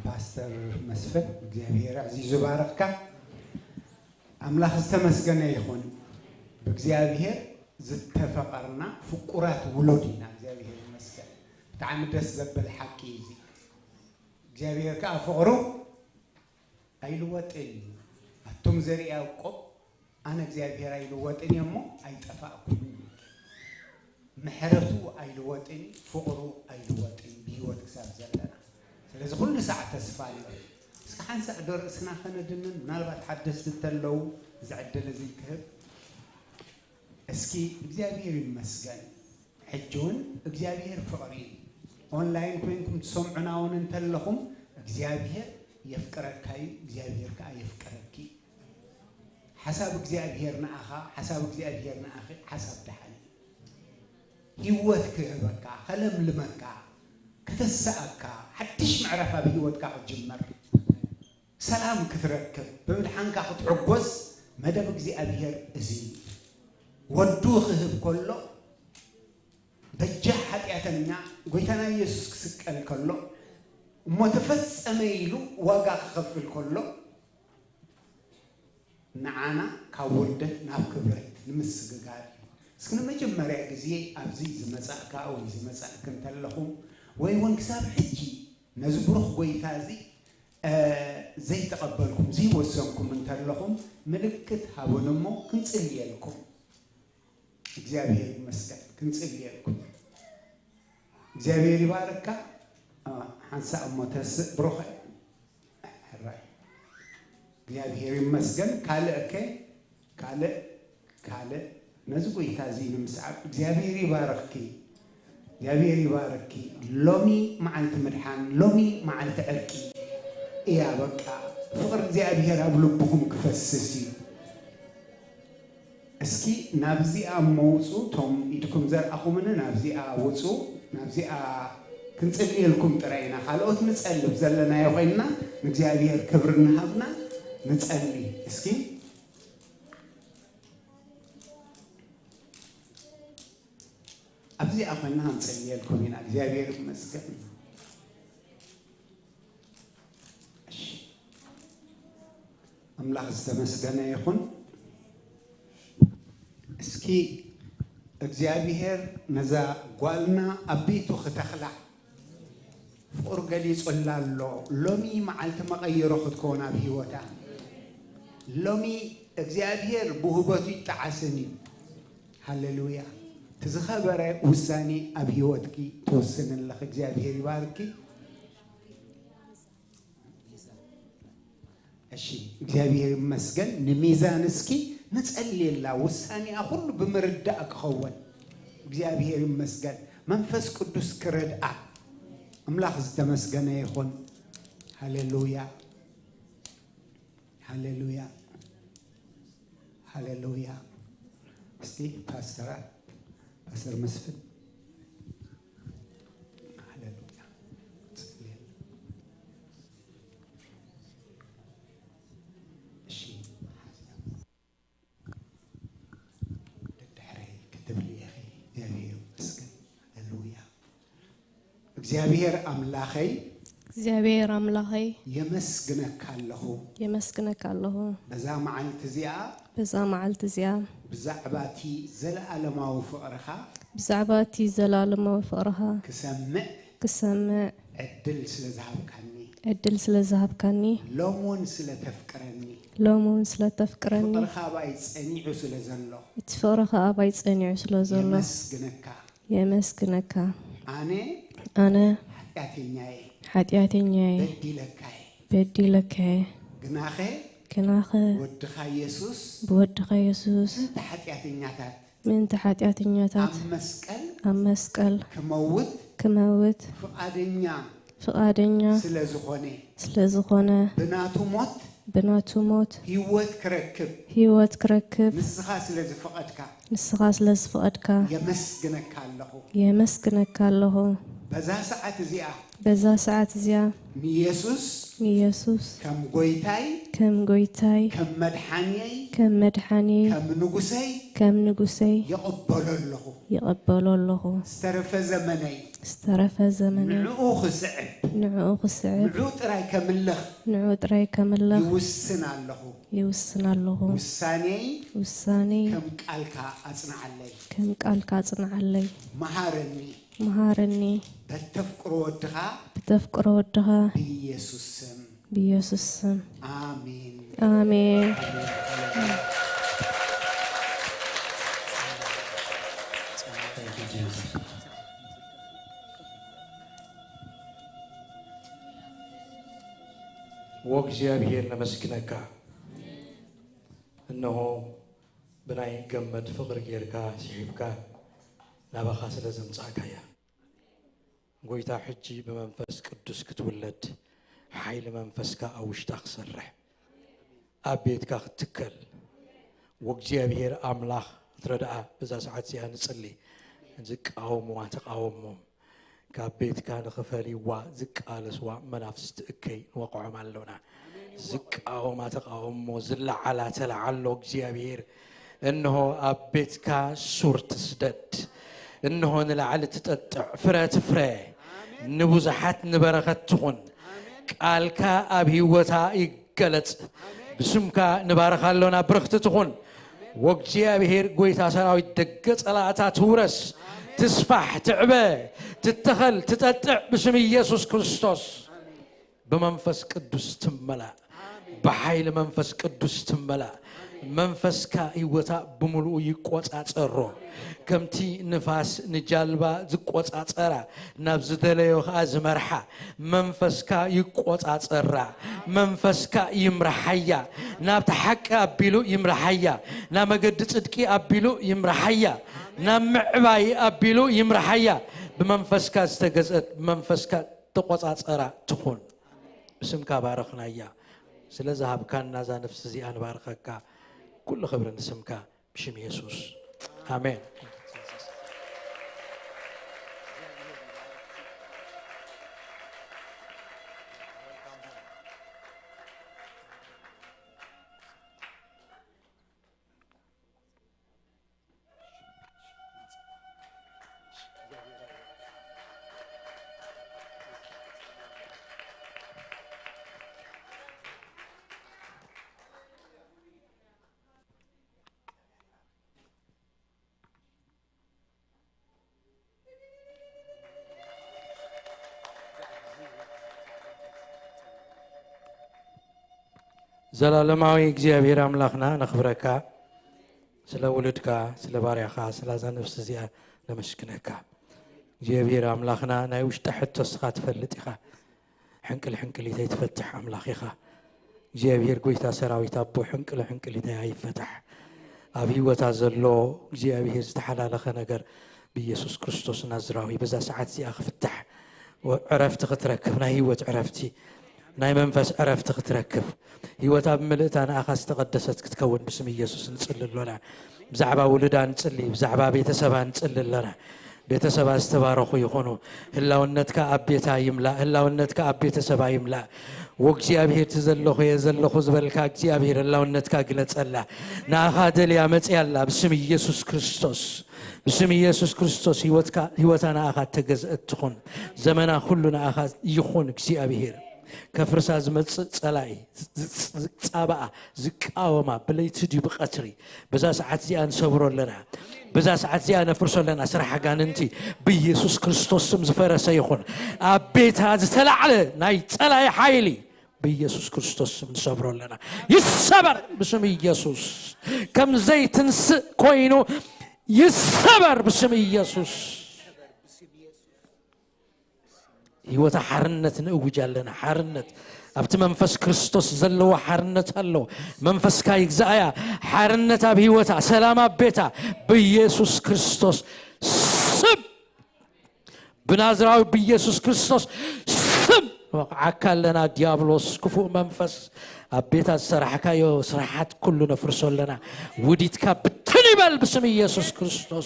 ፓስተር መስፍን እግዚኣብሔር ኣዕዚዙ ባረኽካ። ኣምላኽ ዝተመስገነ ይኹን። ብእግዚኣብሔር ዝተፈቐርና ፍቁራት ውሉድ ኢና። እግዚኣብሔር ይመስገን። ብጣዕሚ ደስ ዘብል ሓቂ እዩ እዚ። እግዚኣብሔር ከዓ ፍቕሩ ኣይልወጥን እዩ። ኣቱም ዘርኢ ያዕቆብ ኣነ እግዚኣብሔር ኣይልወጥን እየ እሞ ኣይጠፋእኩምን። ምሕረቱ ኣይልወጥን እዩ፣ ፍቕሩ ኣይልወጥን እዩ ብህይወት ክሳብ ዘለና። ስለዚ ኩሉ ሳዕ ተስፋ ኣሎ። እስኪ ሓንሳእ ዶ ርእስና ከነድንን፣ ምናልባት ሓደስቲ እንተለዉ እዚ ዕድል እዚ ክህብ። እስኪ እግዚኣብሔር ይመስገን። ሕጂ እውን እግዚኣብሔር ፍቕሪ እዩ። ኦንላይን ኮይንኩም ትሰምዑና እውን እንተለኹም እግዚኣብሔር የፍቅረካ እዩ፣ እግዚኣብሔር ከዓ የፍቅረኪ እዩ። ሓሳብ እግዚኣብሔር ንኣኻ፣ ሓሳብ እግዚኣብሔር ንኣኺ ሓሳብ ደሓን እዩ። ህይወት ክህበካ፣ ከለምልመካ፣ ከተስኣካ፣ ሓድሽ ምዕራፍ ኣብ ህይወትካ ክትጅመር፣ ሰላም ክትረክብ፣ ብምድሓንካ ክትሕጎስ መደብ እግዚኣብሔር እዚ እዩ። ወዱ ክህብ ከሎ በጃ ሓጢኣተኛ ጎይታና ኢየሱስ ክስቀል ከሎ እሞ ተፈጸመ ኢሉ ዋጋ ክኸፍል ከሎ ንዓና ካብ ውርደት ናብ ክብረት ንምስግጋር እዩ። እስኪ ንመጀመርያ ግዜ ኣብዚ ዝመጻእካ ወይ ዝመጻእክ እንተለኹም ወይ እውን ክሳብ ሕጂ ነዚ ብሩኽ ጎይታ እዚ ዘይተቐበልኩም ዘይወሰንኩም እንተለኹም ምልክት ሃቡን እሞ ክንጽልየልኩም። እግዚኣብሔር ይመስገን። ክንጽልየልኩም። እግዚኣብሔር ይባርካ። ሓንሳእ እሞ ተስእ ብሩኸ ሕራይ እግዚኣብሔር ይመስገን። ካልእ ከ ካልእ ካልእ ነዚ ጎይታ እዚ ንምስዓብ እግዚኣብሔር ይባርኽኪ። እግዚኣብሔር ይባርኽኪ። ሎሚ መዓልቲ ምድሓን፣ ሎሚ መዓልቲ ዕርቂ እያ። በቃ ፍቕሪ እግዚኣብሔር ኣብ ልብኹም ክፈስስ እዩ። እስኪ ናብዚኣ እሞ ውፁ፣ እቶም ኢድኩም ዘርኣኹምኒ ናብዚኣ ውፁ። ናብዚኣ ክንፅልየልኩም ጥራይ ኢና። ካልኦት ንፀልብ ዘለናዮ ኮይንና ንእግዚኣብሔር ክብሪ እናሃብና ንፀሊ። እስኪ ኣብዚኣ ኮይንና ክንፅልየልኩም ኢና። እግዚኣብሔር ይመስገን። ኣምላኽ ዝተመስገነ ይኹን። እስኪ እግዚኣብሔር ነዛ ጓልና ኣብ ቤቱ ክተኽላ ፍቕሩ ገሊጹላ ኣሎ። ሎሚ መዓልቲ መቐይሮ ክትከውን ኣብ ህይወታ። ሎሚ እግዚኣብሔር ብውህበቱ ይጠዓስን እዩ። ሃሌሉያ። እቲ ዝኸበረ ውሳኔ ኣብ ህይወትኪ ትወስን ኣለኺ። እግዚኣብሔር ይባርኪ። እሺ፣ እግዚኣብሔር ይመስገን። ንሚዛን እስኪ ንጸልየላ፣ ውሳኔኣ ኩሉ ብምርዳእ ክኸውን። እግዚኣብሔር ይመስገን። መንፈስ ቅዱስ ክረድኣ። ኣምላኽ ዝተመስገነ ይኹን። ሃሌሉያ፣ ሃሌሉያ፣ ሃሌሉያ። እስቲ ፓስተራት፣ ፓስተር መስፍን፣ ሃሌሉያ። እሺ፣ ደድሕረይ ክትብሊ ኢኺ። እግዚኣብሔር ይመስገን። ሃሌሉያ። እግዚኣብሔር ኣምላኸይ፣ እግዚኣብሔር ኣምላኸይ፣ የመስግነካ ኣለኹ። የመስግነካ ኣለኹ። በዛ መዓልቲ እዚኣ፣ በዛ መዓልቲ እዚኣ፣ ብዛዕባ እቲ ዘለኣለማዊ ፍቕርኻ፣ ብዛዕባ እቲ ዘለኣለማዊ ፍቕርኻ፣ ክሰምዕ፣ ክሰምዕ፣ ዕድል ስለ ዝሃብካኒ፣ ዕድል ስለ ዝሃብካኒ፣ ሎም እውን ስለ ተፍቅረኒ፣ ሎም እውን ስለ ተፍቅረኒ፣ ፍቕርኻ ኣባይ ጸኒዑ ስለ ዘሎ፣ እቲ ፍቕርኻ ኣባይ ጸኒዑ ስለ ዘሎ፣ የመስግነካ። የመስግነካ። ኣነ ኣነ ሓጢኣተኛየ፣ ሓጢኣተኛየ፣ በዲለካየ፣ በዲለካየ፣ ግናኸ ግናኸ ወድኻ የሱስ ብወድኻ የሱስ ምእንቲ ሓጢኣተኛታት ምእንቲ ሓጢኣተኛታት ኣብ መስቀል ኣብ መስቀል ክመውት ክመውት ፍቓደኛ ፍቓደኛ ስለ ዝኾነ ስለ ዝኾነ ብናቱ ሞት ብናቱ ሞት ህይወት ክረክብ ህይወት ክረክብ ንስኻ ስለ ዝፈቐድካ ንስኻ ስለ ዝፈቐድካ የመስግነካ ኣለኹ። የመስግነካ ኣለኹ። በዛ ሰዓት እዚኣ በዛ ሰዓት እዚኣ ንየሱስ ንየሱስ ከም ጎይታይ ከም ጎይታይ ከም መድሓንየይ ከም መድሓኒ ከም ንጉሰይ ከም ንጉሰይ ይቕበሎ ኣለኹ። ይቐበሎ ኣለኹ። ዝተረፈ ዘመነይ ዝተረፈ ዘመነይ ንዕኡ ክስዕብ ንዕኡ ክስዕብ ንዕኡ ጥራይ ከምልኽ ንዕኡ ጥራይ ከምልኽ ይውስን ኣለኹ። ይውስን ኣለኹ። ውሳኔይ ውሳኔይ ከም ቃልካ ኣጽንዓለይ። ከም ቃልካ ኣጽንዓለይ። መሃረኒ መሃረኒ በተፍቅሮ ወድኻ ብተፍቅሮ ወድኻ ብኢየሱስ ስም ብኢየሱስ ስም ኣሜን። ኣሜን። ወእግዚኣብሔር ነመስግነካ። እነሆ ብናይ ገመድ ፍቕሪ ጌርካ ስሒብካ ናባኻ ስለ ዘምጻእካያ። ጎይታ ሕጂ ብመንፈስ ቅዱስ ክትውለድ ሓይሊ መንፈስካ ኣብ ውሽጣ ክሰርሕ ኣብ ቤትካ ክትትከል ወእግዚኣብሔር ኣምላኽ ክትረድኣ በዛ ሰዓት እዚኣ ንጽሊ። ዝቃወሙዋ ተቃወሞም። ካብ ቤትካ ንኽፈልይዋ ዝቃለስዋ መናፍስቲ እከይ ንወቕዖም ኣሎና። ዝቃወማ ተቃወሞ፣ ዝለዓላ ተለዓሎ እግዚኣብሔር። እንሆ ኣብ ቤትካ ሱር ትስደድ። እንሆ ንላዕሊ ትጠጥዕ ፍረ ትፍረ። ንብዙሓት ንበረኸት ትኹን። ቃልካ ኣብ ህይወታ ይገለጽ። ብስምካ ንባርኻ ኣሎና። ብርኽቲ ትኹን። ወእግዚኣብሔር ጎይታ ሰራዊት ደገ ጸላእታ ትውረስ። ትስፋሕ፣ ትዕበ፣ ትተኸል፣ ትጠጥዕ ብስም ኢየሱስ ክርስቶስ። ብመንፈስ ቅዱስ ትመላእ። ብሓይሊ መንፈስ ቅዱስ ትመላእ። መንፈስካ ህይወታ ብምሉኡ ይቆጻጸሮ። ከምቲ ንፋስ ንጃልባ ዝቆጻጸራ ናብ ዝደለዮ ኸኣ ዝመርሓ መንፈስካ ይቆጻጸራ። መንፈስካ ይምርሓያ። ናብቲ ሓቂ ኣቢሉ ይምርሓያ። ናብ መገዲ ጽድቂ ኣቢሉ ይምርሓያ። ናብ ምዕባይ ኣቢሉ ይምርሓያ። ብመንፈስካ ዝተገዝአት ብመንፈስካ ተቆጻጸራ ትኹን። ብስምካ ባረኽናያ። ስለ ዝሃብካና እዛ ነፍሲ እዚኣ ንባርኸካ። ኩሉ ክብሪ ንስምካ። ብሽም የሱስ ኣሜን። ዘላለማዊ እግዚኣብሔር ኣምላኽና ነኽብረካ፣ ስለ ውሉድካ፣ ስለ ባርያኻ፣ ስለ እዛ ነፍሲ እዚኣ ነመስግነካ። እግዚኣብሔር ኣምላኽና ናይ ውሽጢ ሕቶ እስኻ ትፈልጥ ኢኻ። ሕንቅል ሕንቅሊተይ ትፈትሕ ኣምላኽ ኢኻ። እግዚኣብሔር ጎይታ ሰራዊት ኣቦ ሕንቅል ሕንቅሊተይ ኣይፈታሕ። ኣብ ህይወታ ዘሎ እግዚኣብሔር ዝተሓላለኸ ነገር ብኢየሱስ ክርስቶስ ናዝራዊ በዛ ሰዓት እዚኣ ክፍታሕ። ዕረፍቲ ክትረክብ፣ ናይ ህይወት ዕረፍቲ፣ ናይ መንፈስ ዕረፍቲ ክትረክብ፣ ህይወታ ብምልእታ ንኣኻ ዝተቐደሰት ክትከውን ብስም ኢየሱስ ንጽሊ ኣሎና። ብዛዕባ ውሉዳ ንጽሊ፣ ብዛዕባ ቤተሰባ ንጽሊ ኣሎና። ቤተሰባ ዝተባረኹ ይኹኑ። ህላውነትካ ኣብ ቤታ ይምላእ፣ ህላውነትካ ኣብ ቤተሰባ ይምላእ። ወእግዚኣብሔር እቲ ዘለኹ እየ ዘለኹ ዝበልካ እግዚኣብሔር ህላውነትካ ግለጸላ። ንኣኻ ደልያ መጽያ ኣላ ብስም ኢየሱስ ክርስቶስ። ብስም ኢየሱስ ክርስቶስ ህይወትካ፣ ህይወታ ንኣኻ እተገዝአት ትኹን። ዘመና ኩሉ ንኣኻ ይኹን እግዚኣብሔር። ከፍርሳ ዝመጽእ ጸላኢ፣ ዝጻባኣ፣ ዝቃወማ፣ ብለይቲ ድዩ ብቐትሪ፣ በዛ ሰዓት እዚኣ ንሰብሮ ኣለና። በዛ ሰዓት እዚኣ ነፍርሶ ኣለና። ስራሕ ኣጋንንቲ ብኢየሱስ ክርስቶስ ስም ዝፈረሰ ይኹን። ኣብ ቤታ ዝተላዕለ ናይ ጸላኢ ሓይሊ ብኢየሱስ ክርስቶስ ስም ንሰብሮ ኣለና። ይሰበር ብስም ኢየሱስ። ከም ዘይትንስእ ኮይኑ ይሰበር ብስም ኢየሱስ። ህይወታ ሓርነት ንእውጅ ኣለና። ሓርነት ኣብቲ መንፈስ ክርስቶስ ዘለዎ ሓርነት ኣሎ። መንፈስካ ይግዛእያ። ሓርነት ኣብ ህይወታ፣ ሰላም ኣብ ቤታ ብኢየሱስ ክርስቶስ ስም፣ ብናዝራዊ ብኢየሱስ ክርስቶስ ስም ንወቕዓካ ኣለና። ዲያብሎስ ክፉእ መንፈስ ኣብ ቤታ ዝሰራሕካዮ ስራሓት ኩሉ ነፍርሶ ኣለና። ውዲትካ ብትን ይበል ብስም ኢየሱስ ክርስቶስ።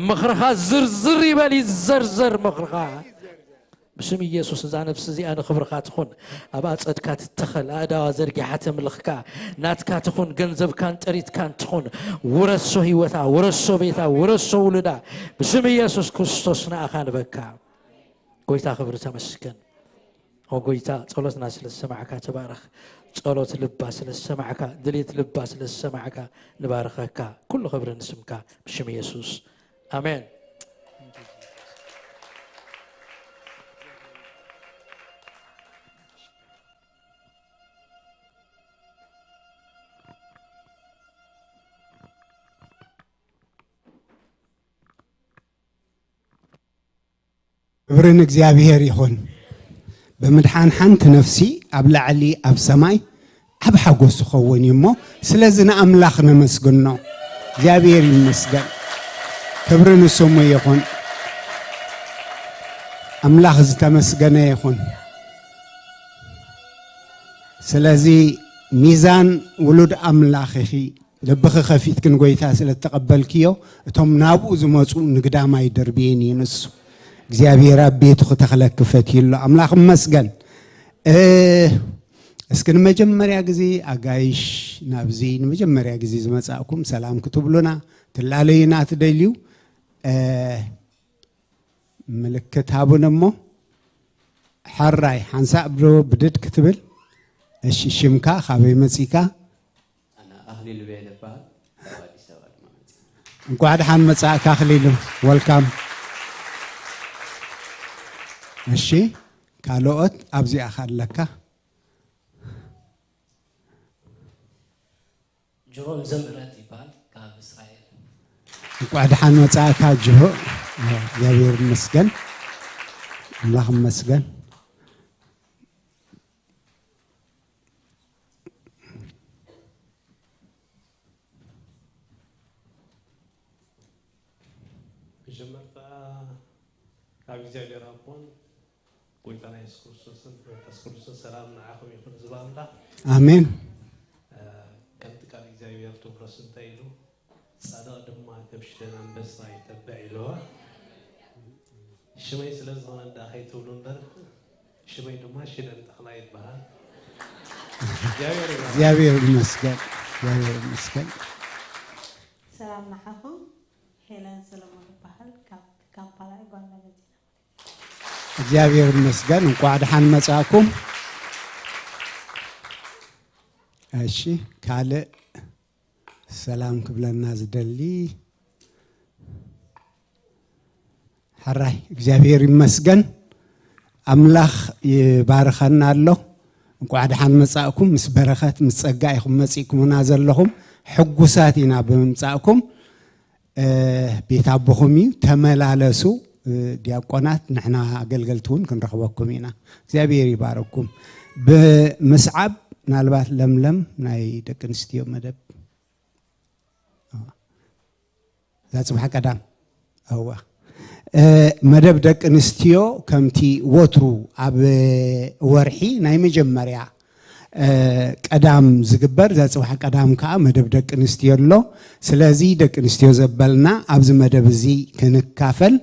ምኽርኻ ዝርዝር ይበል፣ ይዘርዘር ምኽርኻ። ብስም ኢየሱስ እዛ ነፍሲ እዚኣ ንኽብርኻ ትኹን። ኣብ ኣጸድካ ትተኸል፣ ኣእዳዋ ዘርጊሓ ተምልኽካ። ናትካ ትኹን፣ ገንዘብካን ጥሪትካን ትኹን። ውረሶ ህይወታ፣ ውረሶ ቤታ፣ ውረሶ ውሉዳ። ብስም ኢየሱስ ክርስቶስ ንኣኻ ንበካ። ጎይታ ክብሪ ተመስገን። ኦ ጎይታ፣ ጸሎትና ስለ ዝሰማዕካ ተባረኽ። ጸሎት ልባ ስለ ዝሰማዕካ፣ ድሌት ልባ ስለ ዝሰማዕካ ንባርኸካ። ኩሉ ክብሪ ንስምካ፣ ብሽም ኢየሱስ። ኣሜን። ክብሪ ንእግዚኣብሔር ይኹን። ብምድሓን ሓንቲ ነፍሲ ኣብ ላዕሊ ኣብ ሰማይ ዓብ ሓጎስ ይኸውን እዩ እሞ፣ ስለዚ ንኣምላኽ ነመስግኖ። እግዚኣብሔር ይመስገን። ክብሪ ንስሙ ይኹን። ኣምላኽ ዝተመስገነ ይኹን። ስለዚ ሚዛን ውሉድ ኣምላኽ ኢኺ። ልብኺ ከፊትኪ ንጎይታ ስለ እተቐበልክዮ፣ እቶም ናብኡ ዝመጹ ንግዳም ኣይደርብይን እዩ ንሱ። እግዚኣብሔር ኣብ ቤቱ ክተኽለኪ ፈትዩ ኣሎ። ኣምላኽ ይመስገን። እ፣ እስኪ ንመጀመርያ ግዜ ኣጋይሽ ናብዚ ንመጀመርያ ግዜ ዝመጻእኩም ሰላም ክትብሉና፣ ትላለዩና ትደልዩ፣ እ፣ ምልክት ሃቡን እሞ፣ ሕራይ ሓንሳእ ዶ ብድድ ክትብል? እሺ፣ ሽምካ ካበይ መጺካ? ኣነ ኣኽሊሉ ቤለ እበሃል። ካብ ኣዲስ ኣበባ ድማ መጺእ። እንኳዕ ደሓን መጻእካ ኣኽሊሉ። ወልካም። እሺ፣ ካልኦት ኣብዚኣ ኣለካ። ጅሆ እምዘምህረት ይበሃል ካብ እስራኤል። እንኳዕ ደሓን መጻእካ ጅሆ። እግዚኣብሔር ይመስገን። ኣምላኽ ይመስገን። መጀመርታ ካብ እግዚኣብሔር ኣቦን ጎይታና የሱስ ክርስቶስን መንፈስ ቅዱስን ሰላም ንዓኹም ይኹን ዝብል ኣምላኽ። ኣሜን። ከምቲ ቃል እግዚኣብሔር ትብሎስ እንታይ ኢሉ? ጻድቕ ድማ ከም ሽደን ኣንበሳ ይተብዕ ኢልዎ። ሽመይ ስለ ዝኾነ እንዳ ከይትብሉ እምበር ሽመይ ድማ ሽደን ተኽላይ ይበሃል። እግዚኣብሔር ይባርክ። እግዚኣብሔር ይመስገን። እግዚኣብሔር ይመስገን። ሰላም ንዓኹም። ሄለን ሰለሞን ይበሃል። ካብ ካምፓላ ዩጋንዳ መጺና። እግዚኣብሔር ይመስገን። እንኳዕ ደሓን መጻእኩም። እሺ፣ ካልእ ሰላም ክብለና ዝደሊ? ሕራይ እግዚኣብሔር ይመስገን። ኣምላኽ ይባርኸና ኣሎ። እንኳዕ ደሓን መጻእኩም። ምስ በረኸት ምስ ጸጋ ኢኹም መጺእኩምና ዘለኹም። ሕጉሳት ኢና ብምምጻእኩም። እ፣ ቤት ኣቦኹም እዩ። ተመላለሱ። እ፣ ዲያቆናት ንሕና ኣገልገልቲ እውን ክንረኽበኩም ኢና። እግዚኣብሔር ይባረኩም። ብምስዓብ ምናልባት ለምለም ናይ ደቂ ኣንስትዮ መደብ እዛ ጽባሕ ቀዳም እዋ እ፣ መደብ ደቂ ኣንስትዮ ከምቲ ወትሩ ኣብ ወርሒ ናይ መጀመርያ እ፣ ቀዳም ዝግበር እዛ ጽባሕ ቀዳም ከኣ መደብ ደቂ ኣንስትዮ ኣሎ። ስለዚ ደቂ ኣንስትዮ ዘበልና ኣብዚ መደብ እዚ ክንካፈል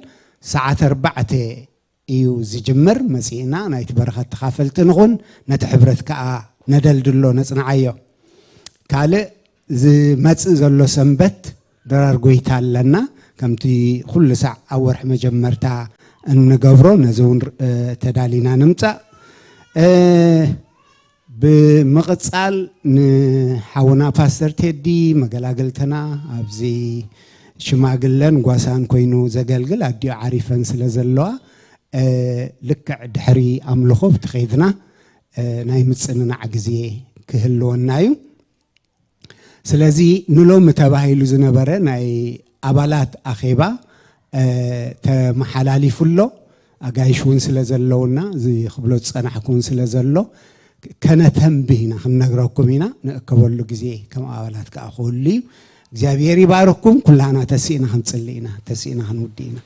ሰዓት ኣርባዕተ እዩ ዝጅምር። መጺእና ናይቲ በረኸት ተኻፈልቲ ንኹን፣ ነቲ ሕብረት ከኣ ነደልድሎ ነጽንዓዮ። ካልእ ዝመጽእ ዘሎ ሰንበት ድራር ጎይታ ኣለና። ከምቲ ኩሉ ሳዕ ኣብ ወርሒ መጀመርታ እንገብሮ ነዚ እውን እ፣ ተዳሊና ንምጻእ። እ፣ ብምቕጻል ንሓውና ፓስተር ቴዲ መገላገልተና ኣብዚ ሽማግለን ጓሳን ኮይኑ ዘገልግል ኣዲኡ ዓሪፈን ስለ ዘለዋ እ፣ ልክዕ ድሕሪ ኣምልኾ ብቲ ከይድና እ፣ ናይ ምጽንናዕ ግዜ ክህልወና እዩ። ስለዚ ንሎሚ ተባሂሉ ዝነበረ ናይ ኣባላት ኣኼባ እ፣ ተመሓላሊፉ ኣሎ። ኣጋይሽ እውን ስለ ዘለውና እዚ ክብሎ ዝጸናሕኩ እውን ስለ ዘሎ ከነተንብህ ኢና ክንነግረኩም ኢና። ንእከበሉ ግዜ ከም ኣባላት ከኣ ክህሉ እዩ። እግዚኣብሔር ይባርኩም። ኩላና ተሲእና ክንጽሊ ኢና። ተሲእና ክንውዲ ኢና።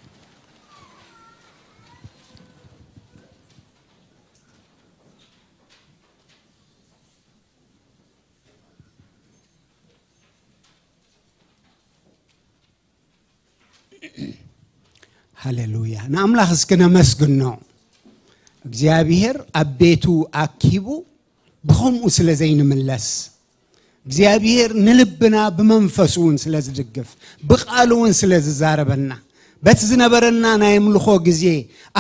ሃሌሉያ። ንኣምላኽ እስኪ ነመስግኖ። እግዚኣብሔር ኣብ ቤቱ ኣኪቡ ብኸምኡ ስለ ዘይንምለስ፣ እግዚኣብሔር ንልብና ብመንፈሱ እውን ስለ ዝድግፍ፣ ብቓሉ እውን ስለ ዝዛረበና፣ በቲ ዝነበረና ናይ ኣምልኾ ግዜ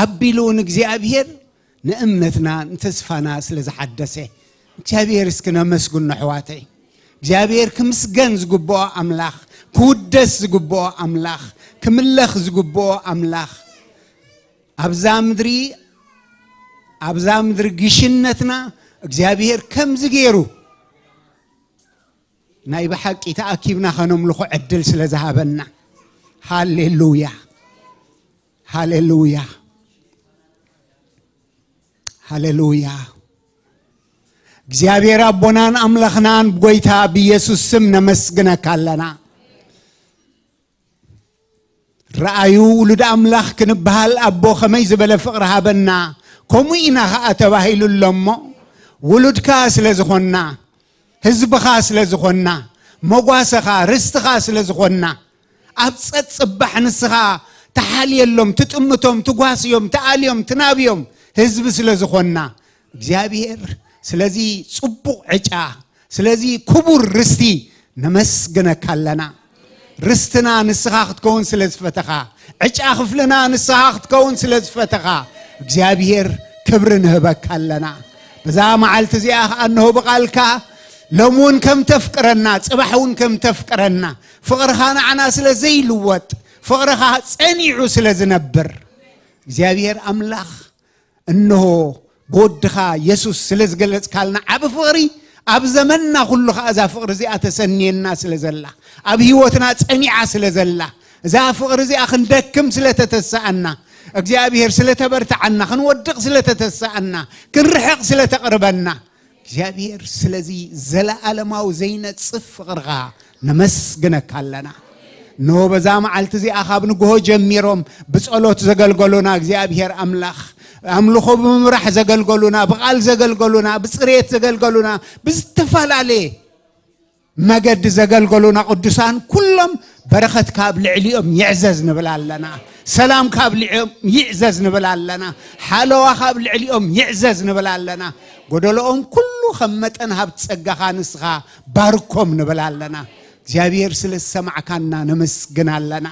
ኣቢሉ እውን እግዚኣብሔር ንእምነትና ንተስፋና ስለ ዝሓደሰ፣ እግዚኣብሔር እስኪ ነመስግኖ ኣሕዋተይ። እግዚኣብሔር ክምስገን ዝግብኦ ኣምላኽ፣ ክውደስ ዝግብኦ ኣምላኽ፣ ክምለኽ ዝግብኦ ኣምላኽ፣ ኣብዛ ምድሪ፣ ኣብዛ ምድሪ ግሽነትና እግዚኣብሔር ከምዚ ገይሩ ናይ ብሓቂ ተኣኪብና ከነምልኾ ዕድል ስለ ዝሃበና። ሃሌሉያ፣ ሃሌሉያ፣ ሃሌሉያ። እግዚኣብሔር ኣቦናን ኣምላኽናን ብጎይታ ብኢየሱስ ስም ነመስግነካ ኣለና። ረኣዩ፣ ውሉድ ኣምላኽ ክንበሃል ኣቦ ከመይ ዝበለ ፍቕሪ ሃበና። ከምኡ ኢና ኸኣ ተባሂሉ ኣሎ እሞ፣ ውሉድካ ስለ ዝኾንና፣ ህዝብኻ ስለ ዝኾንና፣ መጓሰኻ፣ ርስትኻ ስለ ዝኾንና፣ ኣብ ጸጽባሕ ንስኻ ትሓልየሎም፣ ትጥምቶም፣ ትጓስዮም፣ ትኣልዮም፣ ትናብዮም ህዝቢ ስለ ዝኾንና፣ እግዚኣብሔር ስለዚ ጽቡቕ ዕጫ፣ ስለዚ ክቡር ርስቲ ነመስግነካ ኣለና። ርስትና ንስኻ ክትከውን ስለ ዝፈተኻ፣ ዕጫ ክፍልና ንስኻ ክትከውን ስለ ዝፈተኻ፣ እግዚኣብሔር ክብሪ ንህበካ ኣለና። በዛ መዓልቲ እዚኣ ኸዓ እንሆ ብቓልካ ሎም እውን ከም ተፍቅረና፣ ጽባሕ እውን ከም ተፍቅረና፣ ፍቕርኻ ንዓና ስለ ዘይልወጥ፣ ፍቕርኻ ጸኒዑ ስለ ዝነብር፣ እግዚኣብሔር ኣምላኽ እንሆ ብወድኻ የሱስ ስለ ዝገለጽካልና ዓቢ ፍቕሪ፣ ኣብ ዘመንና ኩሉ ኸኣ እዛ ፍቕሪ እዚኣ ተሰንየና ስለ ዘላ፣ ኣብ ህይወትና ጸኒዓ ስለ ዘላ፣ እዛ ፍቕሪ እዚኣ ክንደክም ስለ ተተስኣና፣ እግዚኣብሔር ስለ ተበርትዓና፣ ክንወድቕ ስለ ተተስኣና፣ ክንርሕቕ ስለ ተቕርበና፣ እግዚኣብሔር ስለዚ ዘለኣለማዊ ዘይነጽፍ ፍቕርኻ ነመስግነካ ኣለና። እንሆ በዛ መዓልቲ እዚኣ ካብ ንግሆ ጀሚሮም ብጸሎት ዘገልገሉና እግዚኣብሔር ኣምላኽ፣ ኣምልኾ ብምምራሕ ዘገልገሉና፣ ብቓል ዘገልገሉና፣ ብጽሬት ዘገልገሉና፣ ብዝተፈላለየ መገዲ ዘገልገሉና ቅዱሳን ኩሎም በረኸት ካብ ልዕሊኦም ይዕዘዝ ንብል ኣለና። ሰላም ካብ ልዕሊኦም ይዕዘዝ ንብል ኣለና። ሓለዋ ካብ ልዕሊኦም ይዕዘዝ ንብል ኣለና። ጎደሎኦም ኩሉ ከም መጠን ሃብቲ ጸጋኻ ንስኻ ባርኮም ንብል ኣለና። እግዚኣብሔር ስለ ዝሰማዕካና ነመስግን ኣለና።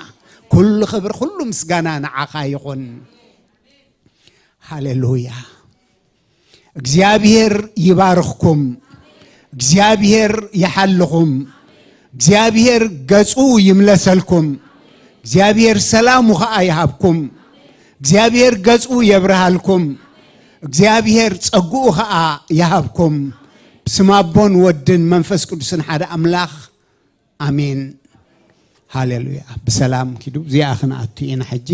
ኩሉ ክብሪ፣ ኩሉ ምስጋና ንዓኻ ይኹን። ሃሌሉያ። እግዚኣብሔር ይባርኽኩም። እግዚኣብሔር ይሓልኹም። እግዚኣብሔር ገጹ ይምለሰልኩም። እግዚኣብሔር ሰላሙ ኸኣ ይሃብኩም። እግዚኣብሔር ገጹ የብርሃልኩም። እግዚኣብሔር ጸግኡ ኸኣ ይሃብኩም። ብስም ኣቦን ወድን መንፈስ ቅዱስን ሓደ ኣምላኽ፣ ኣሜን። ሃሌሉያ። ብሰላም ኪዱ። እዚኣ ክንኣቱ ኢና ሕጂ።